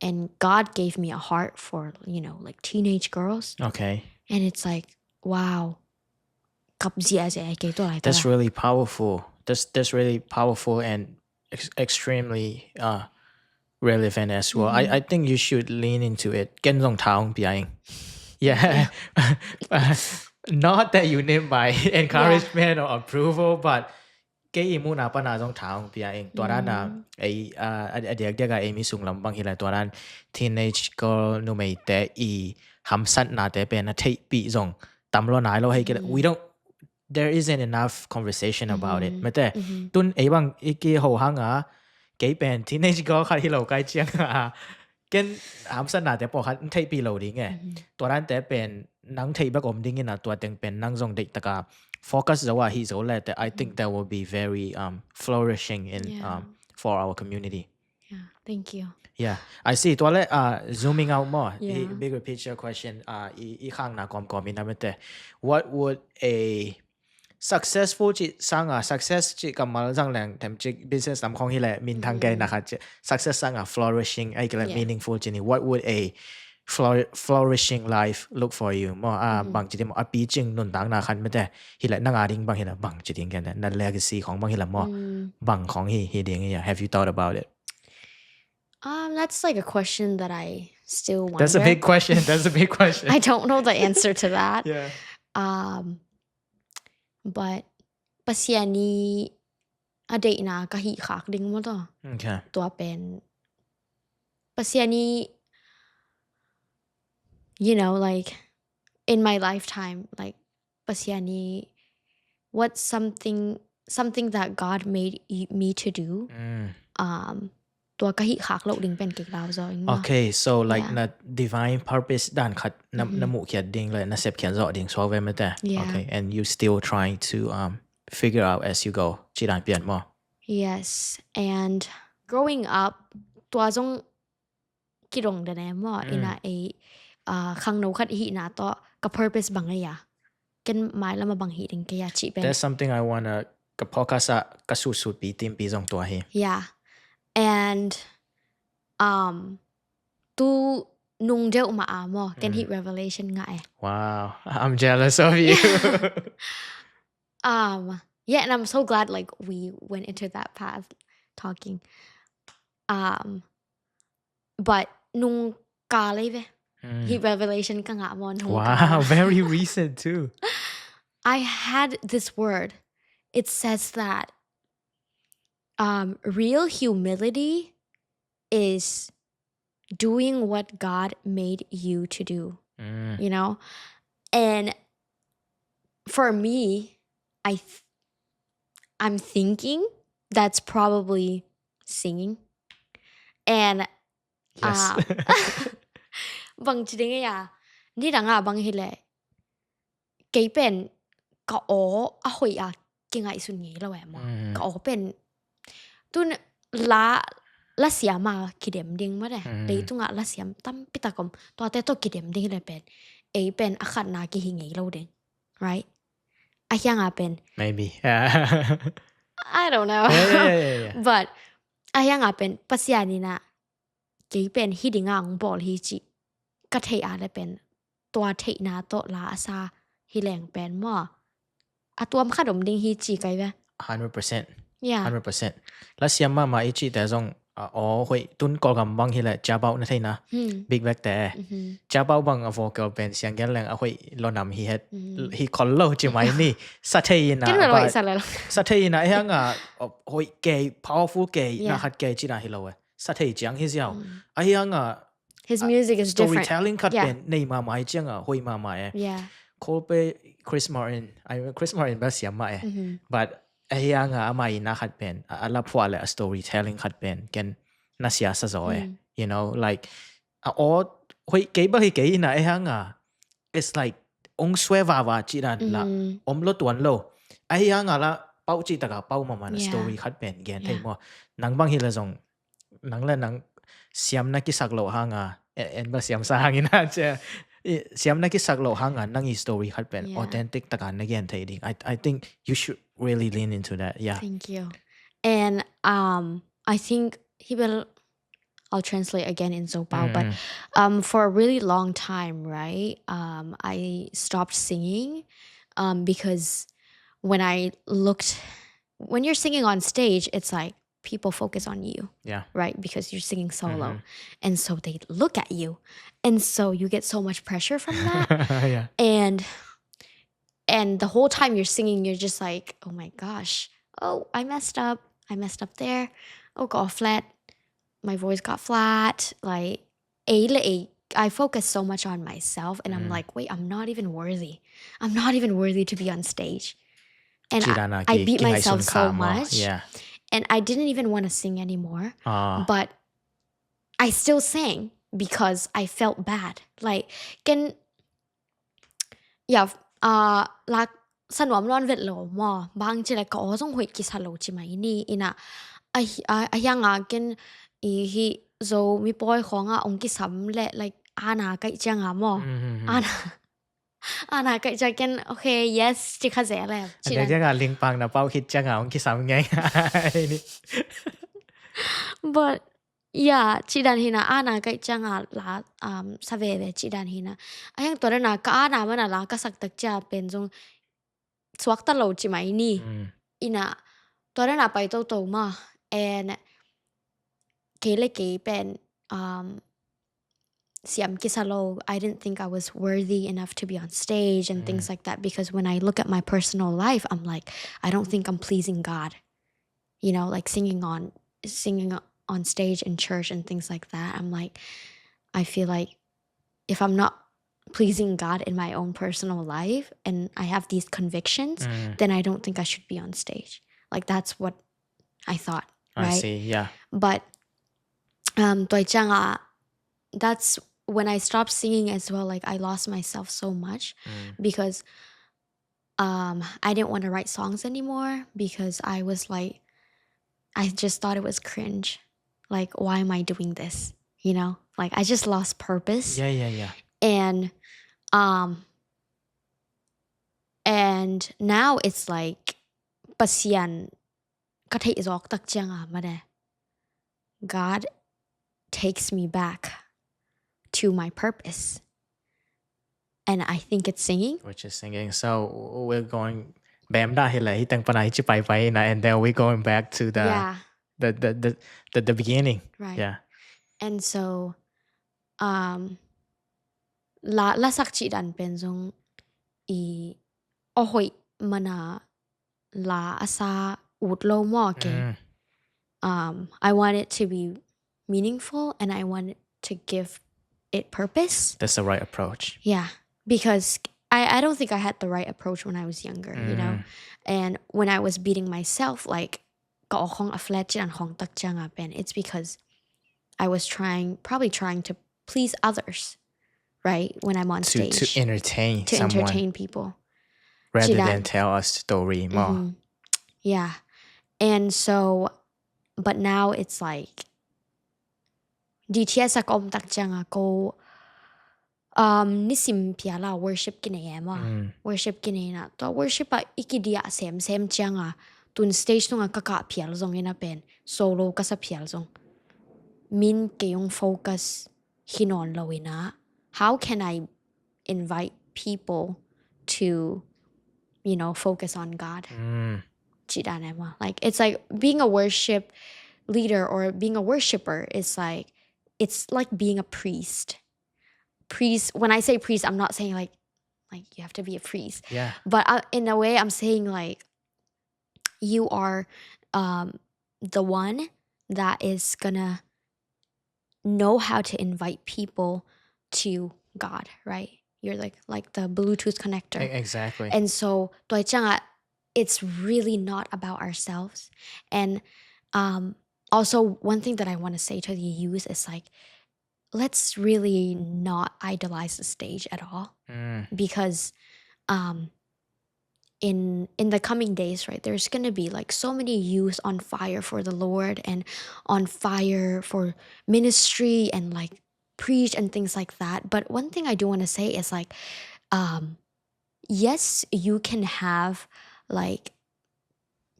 And God gave me a heart for, you know, like, teenage girls. Okay. And it's like, wow. Kap ziahziah kei tua lai ta. That's really powerful. That's that's really powerful and ex- extremely uh relevant as well. I I think you should lean into it. Ken zong tha hong pia ing. Yeah. Not that you need my encouragement or approval, but kei i muhna pana zong tha hong pia ing. Tua dan a ei a a diakdiak a ei mi sung lam bang hi lai, tua dan teenage girl numeite i hamsatnate pen a theihpih zong tam lo nai lo hei kei. We don't, there isn't enough conversation about it. Mate, tun ei bang i kiho hang a, kei pen teenage girl khat hi lo kai ciang a, ken hamsatnate pawlkhat theihpih lo ding e. Tua dante pen nang theih bek om ding in a, tua teng pen nang zong deih taka focus zo a hi zo le te, I think that will be very um flourishing in Yeah. um for our community. Yeah, thank you. Yeah, I see. Tua le uh zooming out more. Yeah. I bigger picture question uh i i khangna kawmkawm in a mate. What would a successful ci sanga, success ci kammal zang leng them ci business tam khong hi le min thang kei na khat ci, success sanga flourishing ai kei le Yeah. meaningful ci ni. What would a flour- flourishing life look for you? Mo a bang ci ding mo a pi cing nuntakna khat mate hi le nanga ding bang hi le bang ci ding ken na legacy khong bang hi le mo Mm. bang khong hi hi ding hi. Have you thought about it? Um, that's like a question that I still wonder. That's a big question. That's a big question. I don't know the answer to that. Yeah. Um, but Pasian i a deihna ka hih khak ding mo to. Okay. Tua pen Pasian i, you know, like, in my lifetime, like, Pasian i, what something something that God made y- me to do. Mm. Um, tua ka hih khak lo ding pen kei lau zo ing mo. Okay, so like Yeah. na divine purpose dan khat na, na muh khiat ding le na sep khiat zo ding so ve mate. Yeah. Okay, and you still trying to um figure out as you go. Ci dan pian mo. Yes, and growing up, tua zong kidong dene mo ina ei uh, khangno khat hihna to ka purpose bang ei a, ken mai lama bang hi ding kei a ci pen. That's something I wanna ka podcast a ka sut sut pi tim pi zong tua hi. Yeah. And um tu nung deuh ma a mo ken hih revelation nga e. Wow, I'm jealous of you. Um yeah, and I'm so glad, like, we went into that path talking. Um but nung ka lei ve. Mm. Hih revelation ka nga mo nung Wow, ka. Very recent too. I had this word. It says that um real humility is doing what God made you to do. Mm. You know? And for me, I th- I'm thinking that's probably singing. And Yes. um, bang ci ding ya. Ni dang a bang hi le. Kei pen ka aw a hoih a kingaihsun ngei lo e mo. Mm. Ka aw pen tun la la siam a kidem ding mo de. Mm. Leitung a la siam tampi tak om. Tuate to kidem ding le pen ei pen a khatna kihi ngei lo ding. Right? A hiang a pen Maybe. I don't know. Yeah, yeah, yeah, yeah. But a hiang a pen Pasian in a kei pen hi ding a ang bawl hi ci ka theih a le pen tua theihna to la a sa hi leng pen mo. A tuam khat om ding hi ci kai ve. Hundred percent. Yeah. Hundred percent. La siam mama i ci te zong a aw hoih tun Kawlgam bang hi le Ciabau na theina. Hmm. Big Black te. Mhm. Ciabau bang a vocal pen siang gen leng a hoih lo nam hi het. Mhm. Hi khol lo ci mai ni. Sa thei ina. Ken wel But- hoih sa le lo. Sa thei ina e hang a hoih kei, powerful kei, na Yeah. khat kei ci na hi lo e. Sa thei ciang hi ziau. Mm. A hiang a His music is different. storytelling khat Yeah. pen nei mama i ciang a hoih mama e. Yeah. Coldplay, Chris Martin. I mean, Chris Martin ba siam ma e. Mhm. But a hiang a ama i na khat pen a a la phuah le a storytelling khat pen ken na sia sa zo e. Mm. You know, like a aw hoih kei ba hi kei ina e hang a. It's like ong swe va va ci dan la. Mhm. Om lo tuan lo. A hiang a la pau ci taka pau mama na Yeah. story khat pen gen thei Yeah. mo. Nang bang hi la zong nang le nang siam na kisak lo hang a. E- En ba siam sa hang ina cia. I- Siam na kisak lo hang a nang i story khat pen Yeah. authentic taka na gen thei ding. I I think you should really lean into that. Yeah. Thank you. And um, I think hi bel I'll translate again in Zopao, but um, for a really long time, right? Um, I stopped singing um, because when I looked, when you're singing on stage, it's like people focus on you, Yeah. Right? Because you're singing solo. And so they look at you. And so you get so much pressure from that. Yeah. And and the whole time you're singing, you're just like, "Oh my gosh, oh, I messed up. I messed up there. Oh, got flat. My voice got flat." Like, eh, le, eh, I focus so much on myself, and I'm like, "Wait, I'm not even worthy. I'm not even worthy to be on stage." And Ci dan a I ki- beat ki ngaihsun myself so kha maw. much, Yeah. And I didn't even want to sing anymore. Ah. But I still sang because I felt bad. Like, ken, yeah, uh, like, sa nuam nawn vet lo maw. Bang ci le ka aw zong hoih kisa lo ci mai ni. Ina, a hi- a- a hiang a ken i hi Zomi pawi khawng a ong kisam le, like, ana kaih ciang a maw. Mhm. Ana, ana kaih ciang ken, "Okay, yes," ci kha zel e. An dek dek a lingpang na pau khit ciang a ong kisam ngai. But yeah, ci dan hi na, ana kaih ciang a la um, sa veve ci dan hi na. A hiang tua dan a ka ana man a la ka sak tak cia pen zong suak ta lo ci mai ni. Mm. Ina, tua dan a pai toto maw. And kei le kei pen um, siam kisa lo. I didn't think I was worthy enough to be on stage and things like that, because when I look at my personal life, I'm like, "I don't think I'm pleasing God." You know, like, singing on singing on stage in church and things like that. I'm like, I feel like if I'm not pleasing God in my own personal life and I have these convictions, Mm. then I don't think I should be on stage. Like, that's what I thought, I right? See. Yeah. But um, tua ciang a, that's when I stopped singing as well. Like, I lost myself so much Mm. because um, I didn't want to write songs anymore because I was like, I just thought it was cringe. Like, why am I doing this? You know, like, I just lost purpose. Yeah, yeah, yeah. And um, and now it's like, Pasian ka theih zawk tak ciang a mane, God takes me back to my purpose. And I think it's singing. Which is singing. So we're going bem da hi le, hi teng pana hi ci pai pai na, and then we're going back to the Yeah, the, the, the, the, the beginning. Right. Yeah. And so um, la, la sak ci dan pen zong i a hoih man a la a sa ut lo maw ke. Mm. Um, I want it to be meaningful and I want it to give it purpose. That's the right approach. Yeah, because I, I don't think I had the right approach when I was younger, you know? Mm. And when I was beating myself, like, ka aw khong a flat ci dan khong tak ciang a pen, it's because I was trying, probably trying to please others, right? When I'm on To, to stage. entertain To someone entertain people. rather Ci dan. Than tell a story more. Mhm. Yeah. And so, but now it's like, D T S a ka om tak ciang a ko, um, nisim phial a worship kinei e maw. Mm. Worship kinei na. Tua worship a i kidiah semsem ciang a, tun stage tung a ka kah phial zong ina pen, solo ka sa phial zong, min kei ong focus hi nawn lo ina. How can I invite people to, you know, focus on God? Mm. Ci dan e maw. Like, it's like being a worship leader or being a worshiper is like, it's like being a priest. Priest, when I say priest, I'm not saying like, like, you have to be a priest. Yeah. But uh, in a way, I'm saying, like, you are um, the one that is gonna know how to invite people to God, right? You're like, like, the Bluetooth connector. E- Exactly. And so, tua ciang a, it's really not about ourselves. And um, also, one thing that I want to say to the youth is, like, let's really not idolize the stage at all, Mm. because um, in in the coming days, right, there's gonna be, like, so many youth on fire for the Lord and on fire for ministry and, like, preach and things like that. But one thing I do want to say is, like, um, yes, you can have, like,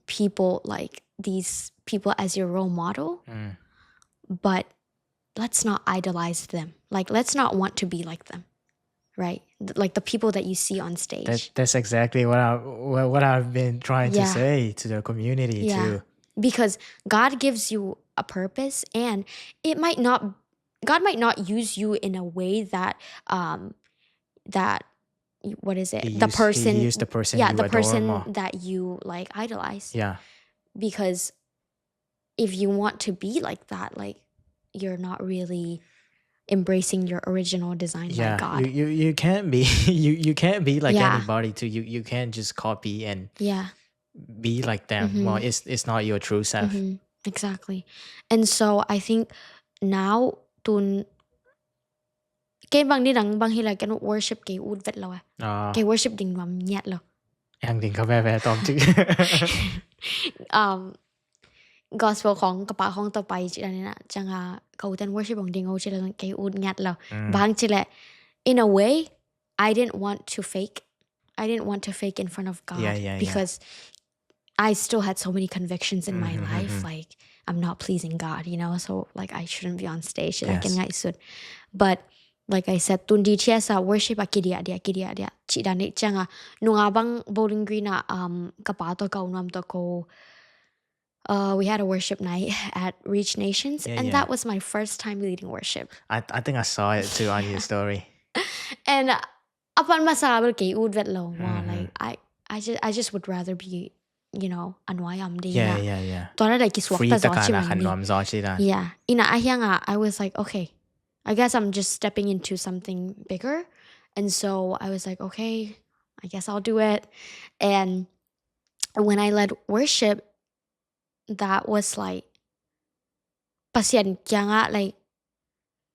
people, like, these people as your role model, Mm. but let's not idolize them. Like, let's not want to be like them, right? Th- Like the people that you see on stage. That, that's exactly what I what, what I've been trying to Yeah. say to the community Yeah. too. Because God gives you a purpose, and it might not, God might not use you in a way that, um, that, what is it? He The used, person, he used the person yeah, you the adore person more. That you, like, idolize. Yeah. Because if you want to be like that, like, you're not really embracing your original design Yeah. by God. You, you you can't be you you can't be like Yeah. anybody too. You you can't just copy and Yeah, be like them. Mhm. Well, it's it's not your true self. Mhm, exactly. And so I think now tun kei bang ni dang bang hi la ken worship kei ut vet lo eh. Ah, Kei worship ding nuam ngiat lo. Hang ding ka ve ve tom tik. Um, gospel khong ka pa khong to pai ci dan na changa ka ut ten worship ong ding o ci la kei ut ngiat lo. Mm. Bang ci le, in a way, I didn't want to fake. I didn't want to fake in front of God Yeah, yeah, yeah. because I still had so many convictions in my Mhm, life. mhm. Like, I'm not pleasing God, you know? So, like, I shouldn't be on stage. Like, Yes. ngai sut. But, like I said, tun di tiasa worship a kidia dia kidia dia. Ci dan ni changa nunga bang Bowling Green a um ka pa to ka u nuam to ko. Uh, we had a worship night at Reach Nations, Yeah, and yeah. That was my first time leading worship. I I think I saw it too on your story. And uh, upon masa bel kei ut vet lo mo, Mhm. like, I I just I just would rather be, you know, a nuai om ding. Yeah, yeah, yeah. Tua la like ki suak Free ta zo taka ci na mai khan ni. Nuam zo ci dan. Yeah. Ina a hiang a, I was like, okay, I guess I'm just stepping into something bigger. And so I was like, okay, I guess I'll do it. And when I led worship, that was like, Pasian kianga, like,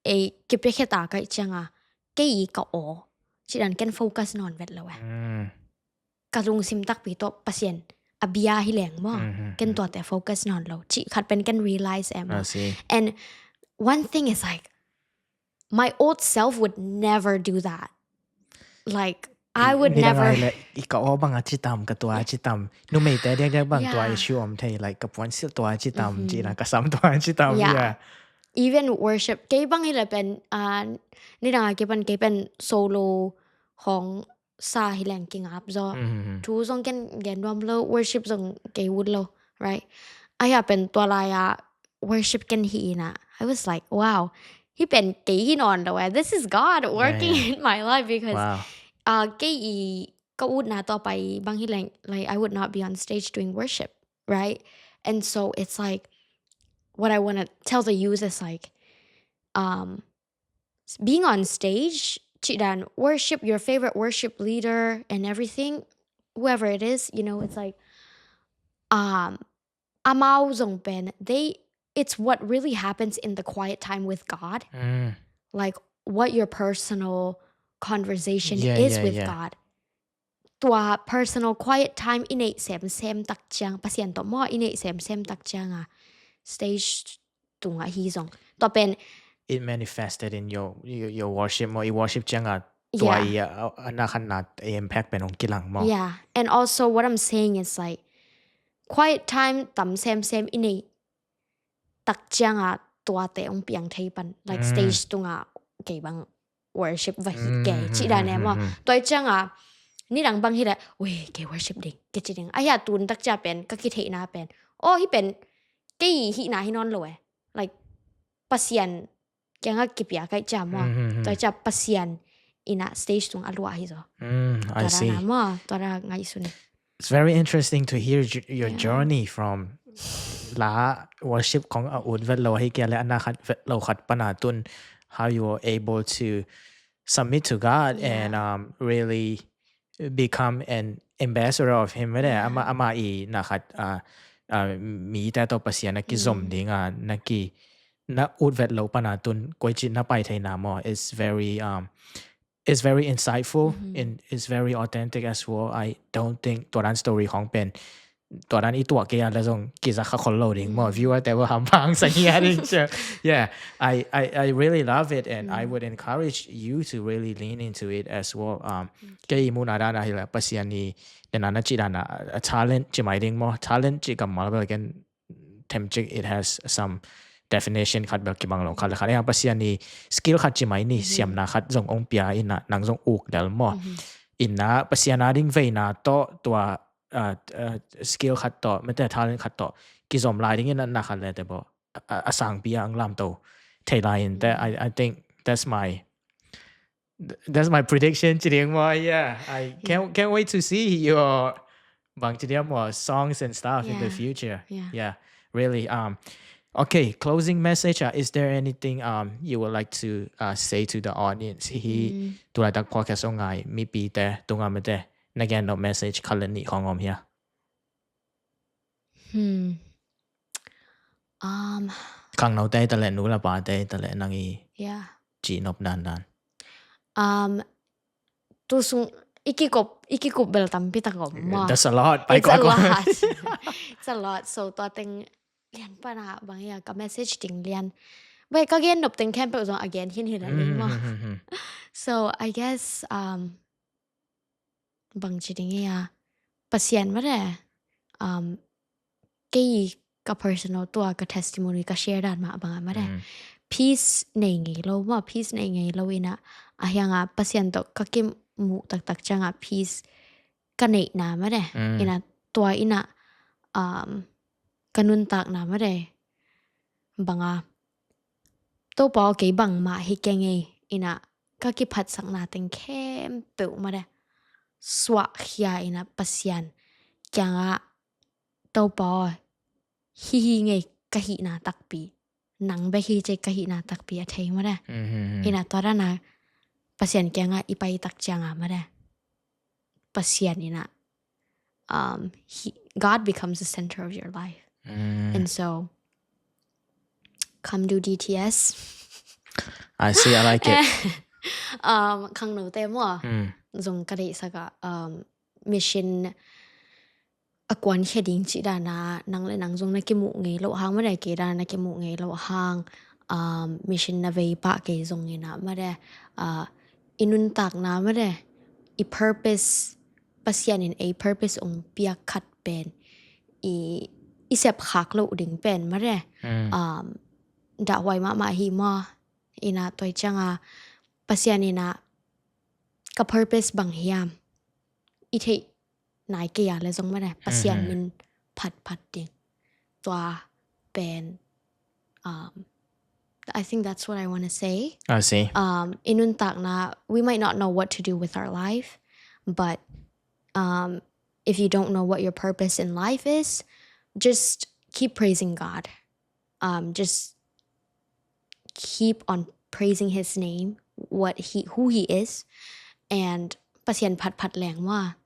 e kipiakheta kai cianga kei ka o ci dan ken focus non vet lo eh. Mm. Ka lungsim takpi to Pasian a bia hi leng mo. Mhm, Ken mhm. Tuate focus non lo ci khat pen ken realize em. I see. And one thing is like, my old self would never do that. Like, I would Ni dang never ai le, i ka o bang a ci tam, ka tua ci tam. Numei te diak diak bang tua Yeah. issue om thei, like ka puan sil tua ci tam, Mhm. ci na ka sam tua ci tam. Yeah. Yeah. Even worship kei bang hi le pen, uh, ni dang a kei pen kei pen solo hong sa hi leng kingap zo. Mhm. Thu zong ken gen nuam lo, worship zong kei ut lo, right? Ai a pen tua lai a worship ken hi ina. I was like, wow, hi pen kei hi non lo eh. This is God working Yeah. In my life because Wow. uh, kei i ka ut na to pai bang hi leng, like, I would not be on stage doing worship, right? And so it's like, what I want to tell the youth is like, um, being on stage, ci dan worship, your favorite worship leader and everything, whoever it is, you know, it's like, um, amau zong pen, they, it's what really happens in the quiet time with God, Mm. like what your personal conversation Yeah, is yeah, with yeah. God. Tua personal quiet time i neih semsem tak ciang, Pasian to mo i neih semsem tak ciang a stage tunga hi zong. Tua pen It manifested in your your, your worship mo, i worship ciang a tua Yeah. i a, a na khan na impact pen ong kilang mo. Yeah. And also what I'm saying is like, quiet time tam semsem i neih tak ciang a tuate ong piang thei pan, like Mm. stage tunga kei bang worship va hi Mm, kei, ci dan em mo. mm, mm. Tua ciang a ni dang bang hi le, ui, kei worship ding, kei ci ding. Ai a tun tak cia pen ka kitheihna pen, oh, hi pen kei hihna hi non lo eh. Like, Pasian kianga kipia kai cia mo. Mm, mm, mm. Tua cia Pasian ina stage tung a lua hi zo. Mm, I Tua see. Dana mo, tua da ngai sun. It's very interesting to hear j- your Yeah. journey from la worship kong a ut vet lo hi kia le ana khat vet lo khat pana tun, how you were able to submit to God Yeah. and um, really become an ambassador of Him. Mene, Yeah. ama, ama i na khat uh, uh, mi ta to Pasian na ki zom Mm. ding a na ki na ut vet lo pana tun koi chi na pai thei na mo. It's very um, it's very insightful Mhm. and it's very authentic as well. I don't think tua dan story hong pen tua dan i tuak kia la zong ki za kha khol lo ding mo. Mm. Viewer te wa ham pang sa hia ding che. Yeah, I, I, I really love it and I Mm. would encourage you to really lean into it as well. Um, Thank kei mu na dan a hi la Pasian ni dan a na chi dan a, a talent chi mai ding mo. Talent chi kam mal bel ken them chi it has some definition khat bel kibang lo khat le khat. Eng Pasian i skill khat ci mai ni, siamna khat zong ong pia in ah nang zong uk lel maw. In ah Pasian a ding veina tawh tua uh, uh, skill khat tawh, mete talent khat tawh kizom lai ding in ah na khat le te bo a, a sangpi a ang lamto thei lai in te. I, I think that's my th- that's my prediction ci ding maw. Yeah, I can't can't wait to see your bang ci ding maw songs and stuff in the Yeah. future. Yeah. Yeah, really. Um, okay, closing message. Uh, is there anything um you would like to uh, say to the audience? Hi Mm. tulaitak podcast ong ngai mipi te tunga mete na gen nop message khat le nih khong om hia? Hmm. Um, Khangno te ta le nu la pa te ta le nang i yeah. ci nop dan dan. Um, tu sung iki kop iki kop bel tampi tak om maw. That's a lot. It's a Paikot ko. Lot. It's a lot. So tua teng lian pana bang ya ka message ding lian. Bai ka gen nop teng khempeuh zong a gen hin hi la ding maw. Mm, mm, mm, mm. So I guess um bang ci ding ya Pasian mare um kei ka personal tua ka testimony ka share dan mah bang a mare. Mm. Peace nei ngei lo maw, peace nei ngei lo in ah a hiang a Pasian tawh ka kimuh taktak ciang a peace ka neihna mare. Mm. In ah tua in ah um ka nuntakna mare bang a Topa aw kei bangmah hi keng ei in ah ka kiphatsakna teng khempeuh mare suah khia in ah Pasian kiang ah Topa aw hih hi ngei ka hihna takpi, nang bek hi ci ka hihna takpi a thei mare. Mm, mm, mm. In ah tua dan a Pasian kiang ah i pai tak ciang a mare Pasian in ah um he, God becomes the center of your life. Mm. And so come do D T S. I see. I like it. Um khangno te maw. Mm. Zong ka deihsak a um mission a kuan khia ding ci dan a nang le nang zong na kimuh ngei lo hang mare, kei dan na kimuh ngei lo hang um mission na vei pah kei zong in ah mare uh, i nuntakna mare i purpose Pasian in ei purpose ong piak khat pen i i sep khak lo ding pen mare Mm. um dahhuai mahmah hi maw. In ah tua ciang a Pasian in ah ka purpose bang hiam i theih nai kei a le zong mare Pasian Mhm. min phat phat ding tua pen um I think that's what I want to say. I see. Um, i nuntakna, we might not know what to do with our life, but um, if you don't know what your purpose in life is, just keep praising God. Um, just keep on praising His name, what He, who He is, and Pasian phat phat leng maw.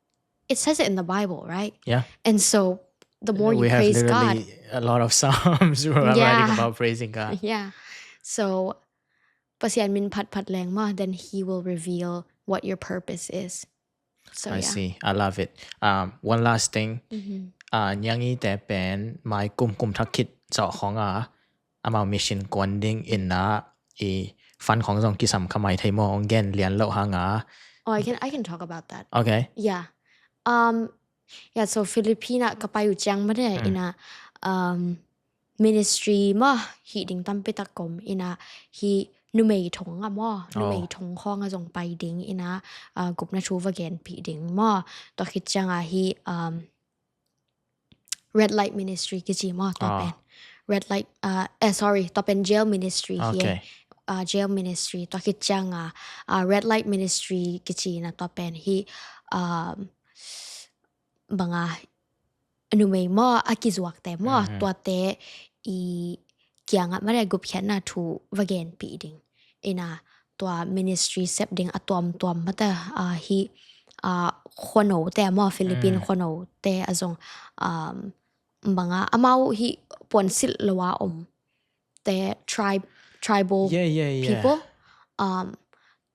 It says it in the Bible, right? Yeah. And so the more you We have praise God, literally a lot of psalms who are Yeah. writing about praising God. Yeah. So Pasian min phat phat leng maw, then He will reveal what your purpose is. So I yeah. see. I love it. Um, one last thing. Mhm. Uh, Niang i te pen mai kum kum thak khit zawh khong a amau mission kuan ding in a i fund khong zong kisam kha mai thei maw, ong gen lian lo hang a. Oh, I can I can talk about that. Okay. Yeah. Um, yeah, so Philippine ah ka pai uh ciang mah de, Mm. in a um, ministry mah hi ding tampi tak om, in a hi numei thong a maw, Oh. numei thong khong a zong pai ding, in a uh, gupna thu va genpih ding maw. Tua khit ciang a hi um, red light ministry kici maw, tua Ah. pen. Red light, uh, eh, sorry, tua pen jail ministry hi. Okay. Uh, jail ministry, tua khit ciang a uh, red light ministry kici na tua pen hi um, banga numei maw a kizuak te maw, Mhm. tua te i kiang a mare gupkhiatna thu va genpih ding. In a tua ministry sep ding a tuamtuam mah te, uh, hi uh, khuano te maw, Philippine Mm. khuano te a zong um, banga amau hi puansilh lo a om te tribe, tribal Yeah, yeah, yeah. people. Um,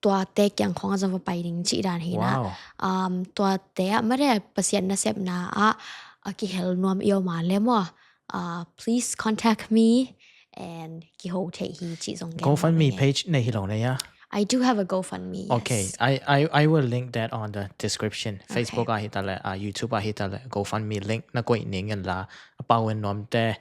tua te kiang khong a zong va pai ding ci dan hi na. Wow. Um, tua te a mare Pasian nasepna a, a kihel nuam i om a le maw. Uh, please contact me and kiho thei hi ci zong gen GoFundMe nuam e. Page nei hi lo na ya. I do have a GoFundMe, yes. Okay, I, I, I will link that on the description. Facebook a hi ta le, uh, YouTube a hi ta le, GoFundMe link na koih ning en la, a pau en nuam te,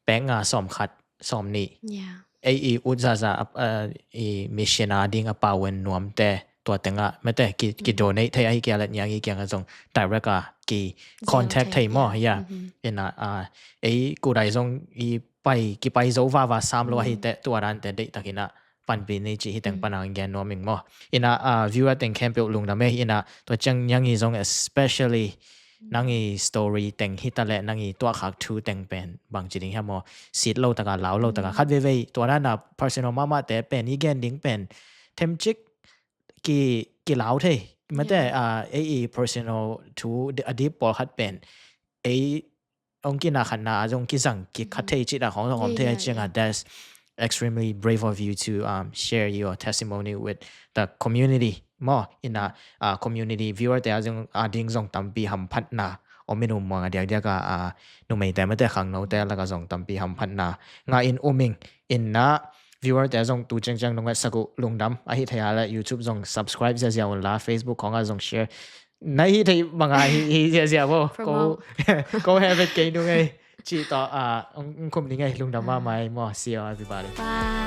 peng a som khat, sawm nih. Yeah. Ei i ut zaza a, a, i mission a ding a pau en nuamte tua tengah mate ki, ki donate thei ahi kia let niang i kiang a zong direct a ki contact thei maw. Yeah. Ina a ei kudai zong i pai ki pai zo vava sam lo ahi te tua dan te deih takin a panpi ni ci hi teng pan a gen nuam ing maw. Ina a viewer teng khempeuh lungdam ei ina tua ciang niang i zong especially nang i story teng hi ta le nang i tuah khak thu teng pen bang ci ding hiam maw, sit lo taka lau lo taka khat veivei tua dan a personal mahmah te pen i gen ding pen themcik ki ki lau thei mate a ei i personal thu a deep pawlkhat pen ei ong kina khatna a zong kizang ki khat thei cih a khong zong om thei a ciang a that's extremely brave of you to um, share your testimony with the community maw. Ina uh, community viewer te a zong a ding zong tampi hamphatna om in um muang a diakdiak a uh, numei te mate khangno te laka zong tampi hamphatna nga in um ing. Ina viewer te zong tu ciangciang nungat saku lungdam ahi thei a le YouTube zong subscribe ziazia un la Facebook khong a zong share na hi thei manga hi hi ziazia bo ko ko hevet kei nung ei ci to a ong kum ning ei lungdam ma mai maw. See you everybody. Bye.